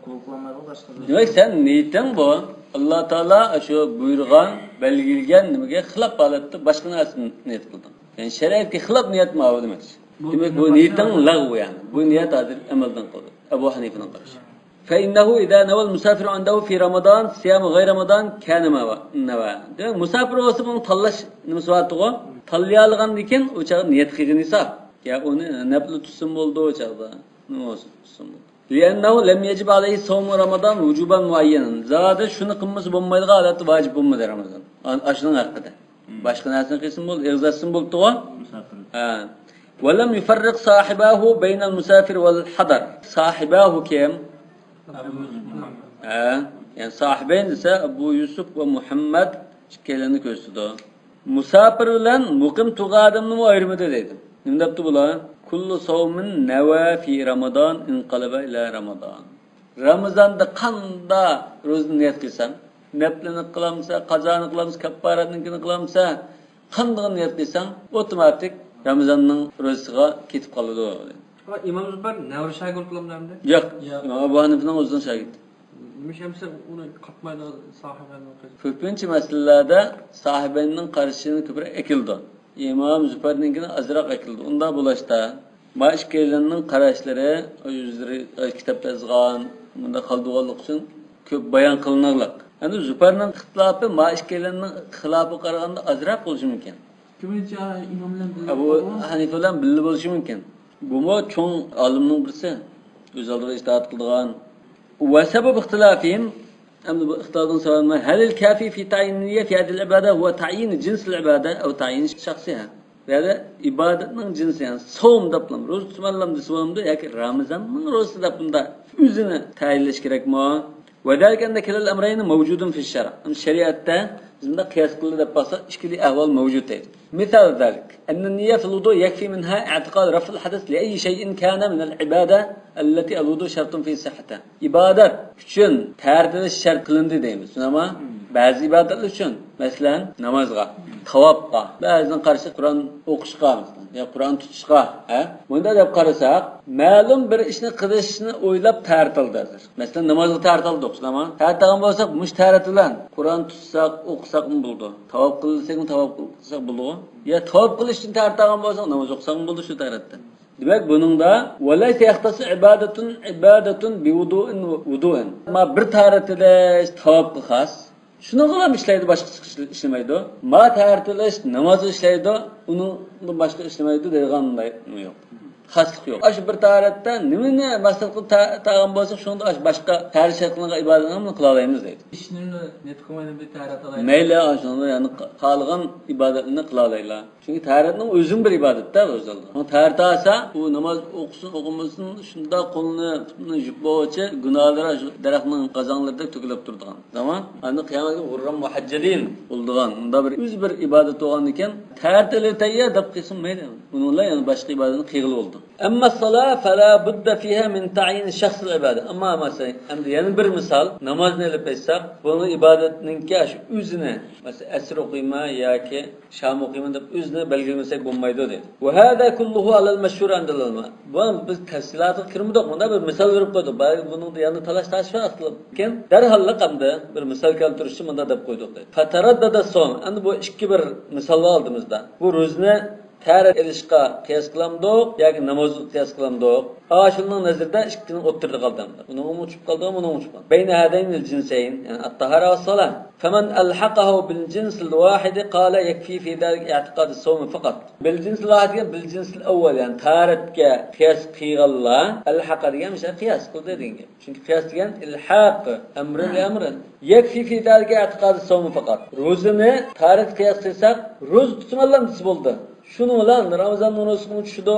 قوبۇل قىلالمايدۇ باشقا. دېمەك، سەن نىيىتىڭ بۇ، ئاللا تائالا شۇ بۇيرۇغان، بەلگىلىگەن نېمىگە خىلاپ ھالەتتە باشقا نەرسىنى نىيەت قىلدىڭ. يەنى شەرىئەتكە خىلاپ نىيەت ماۋۇ دېمەكچى. دېمەك، بۇ نىيىتىڭ لەغۋۇ يەنى. بۇ نىيەت ھازىر ئەمەلدىن قالدى. ئەبۇ ھەنىفىنىڭ قارىشى. فإنه إذا نوى المسافر عنده في رمضان صيام غير رمضان كان ما نوى. دېمەك، مۇساپىر بولسا بۇنىڭ تاللاش نېمىسى بارتىغۇ؟ تاللىيالىغاندىن كېيىن ئۇ چاغدا نىيەت قىلغىنى ھېساب. يا ئۇنى نەپلى تۇتسىمۇ بولىدۇ ئۇ چاغدا. نېمە بولسا تۇتسىمۇ بولىدۇ. لأنه لم يجب عليه صوم رمضان وجوبا معينا. زادى شۇنى قىلمىسا بولمايدىغان ھالەتتە ۋاجىپ بولمىدى رامىزان. ئاشۇنىڭ ھەققىدە. باشقا نەرسىنى قىلسىمۇ بولدى، ئېغىز ئاچسىمۇ بولدىغۇ. مۇساپىر. ھە. ولم يفرق صاحباه بين المسافر والحضر. صاحباه كىم؟ ھە. يەنى ساھىبەين دېسە، ئەبۇ يۈسۈپ ۋە مۇھەممەد ئىككىيلەننى كۆرسىتىدۇ. مۇساپىر بىلەن مۇقىم تۇرغان ئادەمنىمۇ ئايرىمىدى دەيدۇ. نېمە دەپتۇ بۇلار؟ كل صوم نوى في رمضان انقلب إلى رمضان. رامىزاندا قاندا روزىنى نىيەت قىلساڭ، نەپلىنى قىلامسا، قازانى قىلامسا، كاپپارەتنىڭكىنى قىلامسا، قاندىغىنى نىيەت قىلساڭ، ئوتوماتىك رامىزاننىڭ روزىسىغا كېتىپ قالىدۇ. ئىمام زۇبەر نەۋرە شاگىرتلىرىمدە ئەمدى؟ ياق، ياق. ئىمام ئەبۇ ھەنىفىنىڭ ئۆزىنىڭ شاگىرتى. نېمىش ئەمسە ئۇنى قاتمايدىغان ساھىبەنىڭ قىزى. كۆپىنچە مەسىلىلەردە ساھىبەننىڭ قارىشىنى كۆپرەك ئەكېلىدۇ. ئىمام زۇبەرنىڭكىنى ئازراق ئەكېلىدۇ. ئۇنداق بولۇشتا، ما ئىككىيلەننىڭ قاراشلىرى ئۆزلىرى كىتابتا يازغان، مۇنداق خالدۇغانلىق ئۈچۈن كۆپ بايان قىلىنارلىق. ئەمدى زۇپەرنىڭ ئىختىلاپى ما ئىككىيلەننىڭ خىلاپىغا قارىغاندا ئازراق بولۇشى مۇمكىن. كۆپىنچە ئىمام بىلەن بىللە ئەبۇ بولغان. ھەنىفە بىلەن بىللە بولۇشى مۇمكىن. بۇمۇ چوڭ ئالىمنىڭ بىرسى. ئۆز ئالدىغا ئىجتىھات قىلىدىغان. وسبب اختلافهم، ئەمدى بۇ ئىختىلاپنىڭ سەۋەبى، هل الكافي في تعيين النية في هذه العبادة هو تعيين جنس العبادة أو تعيين شخصها. يەنى ئىبادەتنىڭ جىنسى، يەنى سوم دەپلا، روزا تۇتىمەنلەم دېسە بولامدۇ ياكى رامىزاننىڭ روزىسى دەپلا ئۆزىنى تەيىنلەش كېرەكمۇ؟ وذلك أن كلا الأمرين موجود في الشرع. شەرىئەتتە بىز مۇنداق قىياس قىلدى دەپ باقساق، ئىككىلى ئەھۋال مەۋجۇت دەيدۇ. مثال ذلك أن النية في الوضوء يكفي منها اعتقاد رفع الحدث لأي شيء كان من العبادة التي الوضوء شرط في صحتها. ئىبادەت ئۈچۈن تەھارەت ئېلىش شەرت قىلىندى دەيمىز، شۇنداقمۇ؟ بەزى ئىبادەتلەر ئۈچۈن، مەسىلەن، نامازغا، تاۋاپقا، بەزىنىڭ قارىشى قۇرئان ئوقۇشقا، مەسىلەن، يا قۇرئان تۇتۇشقا، ھە؟ مۇنداق دەپ قارىساق، مەلۇم بىر ئىشنى قىلىشنى ئويلاپ تەھارەت ئالدى ھازىر. مەسىلەن، نامازغا تەھارەت ئالدۇق، شۇنداقمۇ؟ تەھارەت ئالغان بولساق، مۇشۇ تەھارەت بىلەن قۇرئان تۇتساق، ئوقۇساقمۇ بولىدۇ. تاۋاپ قىلساقمۇ، تاۋاپ قىلساق بولىدۇ. يا تاۋاپ قىلىش ئۈچۈن تەھارەت ئالغان بولساق، ناماز ئوقۇساقمۇ بولىدۇ شۇ تەھارەتتە. دېمەك، بۇنىڭدا وليس يختص عبادة، عبادة بوضوء، وضوء. ما بىر تەھارەت ئېلىش تاۋاپقا خاس. شۇنىڭغىلا ئىشلەيدۇ، باشقا ئىشلىمەيدۇ. ما تەھارەت ئېلىش نامازغا ئىشلەيدۇ، ئۇنىڭدىن باشقا ئىشلىمەيدۇ دەيدىغان يوق. خاسلىق يوق. ئاشۇ بىر تەھارەتتە نېمىنى مەقسەت قىلىپ تا-، تاغان بولساق، شۇنىڭدا ئاشۇ باشقا تەھارەت شەرت قىلىنغان ئىبادەتنى قىلالايمىز دەيدۇ. ئىشنى نېت قىلمايدۇ، بىر تەھارەت ئالايلى. مەيلى، ئاشۇنى، يەنى قالغان ئىبادەتنى قىلالايلا. چۈنكى تەھارەتنىڭ ئۆزىمۇ بىر ئىبادەت-تە ئۆز ئالدىغا. تەھارەت ئالسا، ئۇ ناماز ئوقۇسۇن، ئوقۇمىسۇن، شۇنداق قولىنى، پۇتىنى يۇيۇپ بولغۇچە گۇناھلىرى شۇ دەرەخنىڭ قازانلىرىدەك تۆكۈلۈپ تۇرىدىغان زامان. ئاندىن قىيامەتكە غۇرران مۇھەججەلىن بولىدىغان، مۇنداق بىر ئۆزى بىر ئىبادەت بولغاندىكىن، تەھارەت ئېلىۋېتەي دەپ قىلسۇن مەيلى. ئۇنىڭ بىلەن يەنە باشقا ئىبادەتنى قىلغىلى بولىدۇ. أما الصلاة فلا بد فيها من تعيين شخص العبادة. ئەمما مەسىلەن، ئەمدى يەنە بىر مىسال، نامازنى ئېلىپ ئېيتساق، بۇنىڭ ئىبادەتنىڭكى شۇ ئۆزىنى، مەسىلەن، ئەسىر ئوقۇيمەن ياكى شام ئوقۇيمەن دەپ ئۆزىنى بەلگىلىمىسەك بولمايدۇ دەيدۇ. وهذا كله على المشهور عند العلماء. بۇ بىز تەپسىلاتىغا كىرمىدۇق، مۇنداق بىر مىسال بېرىپ قويدۇق. بۇنىڭدا يەنە تالاش-تارتىش بار ئىختىلاپ. لېكىن دەرھاللا قامدا بىر مىسال كەلتۈرۈشتە مۇنداق دەپ قويدۇق دەيدۇ. فتردد الصوم. ئەمدى بۇ ئىككى بىر مىسال بار ئالدىمىزدا. بۇ روزىنى تەھارەت ئېلىشقا قىياس قىلامدۇق ياكى نامازغا قىياس قىلامدۇق؟ ئاشۇنىڭ نەزىرىدە ئىككىنىڭ ئوتتۇرىدا قالدى ئەمدى. ئۇنىڭغىمۇ ئۇچۇپ قالدى، بۇنىڭغىمۇ ئۇچۇپ قالدى. بين هذين الجنسين، يەنى الطهارة والصلاة. فمن ألحقه بالجنس الواحد قال يكفي في ذلك اعتقاد الصوم فقط. بالجنس الواحد دېگەن بالجنس الأول، يەنى تەھارەتكە قىياس قىلغانلار، ئەلھەقە دېگەن مۇشۇ قىياس قىلدى دېگەن گەپ. چۈنكى قىياس دېگەن ئىلھاق، ئەمرى بىئەمرى. يكفي في ذلك اعتقاد الصوم فقط. روزىنى تەھارەتكە قىياس قىلساق، روزا تۇتىمەنلەم دېسە بولدى. شۇنىڭ بىلەن رامىزاننىڭ روزىسىغىمۇ چۈشىدۇ،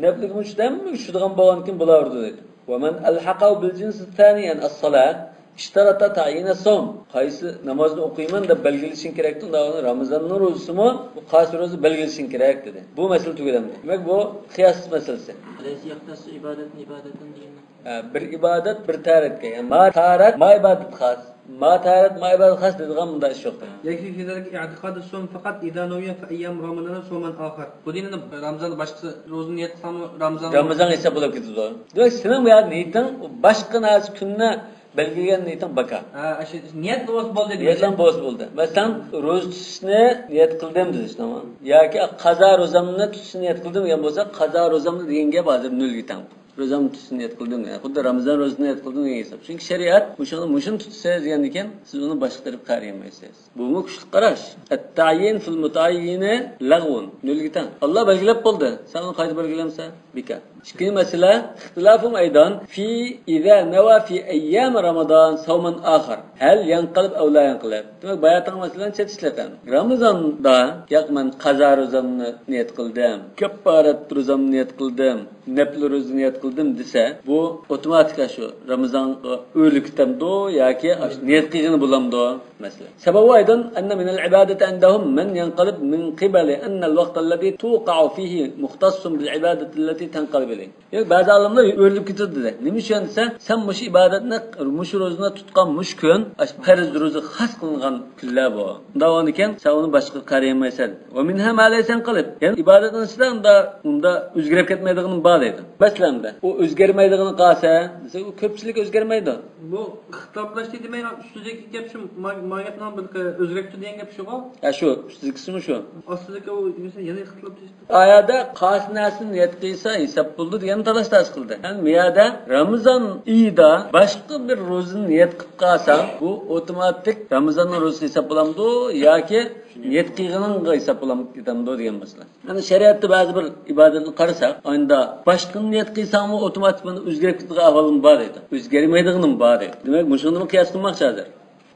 نەپلىگىمۇ چۈشىدۇ، ھەممىگە چۈشىدىغان بولغاندىكىن بولاۋېرىدۇ دەيدۇ. ومن ألحقه بالجنس الثاني، يەنى الصلاة، اشترط تعيين الصوم. قايسى نامازنى ئوقۇيمەن دەپ بەلگىلىشىڭ كېرەكتى، ئۇنداق رامىزاننىڭ روزىسىمۇ، بۇ قايسى روزا بەلگىلىشىڭ كېرەك دېدى. بۇ مەسىلە تۈگىدى ئەمدى. دېمەك، بۇ قىياس مەسىلىسى. أليس يختص عبادة عبادة دېگەن؟ ھە، بىر ئىبادەت بىر تارەتكە، يەنى ما تارەت ما ئىبادەت خاس، ما تارەت ما ئىبادەت خاس دەيدىغان مۇنداق ئىش يوق. يكفي في ذلك اعتقاد الصوم فقط إذا نوي في أيام رمضان صوما آخر. بۇ دېگىنى رامىزاندا باشقا روزىنى نىيەت قىلساڭمۇ رامىزان رامىزانغا ھېساب بولۇپ كېتىدۇ. دېمەك، سېنىڭ بۇ يەردە نىيىتىڭ باشقا نەرسە كۈننى بەلگىلىگەن نىيىتىڭ بىكار. ھە، ئاشۇ نىيەت بولسا بولدى. نىيەتلەر بولسا بولدى. مەسىلەن، روزا تۇتۇشنى نىيەت قىلدىم دېدى، تامام. ياكى قازا روزامنى تۇتۇشنى نىيەت قىلدىم دېگەن بولسا، قازا روزامنى دېگەن گەپ ھازىر نۆلگە تەڭ. روزامنى تۇتۇشنى نىيەت قىلدىم، يەنى خۇددى رامىزان روزىسىنى نىيەت قىلدىم دېگەن ھېساب. چۈنكى شەرىئەت مۇشۇنى، مۇشۇنى تۇتىسىز دېگەندىكىن، سىز ئۇنى باشقا تەرەپكە قارىيالمايسىز. بۇمۇ كۈچلۈك قاراش. التعيين في المتعين لغو. نۆلگە تەڭ. ئاللا بەلگىلەپ بولدى. سەن ئۇنى قايتا بەلگىلەمسەن؟ بىكار. ئىككىنچى مەسىلە، اختلافهم أيضا في إذا نوى في أيام رمضان صوما آخر هل ينقلب أو لا ينقلب؟ دېمەك، باياتىنقى مەسىلىنى چېتىشلىتىڭ. رامىزاندا، ياق، مەن قازا روزامنى نىيەت قىلدىم، كەپپارەت روزامنى نىيەت قىلدىم، نەپلى روزا نىيەت قىلدىم دېسە، بۇ ئوتوماتىك شۇ رامىزانغا ئۆرلۈپ كېتەمدۇ ياكى ئاشۇ نىيەت قىلغىنى بولامدۇ؟ مەسىلە. سببه أيضا أن من العبادة عندهم من ينقلب من قبل أن الوقت الذي توقع فيه مختص بالعبادة التي تنقلب إليه. ياق، بەزى ئالىملار ئۆرلۈپ كېتىدۇ دېدى. نېمە ئۈچۈن دېسە، سەن مۇشۇ ئىبادەتنى، مۇشۇ روزىنى تۇتقان مۇشۇ كۈن، ئاشۇ پەرز روزا خاس قىلىنغان كۈنلەر بۇ. ئۇنداق بولغاندىكىن، سەن ئۇنى باشقىغا قارىيالمايسەن. ومنها ما لا ينقلب. يەنى ئىبادەتنىڭ ئىچىدە ئۇندا، ئۇندا ئۆزگىرىپ كەتمەيدىغىنى بار دەيدۇ. مەسىلەن، ئۇ ئۆزگەرمەيدىغىنى قالسا، دېسە، ئۇ كۆپچىلىك ئۆزگەرمەيدۇ. بۇ ئىختىلاپلاشتى دېمەي، ئۈستىدىكى گەپ شۇ، ما، ما گەپنىڭ بىر ئۆزگىرىپتۇ دېگەن گەپ شۇغۇ؟ ھە، شۇ، ئۈستىدىكىسىمۇ شۇ. ئاستىدىكى ئۇ، مەسىلەن، يەنە ئىختىلاپلاشتى. ئايەدە قايسى نەرسىنى نىيەت قىلسا ھېساب بولىدۇ دېگەننى تالاش-تارتىش قىلدى. يەنى بۇ يەردە رامىزان ئېيىدا باشقا بىر روزىنى نىيەت قىلىپ قالساڭ، بۇ ئوتوماتىك رامىزاننىڭ روزىسى ھېساب بولامدۇ ياكى نىيەت قىلغىنىڭغا ھېساب بولامدۇ دېگەن مەسىلە. يەنى شەرىئەتتە بەزى بىر ئىبادەتنى قارىساق، ئاندا باشقىنى نىيەت قىلساڭمۇ ئوتوماتىك ئۆزگىرىپ كېتىدىغان ئەھۋالمۇ بار دەيدۇ. ئۆزگەرمەيدىغىنىمۇ بار دەيدۇ. دېمەك، مۇشۇنىمۇ قىياس قىلماقچى ھازىر.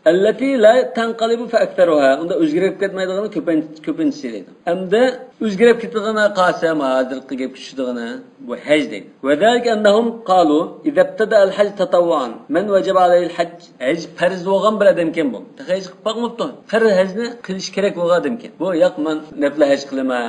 التي لا تنقلب فأكثرها. ئۇندا ئۆزگىرىپ كەتمەيدىغىنى كۆپىن-، كۆپىنچىسى دەيدۇ. ئەمدى ئۆزگىرىپ كېتىدىغىنى قالسا، ھازىرقى گەپكە چۈشىدىغىنى بۇ ھەج دەيدۇ. وذلك أنهم قالوا إذا ابتدأ الحج تطوعا من وجب عليه الحج. ھەج پەرز بولغان بىر ئادەمكەن بۇ. تېخى ھەج قىلىپ باقماپتۇ. پەرز ھەجنى قىلىش كېرەك بولغان ئادەمكەن. بۇ ياق، مەن نەپلە ھەج قىلىمەن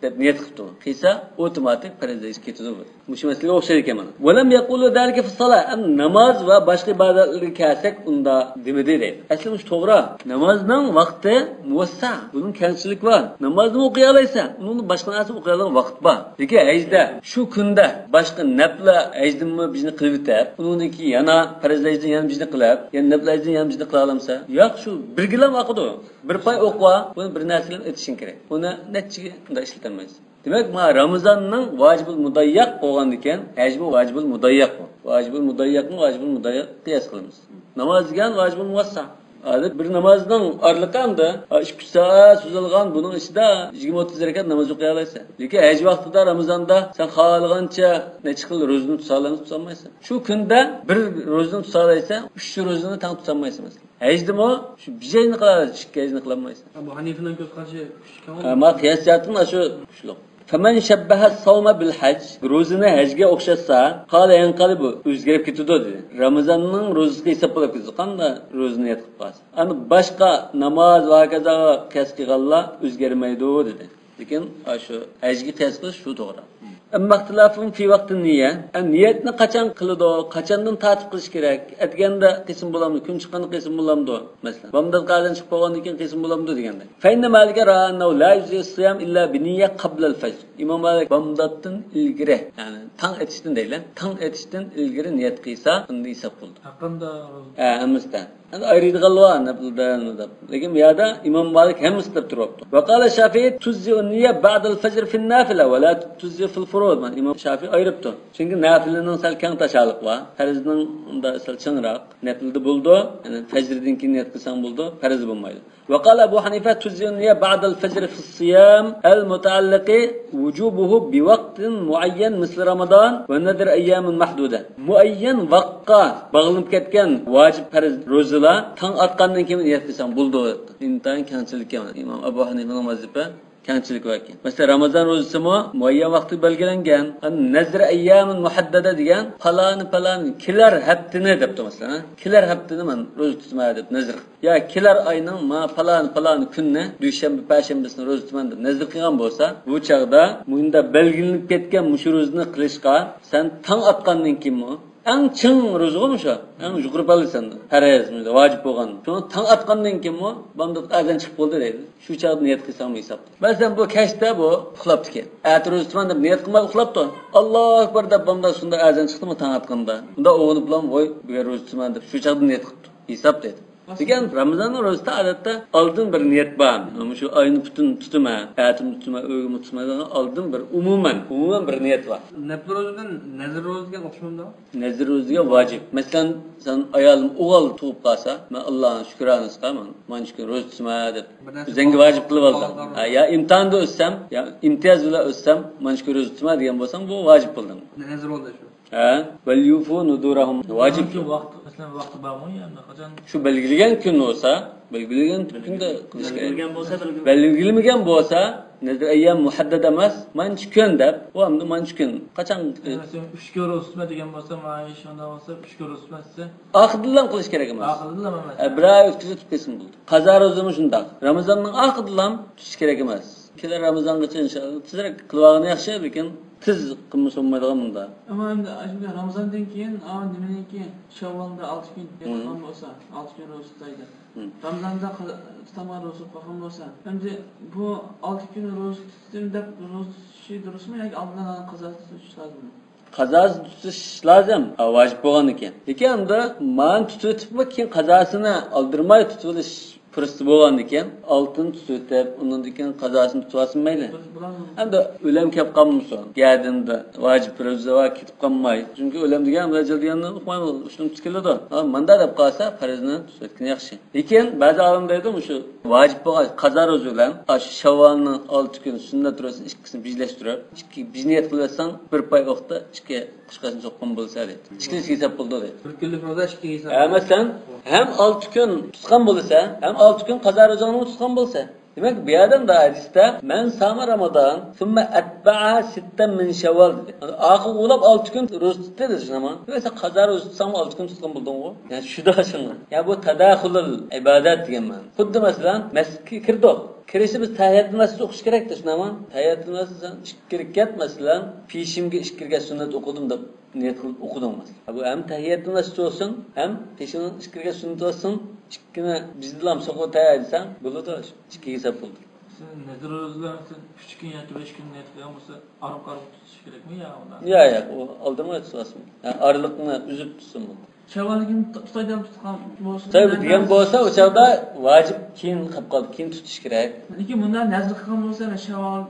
دەپ نىيەت قىپتۇ. قىلسا ئوتوماتىك پەرز ھەج كېتىدۇ بۇ. مۇشۇ مەسىلىگە ئوخشايدىكەن مانا. ولم يقولوا ذلك في الصلاة. ئەمدى ناماز ۋە باشقا ئىبادەتلەرگە كەلسەك، ئۇنداق دېمىدى دەيدۇ. ئەسلى مۇشۇ توغرا. نامازنىڭ ۋاقتى مۇۋەسسە. بۇنىڭ كەڭچىلىكى بار. نامازنىمۇ ئوقۇيالايسەن، ئۇنىڭدىن باشقا نەرسە ئوقۇيالىغان ۋاقىت بار. لېكىن ھەجدە شۇ كۈندە باشقا نەپلە ھەجدىنمۇ بىرنى قىلىۋېتىپ، ئۇنىڭدىن كېيىن يەنە پەرز ھەجدىن يەنە بىرنى قىلىپ، يەنە نەپلە ھەجدىن يەنە بىرنى قىلالايسەن؟ ياق، شۇ بىرگىلا ئاقىدۇ. بىر پاي ئوقۇۋا، بۇنى بىر نەرسە بىلەن ئېتىشىڭ كېرەك. ئۇنى نەچچىگە ئۇنداق ئىشلىتەلمەيسەن. دېمەك، ما رامىزاننىڭ ۋاجىبۇل مۇدەييەق بولغاندىكىن، ھەجمۇ ۋاجىبۇل مۇدەييەق بۇ. ۋاجىبۇل مۇدەييەقنى ۋاجىبۇل مۇدەييەق قىياس قىلىمىز. ناماز دېگەن ۋاجىبۇل مۇۋەسسە. ھازىر بىر نامازنىڭ ئارىلىقى ئەمدى ئىككى ئۈچ سائەت سوزۇلغان، بۇنىڭ ئىچىدە يىگىرمە ئوتتۇز رەكەت ناماز ئوقۇيالايسەن. لېكىن ھەج ۋاقتىدا رامىزاندا سەن خالىغانچە نەچچە خىل روزىنى تۇتسالايسەن، تۇتالمايسەن. شۇ كۈندە بىر روزىنى تۇتالايسەن، ئۈچ روزىنى تەڭ تۇتالمايسەن، مەسىلەن. ھەجدىمۇ شۇ بىر ھەجنى قىلالايسەن، ئىككى ھەجنى قىلالمايسەن. ئەبۇ ھەنىفىنىڭ كۆز قارىشى كۈچلۈككەن. ھە، ما قىياس جەھەتتىن شۇ كۈچلۈك. فمن شبه الصوم بالحج، روزىنى ھەجگە ئوخشاتسا، قال ينقلب، ئۆزگىرىپ كېتىدۇ دېدى. رامىزاننىڭ روزىسىغا ھېساب بولۇپ كېتىدۇ، قانداق روزىنى نىيەت قىلىپ قالسا. ئەمما باشقا ناماز ۋە ھاكازاغا قىياس قىلغانلار ئۆزگەرمەيدۇ دېدى. لېكىن ئاشۇ ھەجگە قىياس قىلىش شۇ توغرا. أما اختلافهم في وقت النية، ئە، نىيەتنى قاچان قىلىدۇ، قاچاندىن تارتىپ قىلىش كېرەك؟ ئەتىگەندە قىلسىمۇ بولامدۇ، كۈن چىققاندا قىلسىمۇ بولامدۇ، مەسىلەن، بامدات قەدىدىن چىقىپ بولغاندىن كېيىن قىلسىمۇ بولامدۇ دېگەندە. فإن مالكا رأى أنه لا يجزئ الصيام إلا بنية قبل الفجر. ئىمام مالىك بامداتتىن ئىلگىرى، يەنى تاڭ ئېتىشتىن دەيلى، تاڭ ئېتىشتىن ئىلگىرى نىيەت قىلسا، ئۇندا ھېساب قىلىدۇ. ھەققىندە ھە، ھەممىسىدە. ئەمدى ئايرىيدىغانلار بار، نەپلىدە، نېمىدە. لېكىن بۇ يەردە ئىمام مالىك ھەممىسى دەپ تۇرۇپتۇ. وقال الشافعي تجزئ النية بعد الفجر في النافلة ولا تجزئ في الفروض. مانا ئىمام شافىئى ئايرىپتۇ. چۈنكى نەپلىنىڭ سەل كەڭ تاشالىقى بار. پەرزنىڭ ئۇندا سەل چىڭراق. نەپلىدە بولىدۇ. يەنى پەجردىن كېيىن نىيەت قىلساڭ بولىدۇ. پەرزدە بولمايدۇ. وقال أبو حنيفة تجزئ النية بعد الفجر في الصيام المتعلق وجوبه بوقت معين مثل رمضان ونذر أيام محدودة. مۇئەييەن ۋاقىتقا باغلىنىپ كەتكەن ۋاجىپ پەرز روزىلار تاڭ ئاتقاندىن كېيىن نىيەت قىلساڭ بولىدۇ. ئىنتايىن كەڭچىلىككەن ئىمام ئەبۇ ھەنىفىنىڭ مەزھىپى. كەڭچىلىك باركەن. مەسىلەن، رامىزان روزىسىمۇ مۇئەييەن ۋاقىتتا بەلگىلەنگەن. نەزر ئەييامىن مۇھەددەدە دېگەن پالانى، پالانى، كېلەر ھەپتىنى دەپتۇ، مەسىلەن، ھە؟ كېلەر ھەپتىنى مەن روزا تۇتىمەن دەپ نەزر قىلىپ. يا كېلەر ئاينىڭ ما پالانى، پالانى كۈنىنى، دۈشەنبە، پەشەنبىسىنى روزا تۇتىمەن دەپ نەزر قىلغان بولسا، بۇ چاغدا مۇندا بەلگىلىنىپ كەتكەن مۇشۇ روزىنى قىلىشقا سەن تاڭ ئاتقاندىن كېيىنمۇ، ئەڭ چىڭ روزىغۇ مۇشۇ، ئەڭ يۇقىرى پەللىسەندە پەرز، ۋاجىپ بولغان. شۇنى تاڭ ئاتقاندىن كېيىنمۇ بامدات ئەزان چىقىپ بولدى دەيدۇ. شۇ چاغدا نىيەت قىلساڭمۇ ھېسابتا. مەسىلەن، بۇ كەچتە بۇ ئۇخلاپتىكەن. ئەتە روزا تۇتىمەن دەپ نىيەت قىلماي ئۇخلاپتۇ. ئاللاھۇ ئەكبەر دەپ بامدات شۇنداق ئەزان چىقتىمۇ تاڭ ئاتقاندا. شۇنداق ئويغىنىپلا، ۋوي، بۈگۈن روزا تۇتىمەن دەپ شۇ چاغدا نىيەت قىپتۇ. ھېساب دەيدۇ. لېكىن رامىزاننىڭ روزىسىدا ئادەتتە ئالدىن بىر نىيەت بار. مۇشۇ ئاينى پۈتۈن تۇتىمەن، ئەتىمۇ تۇتىمەن، ئۆگۈنمۇ تۇتىمەن دېگەن ئالدىن بىر ئومۇمەن، ئومۇمەن بىر نىيەت بار. نەپلى روزىدىن نەزىر روزىغا ئوخشىمامدۇ؟ نەزىر روزىگە ۋاجىپ. مەسىلەن، سەن ئايالىم ئوغۇل تۇغۇپ قالسا، مەن ئاللاھنىڭ شۈكرانىسىگە مەن مانا شۇ كۈن روزا تۇتىمەن دەپ بىر نەرسە ئۆزۈڭگە ۋاجىپ قىلىپ ئالدىڭ. ھە، يا ئىمتىھاندا ئۆتسەم، يا ئىمتىياز بىلەن ئۆتسەم، مانا شۇ كۈن روزا تۇتىمەن دېگەن بولساڭ، بۇ ۋاجىپ قىلدىڭ. نەزىر بولدى شۇ. ھە؟ ۋەليۇفۇ نۇزۇرەھۇم. ۋاجىپ. شۇ ۋاقىت، مەسىلەن، ۋاقتى بارمۇ يا قاچان؟ شۇ بەلگىلىگەن كۈن بولسا، بەلگىلىگەن كۈندە قىلىش كېرەك. بەلگىلىگەن بولسا، بەلگىلىگەن. بەلگىلىمىگەن بولسا، نەزر ئەييام مۇھەددەد ئەمەس، مانچە كۈن دەپ، ئۇ ئەمدى مانچە كۈن. قاچان؟ مەسىلەن، ئۈچ كۈن روزا تۇتما دېگەن بولسا، مانا شۇنداق بولسا، ئۈچ كۈن روزا تۇتما دېسە. ئاخىرىدىلا قىلىش كېرەك ئەمەس. ئاخىرىدىلا ئەمەس. ئە، بىر ئاي ئۆتكۈزۈپ كەتسىمۇ بولىدۇ. قازا روزىمۇ شۇنداق. رامىزاننىڭ ئاخىرىدىلا تۇتۇش كېرەك ئەمەس. كېلەر رامىزانغىچە ئىنشائاللا تېزرەك قىلىۋالغىنى ياخشى، لېكىن تېز قىلمىسا بولمايدىغان مۇنداق. ئەمما ئەمدى ئاشۇ رامىزاندىن كېيىن، ئا، نېمىدىن كېيىن شاۋۋالدا ئالتە كۈن ياتقان بولسا، ئالتە كۈن روزا تۇتاي دەپ. رامىزاندا قازا-، تۇتامغان روزا تۇتۇپ قالغان بولسا، ئەمدى بۇ ئالتە كۈن روزا تۇتتۇم دەپ روزا تۇتۇشى دۇرۇسمۇ ياكى ئالدىنلا قازا تۇتۇش لازىممۇ؟ قازاسىنى تۇتۇش لازىم، ۋاجىپ بولغاندىن كېيىن. لېكىن ئەمدى مانى تۇتۇۋېتىپمۇ كېيىن قازاسىنى ئالدىرماي تۇتۇۋېلىش پۇرسىتى بولغاندىن كېيىن، ئالتىنى تۇتۇۋېتىپ، ئۇنىڭدىن كېيىن قازاسىنى تۇتۇۋالسىمۇ مەيلى. ئەمدى ئۆلەم كەپ قالمىسۇن، گەدىنىدە ۋاجىپ روزا بار كېتىپ قالماي. چۈنكى ئۆلەم دېگەن ئەجەل دېگەننى ئۇقمايمىز، ئۇشتۇمتۇت كېلىدۇ. ھا، ماندا دەپ قالسا، پەرزنى تۇتۇۋەتكىنى ياخشى. لېكىن بەزى ئالىم دەيدۇ، مۇشۇ ۋاجىپ بولغان قازا روزا بىلەن ئاشۇ شاۋۋالنىڭ ئالتە كۈن سۈننەت روزىسىنى ئىككىسىنى بىرلەشتۈرۈپ، ئىككى بىر نىيەت قىلىۋەتسەڭ، بىر پاي ئوقتا ئىككى قۇشقاچنى سوققان بولسا دەيدۇ. ئىككىلىسى ھېساب بولىدۇ دەيدۇ. بىر كۈنلۈك روزا ئىككى ھېساب. ھە، مەسىلەن، ھەم ئالتە كۈن تۇتقان بولسا، ھەم ئالتە كۈن قازا روزاڭنى تۇتقان بولسا. دېمەك، بۇ يەردە مۇنداق ھەدىستە، مەن سامە رامىزان، سۇممە ئەتبەئە سىتتەن مىن شەۋۋال دېدى. ئاخىرغا ئۇلاپ ئالتە كۈن روزا تۇتتى دېدى شۇناما. دېمەك، سەن قازا روزا تۇتساڭمۇ ئالتە كۈن تۇتقان بولدۇڭغۇ. يەنى شۇدا شۇنىڭ. يەنى بۇ تەداخۇلۇل ئىبادەت دېگەن مەنە. خۇددى مەسىلەن، مەسچىتكە كىردۇق. كىرىشتە بىز تەھىيەتۇل مەسچىت ئوقۇش كېرەكتە شۇناما. تەھىيەتۇل مەسچىت سەن ئىككى رەكەت مەسىلەن، پېشىمگە ئىككى رەكەت سۈننەت ئوقۇدۇم دەپ نىيەت قىلىپ ئوقۇدۇڭ مەسىلەن. بۇ ھەم تەھىيەتۇل مەسچىت بولسۇن، ھەم پېشىنىڭ ئىككى رەكەت سۈننىتى بولسۇن، ئىككىنى بىزدىلا سوقۇپ تەييار دېسەڭ بولىدۇ، ئىككى ھېساب بولىدۇ. سىز نەزىر روزىلار مەسىلەن ئۈچ كۈن ياكى بەش كۈن نىيەت قىلغان بولسا، ئارىلىق ئارىلىق تۇتۇش كېرەكمۇ يا ئۇنداق؟ يا، يا، ئۇ ئالدىرماي تۇتۇۋالسۇن. ھە، ئارىلىقنى ئۈزۈپ تۇتسۇن بولدى. شەۋۋالدىن كېيىن تۇ-، تۇتاي دەپ تۇتقان بولسا، تۇتاي دېگەن بولسا، ئۇ چاغدا ۋاجىپ كېيىن قېلىپ قالدى، كېيىن تۇتۇش كېرەك. لېكىن مۇنداق نەزىر قىلغان بولسا، مەن شەۋۋال،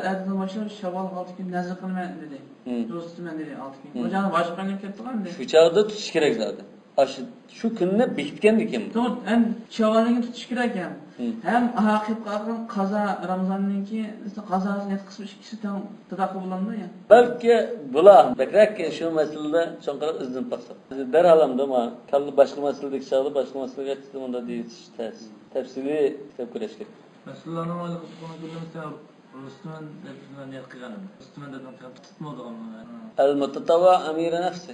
ئەتىدىن باشلاپ شەۋۋال ئالتە كۈن نەزىر قىلىمەن دېدى. روزا تۇتىمەن دېدى ئالتە كۈن. بۇ چاغدا ۋاجىپ قىلىنىپ كەتتىغۇ ئەمدى. شۇ چاغدا تۇتۇش كېرەك زادى. ئاشۇ، شۇ كۈننى بېكىتكەندىكىن. توغرا، ھەم شەۋۋالدىن كېيىن تۇتۇش كېرەك ھەم. ھەم ھا قېلىپ قالغان قازا رامىزاندىن كېيىن قازاسى نىيەت قىلسا ئىككىسى تەڭ تەداخۇل بولامدۇ يا؟ بەلكى بۇلار بەكرەك شۇ مەسىلىدە چوڭقۇراق ئىزدىنىپ باقساق. دەرھال ئەمدى ما كاللا باشقا مەسىلىدىكى چاغدا باشقا مەسىلىگە كەتسە ئۇندا دېيىش تەس. تەپسىلىي كىتاب كۆرۈش كېرەك. مەسىلىنىڭ ھالى قىلىپ قالغان كۈنلىرىمىزدە رۇستىمەن دەپ نىيەت قىلغان ئىدىم. رۇستىمەن دەپ نىيەت قىلغان تۇتمىدىغان. ئەل-مۇتەتەۋۋۇئۇ ئەمىرۇ نەفسى.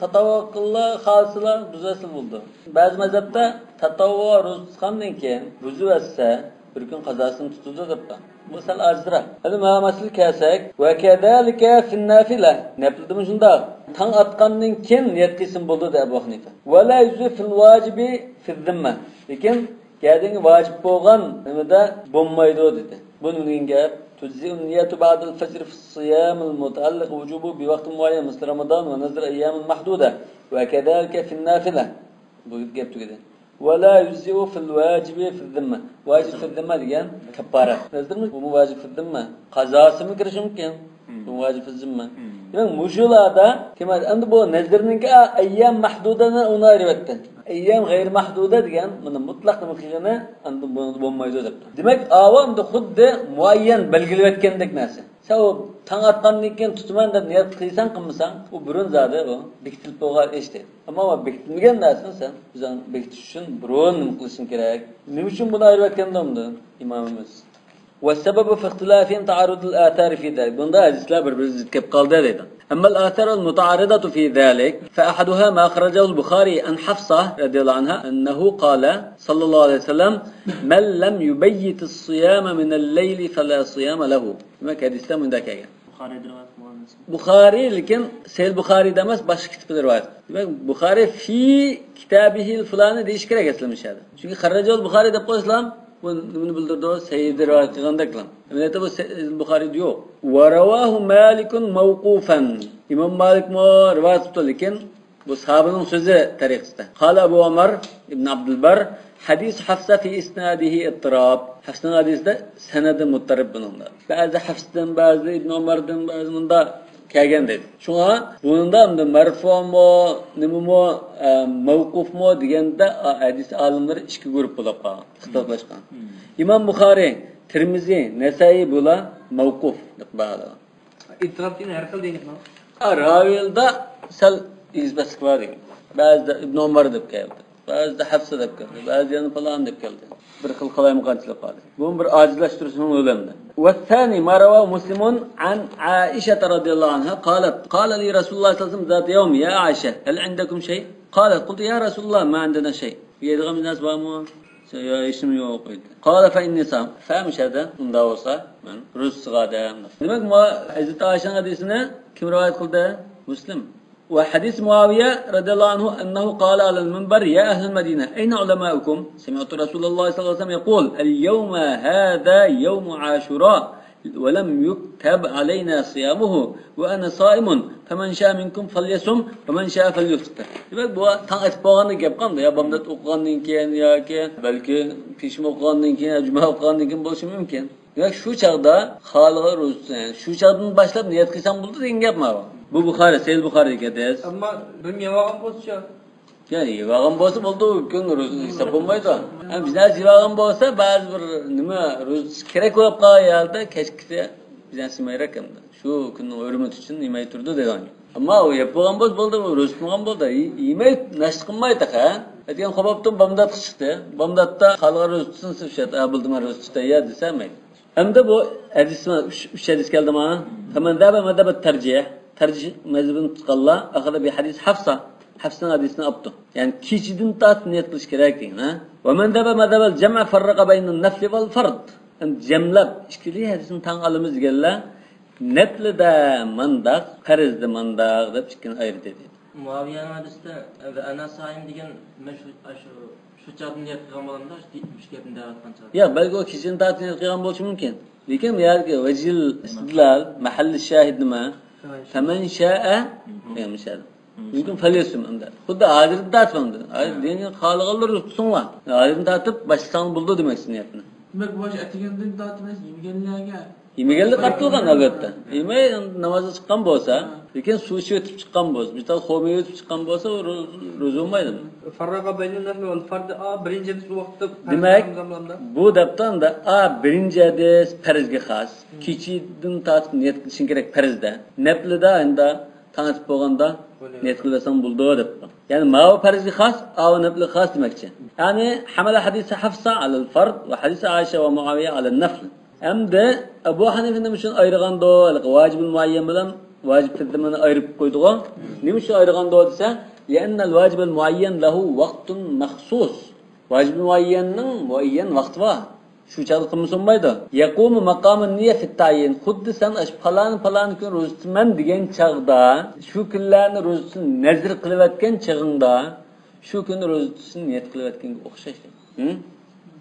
تەتەۋۋۇ قىللا، خالىسىلا بۇزۇۋەتسە بولىدۇ. بەزى مەزھەپتە تەتەۋۋۇ روزا تۇتقاندىن كېيىن بۇزۇۋەتسە، بىر كۈن قازاسىنى تۇتىدۇ دەپتۇ. بۇ سەل ئاجىزراق. ئەمدى مانا مەسىلىگە كەلسەك، ۋەكەزالىكە فىننافىلە. نەپلىدىمۇ شۇنداق. تاڭ ئاتقاندىن كېيىن نىيەت قىلسىمۇ بولىدۇ، دەيدۇ ئەبۇ ھەنىفە. ۋەلا يۇجزىئۇ فىل ۋاجىبى فىز زىممە. لېكىن گەدىنگە ۋاجىپ بولغان نېمىدە بولمايدۇ دېدى. بۇ نېمە دېگەن گەپ؟ تۇجزىئۇن نىيەتۇ بەئدەل فەجر فىس سىيامىل مۇتەئەللىق ۋۇجۇبۇ بىۋاقتىن مۇئەييەن مىسلى رامىزان ۋە نەزر ئەييامىن مەھدۇدە ۋە كەزالىكە فىن نافىلە. بۇ گەپ تۈگىدى. ۋەلا يۇجزىئۇ فىل ۋاجىبى فىز زىممە. ۋاجىب فىز زىممە دېگەن كەپپارە. نەزىرمۇ بۇمۇ ۋاجىب فىز زىممە. قازاسىمۇ كىرىشى مۇمكىن. بۇمۇ ۋاجىب فىز زىممە. دېمەك، مۇشۇلاردا، دېمەك، ئەمدى بۇ نەزىرنىڭكى ئەييام مەھدۇدىنى ئۇنى ئايرىۋەتتى. ئەييام غەيرى مەھدۇدە دېگەن، بۇنى مۇتلەق نېمە قىلغىنى ئەمدى بۇنىڭدا بولمايدۇ دەپتۇ. دېمەك، ئاۋۇ ئەمدى خۇددى مۇئەييەن بەلگىلىۋەتكەندەك نەرسە. سەن ئۇ تاڭ ئاتقاندىن كېيىن تۇتىمەن دەپ نىيەت قىلساڭ قىلمىساڭ، ئۇ بۇرۇن زادى ئۇ بېكىتىلىپ بولغان ئىش دەيدۇ. ئەمما ئۇ بېكىتىلمىگەن نەرسىنى سەن ئۆزۈڭ بېكىتىش ئۈچۈن بۇرۇن نېمە قىلىشىڭ كېرەك. نېمە ئۈچۈن بۇنى ئايرىۋەتكەندۇ ئەمدى ئىمامىمىز؟ والسبب في اختلافهم تعارض الآثار في ذلك. بۇندا ھەدىسلەر بىر-بىرىگە زىت كېلىپ قالدى دەيدۇ. أما الآثار المتعارضة في ذلك فأحدها ما خرجه البخاري عن حفصة رضي الله عنها أنه قال صلى الله عليه وسلم: من لم يبيت الصيام من الليل فلا صيام له. دېمەك، ھەدىستە مۇنداق كەلگەن. بۇخارىيدا رىۋايەت قىلغان. بۇخارىي، لېكىن سەھىھ بۇخارىيدا ئەمەس، باشقا كىتابتا رىۋايەت قىلغان. دېمەك، بۇخارىي في كتابه الفلاني دېيىش كېرەك ئەسلى مۇشۇ يەردە. چۈنكى خەررەجەل بۇخارىي دەپ قويسىلا، بۇ نېمىنى بىلدۈرىدۇ؟ سەھىھدە رىۋايەت قىلغاندەكلا. ئەمەلىيەتتە بۇ سەھىھ بۇخارىيدا يوق. ورواه مالك موقوفا. ئىمام مالىكمۇ رىۋايەت قىلىپتۇ، لېكىن بۇ ساھابىنىڭ سۆزى تەرىقىسىدە. قال أبو عمر ابن عبد البر: حديث حفصة في إسناده اضطراب. ھەفسىنىڭ ھەدىسىدە سەنەدى مۇتتەرىپ بۇنىڭدا. بەزى ھەفسىدىن، بەزى ئىبن ئۆمەردىن، بەزى مۇندا كەلگەن دەيدۇ. شۇڭا بۇنىڭدا ئەمدى مەرفۇمۇ، نېمىمۇ، ئە، مەۋقۇفمۇ دېگەندە، ئا، ھەدىس ئالىملىرى ئىككى گۇرۇپپا بولۇپ قالغان، ئىختىلاپلاشقان. مم. ئىمام بۇخارىي، تىرمىزى، نەسائىي بۇلار مەۋقۇف دەپ باھالىغان. ئىتتىراپ دېگەن ھەر خىل دېگەن. ھا، راۋىلدا سەل ئېگىز-پەسلىك بار دېگەن. بەزىدە ئىبن ئۆمەر دەپ كەلدى. بەزىدە ھەفسە دەپ كەلدى. بەزىدە يەنە پالان دەپ كەلدى. بىر خىل قالايمىقانچىلىق بار. بۇنى بىر ئاجىزلاشتۇرۇشنىڭ يولى ئەمدى. والثاني ما رواه مسلم عن عائشة رضي الله عنها قالت: قال لي رسول الله صلى الله عليه وسلم ذات يوم: يا عائشة، هل عندكم شيء؟ قالت: قلت: يا رسول الله، ما عندنا شيء. يەيدىغان بىر نەرسە بارمۇ؟ يا، ھېچنېمە يوق ئىدى. قال: فإني صائم. فە مۇشۇ يەردە ئۇنداق بولسا، مەن روزا تۇتىدىغان ئادەم. دېمەك، مۇ-، ھەزرىتى ئائىشەنىڭ ھەدىسىنى كىم رىۋايەت قىلدى؟ مۇسلىم. وحديث معاوية رضي الله عنه أنه قال على المنبر: يا أهل المدينة، أين علماؤكم؟ سمعت رسول الله صلى الله عليه وسلم يقول: اليوم هذا يوم عاشوراء، ولم يكتب علينا صيامه، وأنا صائم، فمن شاء منكم فليصم، ومن شاء فليفطر. دېمەك، بۇ تاڭ ئېتىپ بولغاندىن گەپ قىلمىدى. يا بامدات ئوقۇغاندىن كېيىن ياكى بەلكى پېشىم ئوقۇغاندىن كېيىن، يا جۈمە ئوقۇغاندىن كېيىن بولۇشى مۇمكىن. دېمەك، شۇ چاغدا خالىغان روزا تۇتسۇن. يەنى شۇ چاغدىن باشلاپ نىيەت قىلساڭ بولىدۇ دېگەن گەپ ماۋۇ. بۇ بۇخارى، سەھىھ بۇخارىدىكى ھەدىس. ئەمما بىر يەۋالغان بولسىچۇ؟ يا، يەۋالغان بولسا بولدى، ئۇ كۈن روزا ھېساب بولمايدۇ. ھەم بىر نەرسە يەۋالغان بولسا، بەزى بىر نېمە روزا تۇتۇش كېرەك بولۇپ قالغان ھالدا كەچكىسى بىر نەرسە يېمەيرەك ئەمدى. شۇ كۈننىڭ ھۆرمىتى ئۈچۈن يېمەي تۇرىدۇ دېگەن. ئەمما ئۇ يەپ بولغان بولسا بولدى، ئۇ روزا تۇتمىغان بولدى. يې-، يېمەي ناشتا قىلماي تېخى. ئەتىگەن قوپۇپتۇ، بامداتقا چىقتى. بامداتتا خالىغان روزا تۇتسۇن، شۇ شەرت، ئا، بولدى، مەن روزا تۇتاي يا دېسە مەيلى. ئەمدى بۇ ھەدىس، ئۈچ، ئۈچ ھەدىس كەلدىما؟ فمن ذهب مذهب الترجيح، تەرجىھ مەزھىپىنى تۇتقانلار، أخذ بحديث حفصة، ھەفسىنىڭ ھەدىسىنى ئاپتۇ. يەنى كېچىدىن تارتىپ نىيەت قىلىش كېرەك دېگەن، ھە؟ ومن ذهب مذهب الجمع فرق بين النفل والفرض. يەنى جەملەپ ئىككىلى ھەدىسنى تەڭ ئالىمىز دېگەنلەر نەپلىدە مانداق، پەرزدە مانداق دەپ ئىككىنى ئايرىدى دېدى. مۇئاۋىيەنىڭ ھەدىسىدە، ۋە ئەنا سائىم دېگەن، مەن شۇ، شۇ، شۇ چاغدا نىيەت قىلغان بولامدا، شۇ، شۇ گەپنى دەۋاتقان چاغدا. ياق، بەلكى ئۇ كېچىدىن تارتىپ نىيەت قىلغان بولۇشى مۇمكىن. لېكىن بۇ يەردىكى ۋەجھىل ئىستىدلال، مەھەللى شاھىد نېمە؟ فەمەن شائە دېگەن مۇشۇ يەردە. مۇمكىن فەليەسۇم ئەمدى. خۇددى ھازىردىن تارتىپ ئەمدى. ھازىر دىننى خالىغانلار تۇتسۇڭلار. ھازىردىن تارتىپ باشلىساڭلار بولىدۇ دېمەكچى نىيەتنى. دېمەك، بۇ ئەتىگەندىن تارتىپ يېمىگەنلەرگە يېمىگەنلىك قارىتىلغان، ئەلۋەتتە. يېمەي نامازغا چىققان بولسا، لېكىن سۇ ئىچىۋېتىپ چىققان بولسا، بىر تال خورما يەۋېتىپ چىققان بولسا، ئۇ رو-، روزا بولمايدۇ. فرق بين النفل والفرض، ئا، بىرىنچى ھەدىس بۇ ۋاقىتتا دېمەك، پەرز ناملامدا. بۇ دەپتۇ ئەمدى، ئا، بىرىنچى ھەدىس پەرزگە خاس. كېچىدىن تارتىپ نىيەت قىلىشىڭ كېرەك پەرزدە. نەپلىدە ئەمدى تاڭ ئېتىپ بولغاندا نىيەت قىلىۋەرسەڭ بولىدۇ دەپتۇ. يەنى ماۋۇ پەرزگە خاس، ئاۋۇ نەپلىگە خاس دېمەكچى. يەنى حمل حديث حفصة على الفرض وحديث عائشة ومعاوية على النفل. ئەمدى ئەبۇ ھەنىفە نېمە ئۈچۈن ئايرىغاندۇ؟ ھېلىقى ۋاجىبۇل مۇئەييەن بىلەن ۋاجىب فىددىمىنى ئايرىپ قويدىغۇ. نېمە ئۈچۈن ئايرىغاندۇ دېسە، لأن الواجب المعين له وقت مخصوص. ۋاجىب مۇئەييەننىڭ مۇئەييەن ۋاقتى بار. شۇ چاغدا قىلمىسا بولمايدۇ. يقوم مقام النية في التعيين. خۇددى سەن ئاشۇ پالان، پالان كۈن روزا تۇتىمەن دېگەن چاغدا، شۇ كۈنلەرنى روزىسىنى نەزىر قىلىۋەتكەن چېغىڭدا، شۇ كۈنى روزا تۇتۇشنى نىيەت قىلىۋەتكەنگە ئوخشاش. ھە؟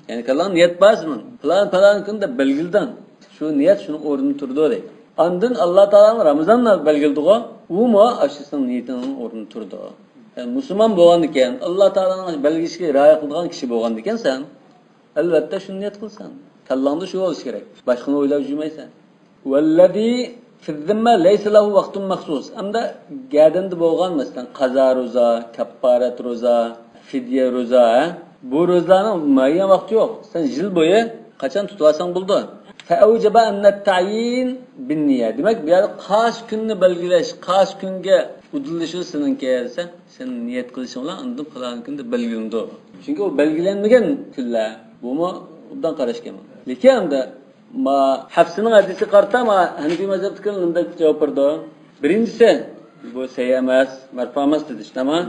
يەنى كاللاڭدا نىيەت بار سېنىڭ. پالان، پالان كۈن دەپ بەلگىلىدىڭ. شۇ نىيەت شۇنىڭ ئورنىدا تۇرىدۇ دەيدۇ. ئاندىن ئاللا تائالانىڭ رامىزاننى بەلگىلىدىغۇ. ئۇمۇ ئاشۇ سېنىڭ نىيىتىڭنىڭ ئورنىدا تۇرىدۇ. يەنى مۇسۇلمان بولغاندىكەن، ئاللا تائالانىڭ بەلگىلىشىگە رىئايە قىلىدىغان كىشى بولغاندىكەنسەن، ئەلۋەتتە شۇنى نىيەت قىلىسەن. كاللاڭدا شۇ بولۇشى كېرەك. باشقىنى ئويلاپ يۈرمەيسەن. والذي في الذمة ليس له وقت مخصوص. ئەمدى گەدەندە بولغان، مەسىلەن، قازا روزا، كاپپارەت روزا، فىدىيە روزا، ھە؟ بۇ روزىلارنىڭ مۇئەييەن ۋاقتى يوق. سەن يىل بويى قاچان تۇتۇۋالساڭ بولىدۇ. فأوجب أن التعيين بالنية. دېمەك، بۇ يەردە قايسى كۈننى بەلگىلەش، قايسى كۈنگە ئۇدۇللىشىش سېنىڭكى دېسە، سەن نىيەت قىلىشىڭ بىلەن ئاندىن پالان كۈندە بەلگىلىنىدۇ. چۈنكى ئۇ بەلگىلەنمىگەن كۈنلەر. بۇمۇ ئوبدان قاراش كېرەك. لېكىن ئەمدى ما ھەفسىنىڭ ھەدىسىگە قارىتا، ما ھەنىفىي مەزھەپتىكىلەر مۇنداق جاۋاب بېرىدۇ. بىرىنچىسى، بۇ سەي ئەمەس، مەرپۇ ئەمەس دېدى، شۇنداقمۇ؟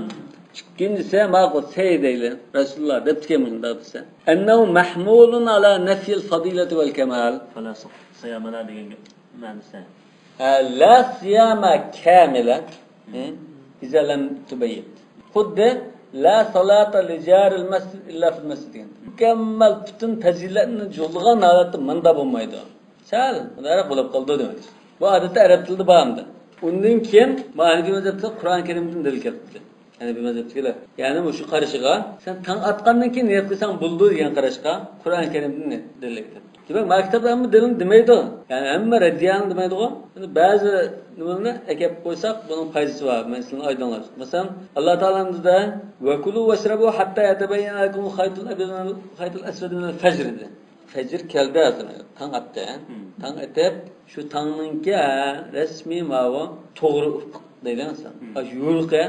ئىككىنچىسى، ماقۇل، سەي دەيلى، رەسۇلۇللا دەپتىكەن مۇشۇنداق دېسە. أنه محمول على نفي الفضيلة والكمال. فلا صيام لا دېگەن گەپ مەنىسى. ھە، لا صيام كاملا. ھە؟ إذا لم تبيت. خۇددى لا صلاة لجار المسجد إلا في المسجد دېگەن. مۇكەممەل پۈتۈن پەزىلەتنى جۇغلىغان ھالەتتە مۇنداق بولمايدۇ. سەل مۇنداقراق بولۇپ قالىدۇ دېمەكچى. بۇ ئادەتتە ئەرەب تىلىدا بار ئەمدى. ئۇندىن كېيىن مۇ ھەنىفىي مەزھەپتە قۇرئان كەرىمدىن دەلىل كەلتۈردى. ھەنەفىي مەزھەپتىكىلەر. يەنى مۇشۇ قارىشىغا، سەن تاڭ ئاتقاندىن كېيىن نىيەت قىلساڭ بولىدۇ دېگەن قاراشقا قۇرئان كەرىمدىن دەلىل كەلتۈردى. دېمەك، ما كىتابتا ھەممە دەلىلنى دېمەيدۇ. يەنى ھەممە رەددىيەنى دېمەيدىغۇ. ئەمدى بەزى نېمىلەرنى ئەكەپ قويساق، بۇنىڭ پايدىسى بار. مەن سىلەرنى ئايدىڭلاشتۇرۇپ. مەسىلەن، ئاللا تائالا دېدى، وكلوا واشربوا حتى يتبين لكم الخيط الأبيض من الخيط الأسود من الفجر دېدى. فەجر كەلدى ھازىر. تاڭ ئاتتى. تاڭ ئېتىپ، شۇ تاڭنىڭكى، ھە، رەسمىي ماۋۇ توغرا ئۇپۇق دەيدۇ مەسىلەن. ئاشۇ يورۇقى،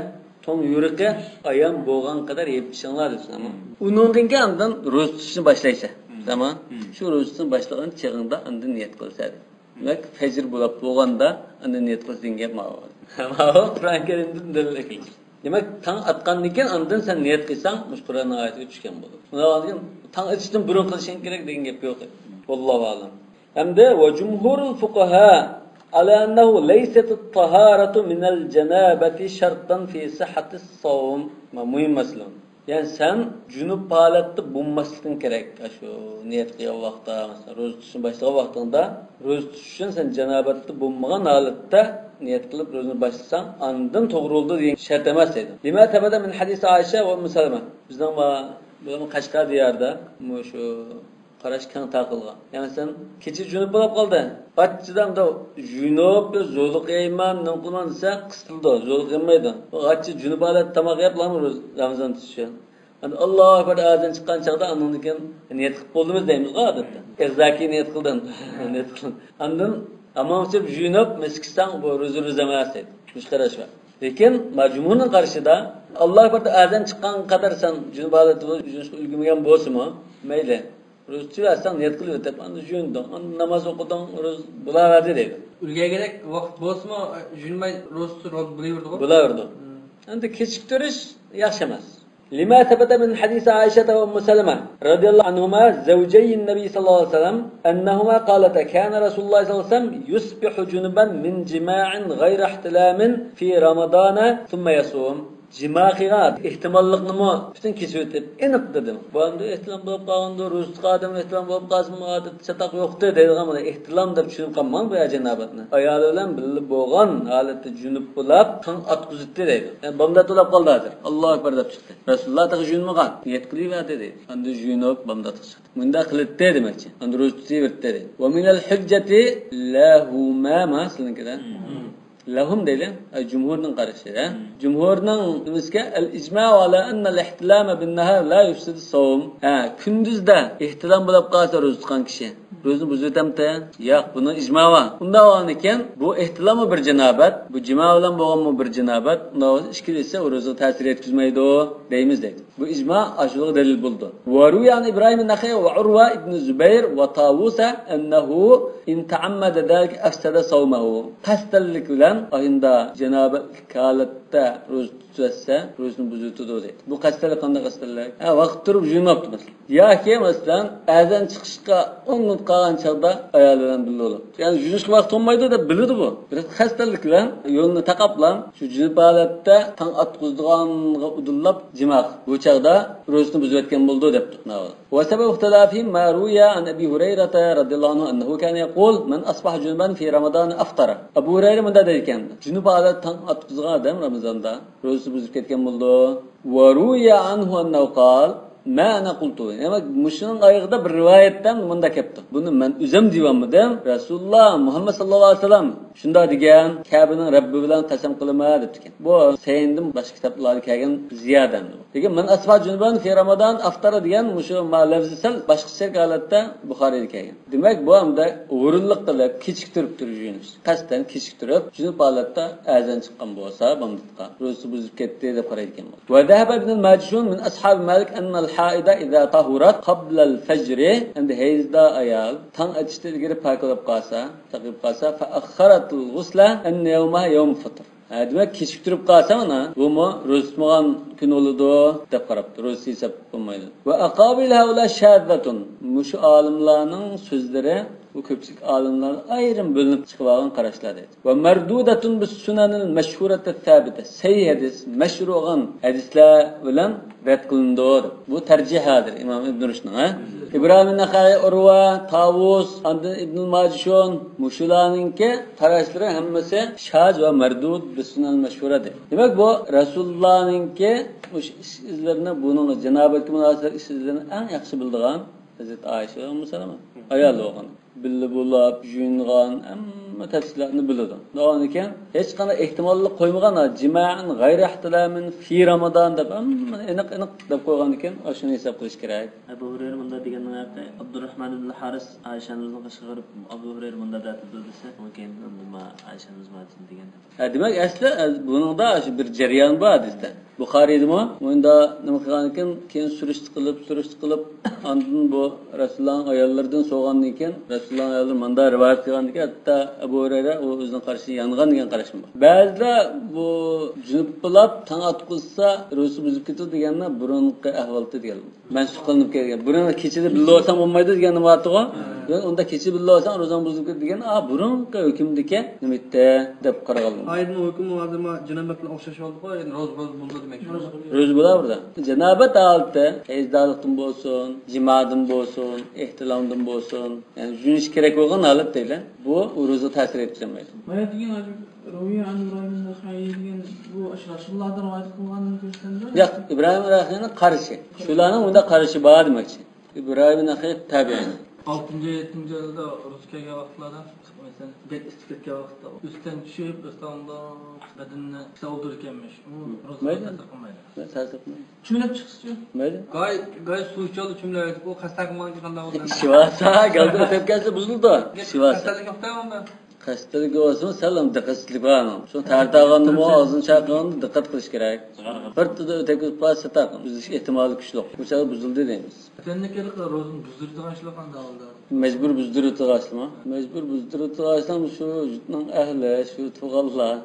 تاڭ يورۇقى ئايان بولغان قەدەر يەپ ئىچىڭلار دەپسەن. ئۇنىڭدىن كېيىن ئاندىن روزا تۇتۇشنى باشلايسەن. تامام. شۇ روزا تۇتۇشنى باشلىغان چېغىڭدا ئاندىن نىيەت قىلىسەن. دېمەك، فەجر بولاپ بولغاندا ئاندىن نىيەت قىلىسەن دېگەن گەپ ماۋۇ. ماۋۇ قۇرئان كەرىمدىن دەلىل. دېمەك، تاڭ ئاتقاندىن كېيىن ئاندىن سەن نىيەت قىلساڭ، مۇشۇ قۇرئاننىڭ ئايىتىگە چۈشكەن بولىدۇ. ئۇنىڭدىن كېيىن تاڭ ئېتىشتىن بۇرۇن قىلىشىڭ كېرەك دېگەن گەپ يوق. ۋاللاھۇ ئەلەم. ھەمدە وجمهور الفقهاء على أنه ليست الطهارة من الجنابة شرطا في صحة الصوم. مۇھىم مەسىلە. يەنى سەن جۇنۇپ ھالەتتە بولماسلىقىڭ كېرەك. ئاشۇ نىيەت قىلغان ۋاقىتتا، مەسىلەن، روزا تۇتۇشنى باشلىغان ۋاقتىڭدا، روزا تۇتۇش ئۈچۈن سەن جانابەتتە بولمىغان ھالەتتە نىيەت قىلىپ روزىنى باشلىساڭ، ئاندىن توغرا بولىدۇ دېگەن شەرت ئەمەس دەيدۇ. لما ثبت من حديث عائشة وأم سلمة. بىزنىڭ ما-، بۇ قەشقەر دىيارىدا مۇشۇ قاراش كەڭ تارقالغان. يەنى سەن كېچە جۇنۇپ بولۇپ قالدى. ئاچچىدان يۇيۇنۇپ، زورلۇق يەيمەن، نېمە قىلىمەن دېسە، قىستىلىدۇ، زورلۇق يەيمەيدۇ. ئاچچى جۇنۇپ ھالەتتە تاماق يەپ بولامدۇ رامىزان تۇتۇش ئۈچۈن؟ ئەمدى ئاللاھۇ ئەكبەر ئازان چىققان چاغدا ئاندىن كېيىن نىيەت قىلىپ بولدىمىز دەيمىزغۇ ئادەتتە. ئەغزاكى نىيەت قىلدىم. نىيەت قىلدىم. ئاندىن ئامما ئۇچۇپ يۇيۇنۇپ، مەسچىتكە كىرسەڭ، بۇ روزا روزا ئەمەس دەيدۇ. مۇشۇ قاراش بار. لېكىن ما جۇمھۇرنىڭ قارىشىدا، ئاللاھۇ ئەكبەر ئازان چىققان قەدەر سەن جۇنۇپ ھالەتتە يۇيۇنۇشقا ئۈلگۈرمىگەن بولسىمۇ، مەيلى. روزا تۇتۇۋەرسەڭ نىيەت قىلىۋېتىپ، ئاندىن يۇيۇندۇڭ، ئاندىن ناماز ئوقۇدۇڭ، روزا بولاۋەردى دەيدۇ. ئۈلگۈرگەندەك ۋاقىت بولسىمۇ، يۇيۇنماي روزا تۇتۇپ بولۇۋېرىدىغۇ. بولاۋېرىدۇ. ئەمدى كېچىكتۈرۈش ياخشى ئەمەس. لما ثبت من حديث عائشة وأم سلمة رضي الله عنهما زوجي النبي صلى الله عليه وسلم أنهما قالتا كان رسول الله صلى الله عليه وسلم يصبح جنبا من جماع غير احتلام في رمضان ثم يصوم. جىما قىلغان ئېھتىماللىقنىمۇ پۈتۈن كېسىۋېتىپ، ئېنىق دېدىم. بۇ ئەمدى ئېھتىلام بولۇپ قالغاندۇ، روزا تۇتقان ئادەم ئېھتىلام بولۇپ قالسىمۇ، ئادەتتە چاتاق يوقتى دەيدىغان، بۇنى ئېھتىلام دەپ چۈشىنىپ قالماڭ بۇ جانابەتنى. ئايالى بىلەن بىللە بولغان ھالەتتە جۇنۇپ بولاپ، تاڭ ئاتقۇزۇپتۇ دەيدۇ. يەنى بامدات بولاپ قالدى ھازىر. ئاللاھۇ ئەكبەر دەپ چىقتى. رەسۇلۇللا تېخى جۇيۇنمىغان. نىيەت قىلىۋەردى دەيدۇ. ئاندىن جۇيۇنۇپ بامداتقا چىقتى. مۇنداق قىلىتتى دېمەكچى. ئاندىن روزا تۇتۇۋېرىتتى دەيدۇ. ومن الحجة لهما، ما سىلىنكىدە. لهم دەيلى. ئە، جۇمھۇرنىڭ قارىشى، ھە؟ جۇمھۇرنىڭ نېمىسىكەن؟ الإجماع على أن الاحتلام بالنهار لا يفسد الصوم. ھە، كۈندۈزدە ئېھتىلام بولاپ قالسا روزا تۇتقان كىشى روزىنى بۇزۇۋېتەمتى؟ ياق، بۇنىڭ ئىجما بار. ئۇنداق بولغاندىكىن بۇ ئېھتىلاممۇ بىر جانابەت، بۇ جىما بىلەن بولغانمۇ بىر جانابەت. ئۇنداق بولسا ئىككىلىسى ئۇ روزىغا تەسىر يەتكۈزمەيدۇ دەيمىز دەيدۇ. بۇ ئىجما ئاشۇنىڭغا دەلىل بولىدۇ. وروي عن إبراهيم النخعي وعروة بن الزبير وطاووس أنه إن تعمد ذلك أفسد صومه. قەستەنلىك بىلەن ئاينىدا جانابەتلىك ھالەتتە روزا تۇتۇۋەتسە، روزىنى بۇزۇۋېتىدۇ دەيدۇ. بۇ قەستەنلىك قانداق قەستەنلىك؟ ھە، ۋاقىت تۇرۇپ جۇيۇنۇپتۇ مەسىلەن. ياكى مەسىلەن، ئەزان چىقىشقا ئون مىنۇت قالغان چاغدا ئايالى بىلەن بىللە بولۇپ. يەنى جۇيۇنۇشقا ۋاقىت بولمايدۇ دەپ بىلىدۇ بۇ. بىراق قەستەنلىك بىلەن يولنى تاقاپلا، شۇ جۇنۇپ ھالەتتە تاڭ ئاتقۇزىدىغانغا ئۇدۇللاپ جىما قىلىپ، بۇ چاغدا روزىسىنى بۇزۇۋەتكەن بولىدۇ دەپتۇ. وسبب اختلافهم ما روي عن أبي هريرة رضي الله عنه أنه كان يقول: من أصبح جنبا في رمضان أفطر. ئەبۇ ھۇرەيرە مۇنداق دەيدىكەن، جۇنۇپ ھالەتتە تاڭ ئاتقۇزغان ئادەم رامىزاندا روزىسى بۇزۇپ كەتكەن بولىدۇ. وروي عنه أنه قال: ما أنا قلت. يەنى مۇشۇنىڭ ئايىغىدا بىر رىۋايەتتە مۇنداق كەپتۇ. بۇنى مەن ئۆزۈم دېيىۋالمىدىم. رەسۇلۇللا مۇھەممەد ساللاللاھۇ ئەلەيھى ۋەسەللەم شۇنداق دېگەن، كەبىنىڭ رەببى بىلەن قەسەم قىلىمەن دەپتىكەن. بۇ سەينىدىن باشقا كىتابلاردا كەلگەن زىيادە ئەمدى بۇ. لېكىن من أصبح جنبا في رمضان أفطر دېگەن مۇشۇ ما لەۋزى سەل باشقىچە ھالەتتە بۇخارىيدا كەلگەن. دېمەك، بۇ ئەمدى ئورۇنلۇق قىلىپ كېچىكتۈرۈپ تۇرۇش يۇيۇنۇش. قەستەن كېچىكتۈرۈپ، جۇنۇپ ھالەتتە ئەزان چىققان بولسا، بامداتقا روزىسى بۇزۇلۇپ كەتتى دەپ قارايدىكەن. وذهب ابن الماجشون من أصحاب مالك أن الحائض إذا طهرت قبل الفجر، ئەمدى ھەيزدار ئايال تاڭ ئېتىشتىن ئىلگىرى پاك بولۇپ قالسا، تاكىرىپ قالسا، فأخرت الغسل أن يومها يوم فطر. ھە، دېمەك، كېچىكتۈرۈپ قالسا، مانا، بۇمۇ روزا تۇتمىغان كۈن بولىدۇ، دەپ قاراپتۇ. روزىسى ھېساب بولمايدۇ. وأقاويل هؤلاء شاذة. مۇشۇ ئالىملارنىڭ سۆزلىرى، بۇ كۆپچىلىك ئالىملار ئايرىم بۆلۈنۈپ چىقىۋالغان قاراشلار دەيدۇ. ومردودة بالسنن المشهورة الثابتة. سەھىھ ھەدىس، مەشھۇر بولغان ھەدىسلەر بىلەن رەت قىلىنىدۇ. بۇ تەرجىھ ھازىر ئىمام ئىبن رۇشدنىڭ، ھە؟ ئىبراھىم نەخەئى، ئۇرۋا، تاۋۇس، ئاندىن ئىبنۇل ماجىشۇن، مۇشۇلارنىڭكى قاراشلىرى ھەممىسى شاز ۋە مەردۇد، بىسسۇنەل مەشھۇرە دەيدۇ. دېمەك، بۇ رەسۇلۇللانىڭكى مۇشۇ ئىش ئىزلىرىنى، بۇنىڭغا جانابەتكە مۇناسىۋەت ئىش ئىزلىرىنى ئەڭ ياخشى بىلىدىغان ھەزرىتى ئائىشە ئۇممۇ سەلەمە ئايال بولغان. بىللە بولاپ، يۇيۇنغان، ھەممە تەپسىلاتنى بىلىدۇ. داۋامىدىكىن ھېچقانداق ئېھتىماللىق قويمىغان، جىمائىن غەيرى ئىھتىلامىن فى رامىدان دەپ ھەممىنى ئېنىق-ئېنىق دەپ قويغاندىكىن، ئاشۇنى ھېساب قىلىش كېرەك. ئەبۇ ھۇرەيرە مۇنداق دېگەننىڭ ھەققى، ئابدۇرراھمان ئىبن ھارىس ئائىشەمىزنىڭ قېشىغا بېرىپ، ئابدۇ ھۇرەيرە مۇنداق دەپتۇ دېسە، ئۇ كەينىدىن ئابدۇ ما-، ئائىشەمىز مۇنداق دېگەن دەپ. ھە، دېمەك، ئەسلى، ئە، بۇنىڭدا شۇ بىر جەريان بار ھەدىستە. بۇخارىيدىمۇ مۇندا نېمە قىلغانىكەن، كېيىن سۈرۈشتە قىلىپ، سۈرۈشتە قىلىپ، ئاندىن بۇ رەسۇلۇللانىڭ ئاياللىرىدىن سورىغاندىن كېيىن، رەسۇلۇللانىڭ ئاياللىرى مۇندا رىۋايەت قىلغاندىكىن، ھەتتا ئەبۇ ھۇرەيرە ئۇ ئۆزىنىڭ قارىشى يانغان دېگەن قاراشمۇ بار. بەزىلەر بۇ جۈنۈپ بولاپ، تاڭ ئاتقۇزسا، روزىسى بۇزۇلۇپ كېتىدۇ دېگەننى بۇرۇنقى ئەھۋالدا دېگەن. مەنسۇخ قىلىنىپ كەلگەن. بۇرۇن كېچىدە بىللە بولساڭ بولمايدۇ دېگەن نېمە بارتىغۇ؟ ھە. يەنى ئۇندا كېچە بىللە بولساڭ روزاڭ بۇزۇلۇپ كېتىدۇ دېگەن، ئا، بۇرۇنقى ھۆكۈمدىكى نېمە ئىدى دەپ قارىغانلىق. ئايەتنىڭ ھۆكمى ھازىر ما جىنابەت بىلەن ئوخشاش بولدىغۇ، يەنى روزا، روزا بولىدۇ دېمەكچى. روزا. روزا بولاۋېرىدۇ. جىنابەت ھالىتى ھەيزدارلىقتىن بولسۇن، جىمادىن بولسۇن، ئېھتىلامدىن بولسۇن، يەنى يۇيۇنۇش كېرەك بولغان ھالەت دەيلى. بۇ روزىغا تەسىر يەتكۈزەلمەيدۇ. بايا دېگەن ھازىر روي ئەن ئىبراھىم نەخەئى دېگەن بۇ ئاشۇ رەسۇلۇللاھدىن رىۋايەت قىلغاننى كۆرسەتمىدى؟ ياق، ئىبراھىم نەخەئىنىڭ قارىشى. شۇلارنىڭ مۇنداق قارىشى بار دېمەكچى. ئىبراھىم نەخەئى تابىئىن. ئالتىنچى، يەتتىنچى يىلدا روزا كەلگەن ۋاقىتلاردا، مەسىلەن، بەك ئىسسىپ كەتكەن ۋاقىتتا ئۈستىدىن چۈشۈپ، ئۆستەڭدە بەدىنىنى ئىسسىپ ئولتۇرىدىكەنمىش. ئۇ روزىغا مايلى. تەسىر قىلمايدۇ. مايلى، تەسىر قىلمايدۇ. چۈمۈلۈپ چىقسىچۇ؟ مايلى. گاي، گاي سۇ ئىچىۋالدى، چۈمۈلۈۋەتتى. ئۇ قەستەن قىلمىغان قانداق بولىدۇ؟ ئىچىۋالسا، گالدا ئۆتۈپ كەتسە بۇزۇلىدۇ. ئىچىۋالسا. قەستەنلىك يوق-دە ئۇندا. قەستەنلىك بولسىمۇ، سەل دىققەتسىزلىك بار ئۇنىڭ. شۇ تارتىۋالغاندىمۇ، ئاغزىنى چايقىغاندا دىققەت قىلىش كېرەك. بىر تۈردە ئۆتۈپ كېتىپ قالسا، تاق، ئۈزۈلۈش ئېھتىمالى كۈچلۈك. بۇ چاغدا بۇزۇلدى دەيمىز. قەستەنلىك ھېلىقى روزىنى بۇزدۇرىدىغان ئىشلار قانداق ھالدا؟ مەجبۇر بۇزدۇرۇۋېتىدىغان ئىشلارمۇ؟ مەجبۇر بۇزدۇرۇۋېتىدىغان ئىشلار شۇ يۇرتنىڭ ئەھلى، شۇ تۇغقانلار،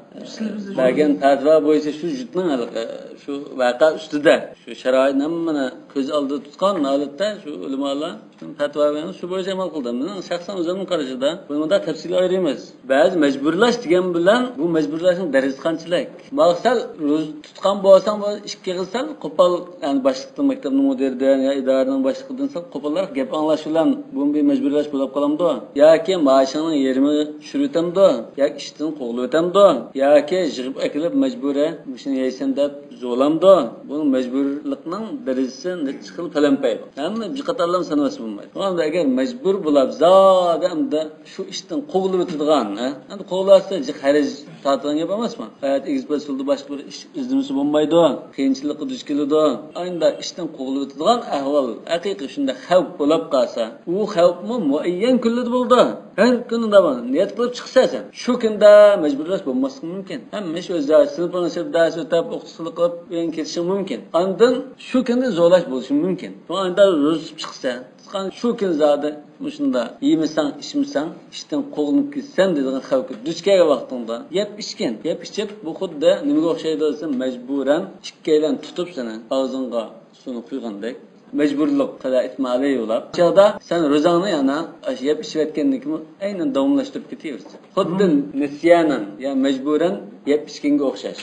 بەرگەن پەتىۋا بويىچە شۇ يۇرتنىڭ ھېلىقى، شۇ ۋەقە ئۈستىدە، شۇ شارائىتنى ھەممىنى كۆز ئالدىدا تۇتقان ھالەتتە شۇ ئۆلىمالار پەتىۋا بەرگەن، شۇ بويىچە ئەمەل قىلدى. مېنىڭ شەخسەن ئۆزۈمنىڭ قارىشىدا بۇنى مۇنداق تەپسىلىي ئايرىيمىز. بەزى مەجبۇرلاش دېگەن بىلەن بۇ مەجبۇرلاشنىڭ دەرىجىسى قانچىلىك؟ ماقسەت روزا تۇتقان بولساڭ، بۇ ئىككى خىل سەل قوپال، يەنى باشلىقتىن، مەكتەپنىڭ مۇدىرىدىن يا ئىدارىنىڭ باشلىقىدىن سەل قوپالراق گەپ ئاڭلاش بىلەن بۇ بىر مەجبۇرلاش بولاپ قالامدۇ؟ ياكى مائاشىڭنىڭ يېرىمىنى چۈشۈرۈۋېتەمدۇ؟ ياكى ئىشتىن قوغلىۋېتەمدۇ؟ ياكى يىغىپ ئەكېلىپ مەجبۇرەن مۇشۇنى يەيسەن دەپ زورلامدۇ؟ بۇنىڭ مەجبۇرلۇقنىڭ دەرىجىسى نەچچە خىل پەلەمپەي بار. ھەممە بىر قاتارلام سانىماسا بولمايدۇ. ئەمما ئەگەر مەجبۇر بولاپ زادى ئەمدى شۇ ئىشتىن قوغلىۋېتىدىغان، ھە؟ ئەمدى قوغلاتسا جىق خەرج تارتىدىغان گەپ ئەمەسمۇ؟ ھايات ئېگىز پەس يولدا باشقا بىر ئىش ئىزدىمىسە بولمايدۇ. قىيىنچىلىققا دۇچ كېلىدۇ. ئاينىدا ئىشتىن قوغلىۋېتىدىغان ئەھۋال، ھەقىقىي شۇنداق خەۋپ بولاپ قالسا، ئۇ خەۋپمۇ مۇئەييەن كۈنلىرىدە بولىدۇ. ھەر كۈنى داۋان نىيەت قىلىپ چىقىسەن سەن. شۇ كۈندە مەجبۇرلاش بولماسلىقى مۇمكىن. ھەممە ئىش ئۆز جايىدا، سىنىپىڭنى چىقىپ، دەرس ئۆتۈپ، ئوقۇتقۇچىلىق قىلىپ، ئۆيۈڭگە كېتىشىڭ مۇمكىن. ئاندىن شۇ كۈندە زورلاش بولۇشى مۇمكىن. شۇڭا ئاينىدا روزا تۇتۇپ چىقىسەن. چىققان شۇ كۈن زادى مۇشۇنداق يېمىسەڭ، ئىچمىسەڭ، ئىشتىن قوغلىنىپ كېتىسەن دەيدىغان خەۋپكە دۇچ كەلگەن ۋاقتىڭدا يەپ ئىچكىن. يەپ ئىچىپ، بۇ خۇددى نېمىگە ئوخشايدۇ دېسە، مەجبۇرەن ئىككىيلەن تۇتۇپ سېنى ئاغزىڭغا سۇنى قۇيغاندەك. مەجبۇرلۇق، قەزا ئىتمالى يولاپ. چاغدا سەن روزاڭنى يەنە ئاشۇ يەپ ئىچىۋەتكەندىن كېيىن ئەينەن داۋاملاشتۇرۇپ كېتىۋېرىسەن. خۇددى نىسيانەن، يا مەجبۇرەن يەپ ئىچكەنگە ئوخشاش.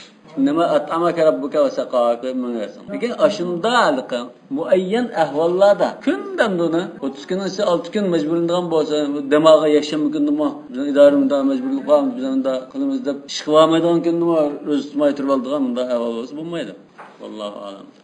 نېمە، ئەتئەمەكە رەببۇكە ۋە سەقاكە مېڭىۋەرسەڭ. لېكىن ئاشۇنداق ھېلىقى مۇئەييەن ئەھۋاللاردا كۈندە ئۇنى ئوتتۇز كۈننىڭ ئىچىدە ئالتە كۈن مەجبۇرلىنىدىغان بولسا، دەماغا يەكشەنبە كۈنىدىمۇ بىزنىڭ ئىدارە مۇنداق مەجبۇرلۇق بار، بىز مۇنداق قىلىمىز دەپ ئىش قىلالمايدىغان كۈندىمۇ روزا تۇتماي تۇرۇۋالىدىغان مۇنداق ئەھۋال بولسا بولمايدۇ. ۋاللاھۇ ئەلەم.